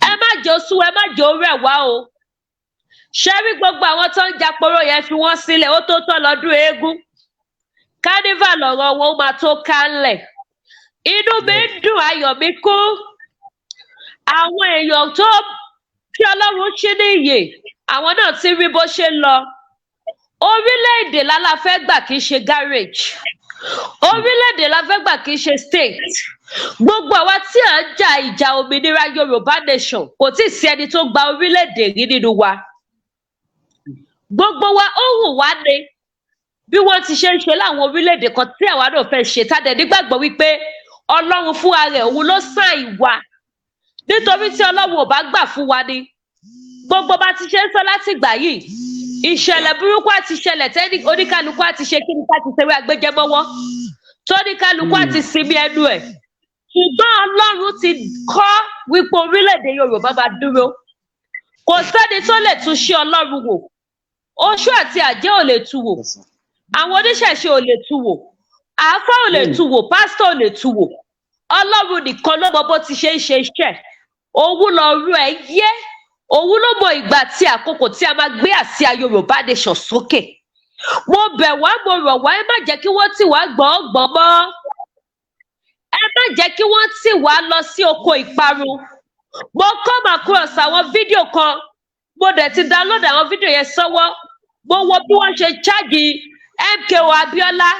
Ẹ má jẹ́ ó sú, ẹ má jẹ́ ó rẹ̀ wá o. Ṣé rí gbogbo àwọn tó ń japoro yẹn, fi wọ́n sílẹ̀. Ó tó tọ́ lọ́dún eégún carnival, ọ̀rọ̀ wọn ó máa tó kánlẹ̀. Inú mi ń dùn, ayọ̀ mi kún. Àwọn èèyàn tó tí Ọlọ́run ṣí ní ìyè, àwọn náà ti rí bó ṣe ń lọ. Orílẹ̀-èdè la fẹ́ gbà, kì í ṣe garage. Orílẹ̀-èdè la fẹ́ gbà, kì í ṣe state. Gbogbo àwa tí à ń jà ìjà òmìnira Yorùbá nation, kò tí ì sí ẹni tó gba orílẹ̀-èdè rí nínú wa. Gbogbo wa, ó wù wá ní bí wọ́n ti ṣe ń ṣe láwọn orílẹ̀-èdè kan tí àwa náà fẹ́ ṣe, tá a dẹ̀ nígbàgbọ́ wípé Ọlọ́run fúnra rẹ̀, òun ló sàn ìwà. Nítorí tí Ọlọ́run ò bá gbà fún wa ni gbogbo bá ti ṣe ń sọ láti ìgbà yìí, ìṣẹ̀lẹ̀ burúkú àti ìṣẹ̀lẹ̀ tẹ́ni oníkálukú àti ṣe kí ni ká ti ṣeré agbẹjẹmọ́wọ́, tóníkálukú àti sinmi ẹnu ẹ̀. Ṣùgbọ́n Ọlọ́run ti kọ́ wípé orílẹ̀-èdè Yorùbá máa dúró. Kò sẹ́ni tó lè tún ṣe Ọlọ́run wò. Oṣó àti àjẹ́ ò lè tú wò, àwọn oníṣẹ̀ṣe ò lè tú wò, àáfà ò lè tú wò, pásítọ̀ ò lè tú wò. Ọlọ́run nìkan ló mọ bó ti ṣe ń ṣe iṣẹ́. Òun lọ̀rọ̀ ẹ̀ yé, òun ló mọ ìgbà tí àkókò tí a máa gbé àsíá Yorùbá nation sókè. Mo bẹ̀ wá, mo rọ̀ wá, ẹ má jẹ́ kí wọ́n tì wá gbọ̀ngbọ̀n mọ́. Ẹ má jẹ́ kí wọ́n tì wá lọ sí oko ìparun. Mo come across àwọn fídíò kan, mo dẹ̀ ti download àwọn fídíò yẹn sọ́wọ́. Mo wo bí wọ́n ṣe charge MKO Abiola,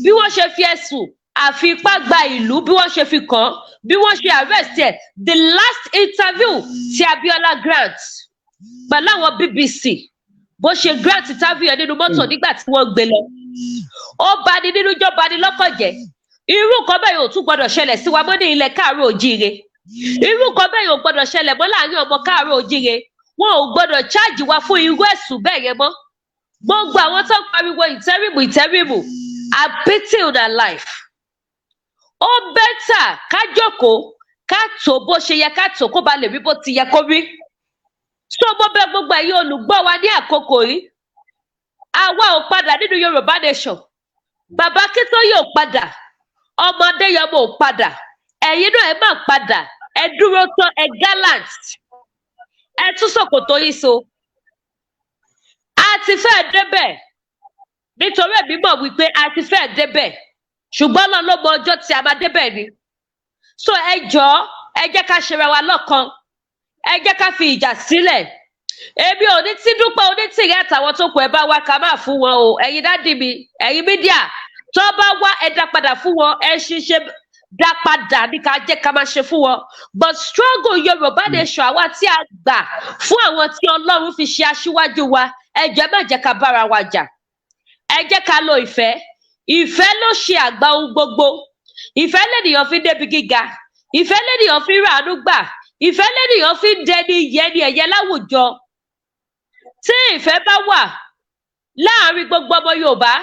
bí wọ́n ṣe fi ẹ̀sùn àfipá gba ìlú, bí wọ́n ṣe fi kàn án, bí wọ́n ṣe arrest ẹ̀. The last interview ti Abiola grant pẹ̀lú àwọn BBC, bó ṣe grant interview yẹn nínú mọ́tò nígbà tí wọ́n gbé lọ, ó bani nínú jọ́, bani lọ́kàn jẹ́. Irú nǹkan bẹ́ẹ̀ yóò tún gbọ́dọ̀ ṣẹlẹ̀ sí wa mọ́ ní ilẹ̀ káàárọ̀ òjíire. Irú nǹkan bẹ́ẹ̀ yóò gbọ́dọ̀ ṣẹlẹ̀ mọ́ láàrin ọmọ káàárọ̀ òjíire. Wọn ò gbọ́dọ̀ charge wa fún irú ẹ̀sùn bẹ́ẹ̀ yẹn mọ́. Gbogbo àwọn tó ń pariwo interim, interim, I pity una life. Ó better ká jókòó, ká tó bó ṣe yẹ ká tó, kó ba lè rí bó ti yẹ kó rí. So mo bẹ̀ gbogbo ẹ̀yin olùgbọ́ wa ní àkókò yìí, àwa ò padà nínú Yorùbá Nation. Bàbá Akíntóyè ò padà, ọmọ Adéyẹmọ ò padà, ẹ̀yin náà ẹ má padà. Ẹ dúró tán, ẹ gallant, ẹ tún ṣòkòtò yín so. A ti fẹ́ débẹ̀, nítorí èmi mọ̀ wípé a ti fẹ́ débẹ̀, ṣùgbọ́n Ọlọ́run ló mọ ọjọ́ tí a máa débẹ̀ ni. So ẹ jọ̀ọ́, ẹ jẹ́ ká ṣera wa lọ́kan, ẹ jẹ́ ká fi ìjà sílẹ̀. Èmi ò ní tí Dúpẹ́ Onítìrí àtàwọn tó kù ẹ bá wá, ká máa fún wọn o. Ẹ̀yin daddy mi, ẹ̀yin media tó bá wá, ẹ dá padà fún wọn. Ẹ ṣiṣẹ́ dá padà ní ká jẹ́ ká máa ṣe fún wọn. But struggle Yorùbá Nation, àwa tí a gbà fún àwọn tí Ọlọ́run fi ṣe aṣíwájú wa, ẹ jọ̀ọ́, ẹ má jẹ́ ká bára wa jà. Ẹ jẹ́ ká lo ìfẹ́. Ìfẹ́ ló ṣe àgbà ohun gbogbo. Ìfẹ́ lènìyàn fi débi gíga, ìfẹ́ lènìyàn fi ràánú gbà, ìfẹ́ lènìyàn fi ń dẹni yẹni ẹ̀yẹ láwùjọ. Tí ìfẹ́ bá wà láàrin gbogbo ọmọ Yorùbá,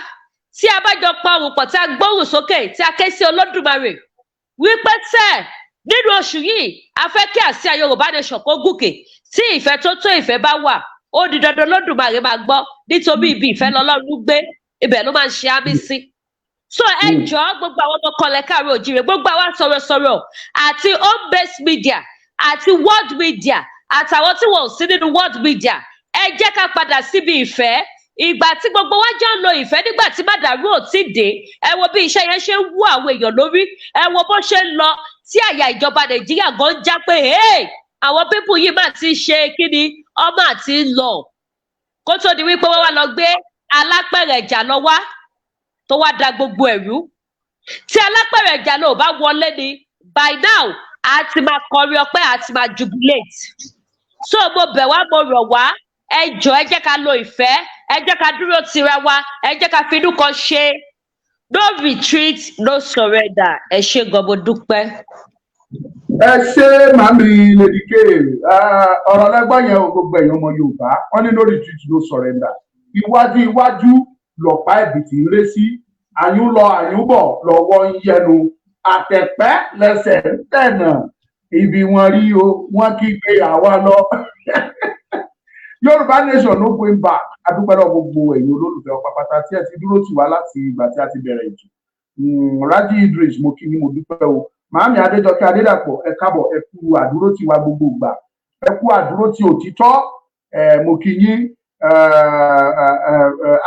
tí a bá jọ pa ohùn pọ̀, tí a gbóhùn sókè, tí a ké sí Olódùmarè wípé tẹ́ nínú oṣù yìí a fẹ́ kí àsíá Yorùbá Nation kó gòkè, tí ìfẹ́ tó tó ìfẹ́ bá wà, ó di dandan Olódùmarè máa gbọ́, nítorí ibi ìfẹ́ lọ́lọ́run gbé, ibẹ̀ ló máa ń ṣe àmì sí. So ẹ jọ̀ọ́, gbogbo àwọn ọmọ kọlẹ̀ káàárọ̀ òjìrè, gbogbo àwa sọ̀rọ̀sọ̀rọ̀ àti home based media àti world media àtàwọn tí wọn ò sí nínú world media, ẹ jẹ́ ká padà síbi ìfẹ́. Ìgbà tí gbogbo wa jọ ń lo ìfẹ́ nígbà tí màdàrú ò tí dé, ẹ wo bí iṣẹ́ yẹn ṣe ń wú àwọn èèyàn lórí. Ẹ wo bó ṣe ń lọ tí àyà ìjọba Nàìjíríà gan ń já pé, "Hey, àwọn people yìí mà ti ṣe kí ni ọmọ àti ń lọ," kó tó di wípé wọ́n wá lọ gbé alápẹ̀rẹ̀ ìjà lọ wá tó wá da gbogbo ẹ̀rú. Tí alápẹ̀rẹ̀ ìjà lọ ò bá wọlé ni, by now a ti máa kọrin ọpẹ́, a ti máa jubilate. So mo bẹ̀ wá, mo rọ̀ wá, ẹ jọ̀ọ́, ẹ jẹ́ ká lo ìfẹ́, ẹ jẹ́ ká dúró tira wa, ẹ jẹ́ ká finú kan ṣe. No retreat, no surrender. Ẹ ṣé gan, mo dúpẹ́. Ẹ ṣé, màmí Lady K. Ọ̀rọ̀ lẹ́gbọ́n yẹn o. Gbogbo ẹ̀yàn ọmọ Yorùbá, wọ́n ní no retreat, no surrender. Iwájú iwájú lọ̀pá ẹ̀bìtì ń ré sí, àyún lọ àyún bọ̀ lọ́wọ́ ń yẹnu, àtẹ̀pẹ́ lẹ́sẹ̀ ń tẹ̀nà ibi wọn rí o, wọ́n kígbe àwa lọ. Yorùbá Nation, no going back. Adúpẹ́ lọ gbogbo ẹ̀yin olólùfẹ́ ọ̀pá pátá tí ẹ ti dúró tì wá láti ìgbà tí a ti bẹ̀rẹ̀ ètò. Rájí Idris, mo kí ni, mo dúpẹ́ o. Màámi Adéjọkẹ́ Adédàpọ̀, ẹ káàbọ̀, ẹ kú àdúró tì wá gbogbo ìgbà, ẹ kú àdúró tì òtítọ́. Ẹ mo kí yín.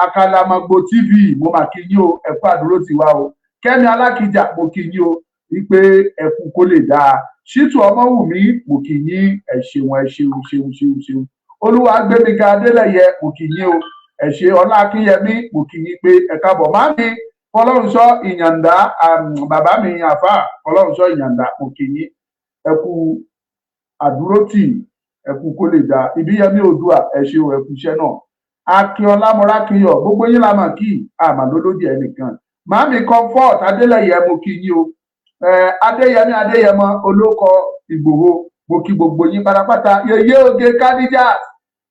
Akalamagbo TV, mo mà kí yín o, ẹ kú àdúró tì wá o. Kẹ́mi Alákìjà, mo kí yín o, wípé ẹ kú kó lè dáa. Ṣítù Ọmọwùmí, mo kí yín, ẹ ṣeun, ẹ ṣeun, ṣeun, ṣeun, ṣeun. Olúwa gbẹmíga Adélẹyẹ, mo kí yín o, ẹ ṣé. Ọlá Akínyẹmí, mo kí yín pé ẹ káàbọ̀. Máàmí Fọlọ́runṣọ́ Ìyàǹdá, bàbá mi àfà Fọlọ́runṣọ́ Ìyàǹdá, mo kí yín, ẹ kú àdúrótì, ẹ kú kó lè dáa. Ìbíyẹmí Oòdùà, ẹ ṣé o, ẹ kú iṣẹ́ náà. Akínọlá Mọrákínyọ, gbogbo yín la mà kí, àmà lólódì ẹnìkan. Màámi Comfort Adélẹyẹ, mo kí yín o. Adéyẹmí Adéyẹmọ Olóko Ìgbòho, mo kí gbogbo yín pátápátá. Yèyé Oge Kádíjà,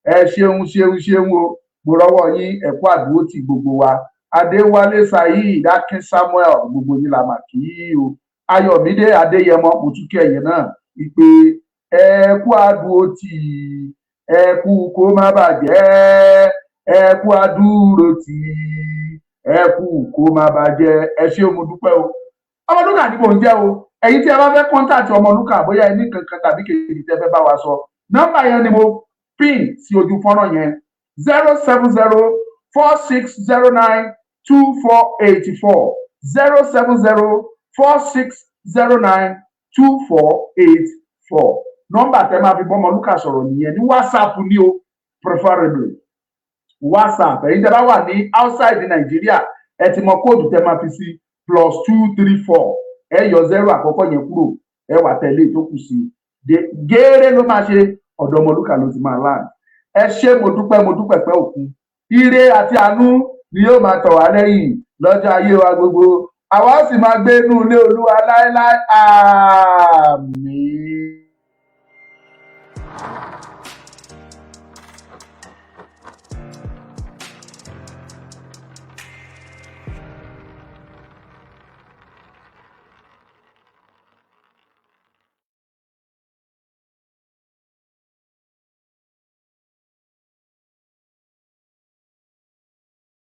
ẹ ṣeun, ṣeun, ṣeun o, mo rọ́wọ́ yín, ẹ kú àdúró tì gbogbo wa. Adéwálé Saheed, Akin Samuel, gbogbo yín la mà kí o. Ayọ̀mídé Adéyẹmọ, mo tún kí ẹ̀yin náà wípé ẹ kú àdúró tì, ẹ kú kó má bàjẹ́, ẹ kú àdúró tì, ẹ kú kó má bàjẹ́. Ẹ ṣé o, mo dúpẹ́ o. Ọmọlúkà ni mò ń jẹ́ o. Ẹ̀yin tí ẹ bá fẹ́ contact Ọmọlúkà, bóyá ẹ ní kankan tàbí kejì tẹ́ fẹ́ bá wa sọ, nọ́mbà yẹn ni mo pin sí ojú fọ́nrán yẹn: 07046092484, 07046092484. Nọ́mbà tẹ́ máa fi bọ́ Ọmọlúkà sọ̀rọ̀ nìyẹn ní WhatsApp ní o, preferably WhatsApp. Ẹ̀yin tẹ́ bá wà ní outside Nàìjíríà, ẹ ti mọ code tẹ́ máa fi sí: +234. Ẹ yọ zero àkọ́kọ́ yẹn kúrò, ẹ wà tẹ̀lé tó kù sí gééré ló máa ṣe, ọ̀dọ̀ Ọmọlúkà ló ti máa land. Ẹ ṣé, mo dúpẹ́, mo dúpẹ́ pẹ́ òkun. Ire àti àánú ni yóò máa tọ̀ wá lẹ́yìn lọ́jọ́ ayé wa gbogbo, àwa ó sì máa gbé inú ilé Olúwa láéláé. Àmín.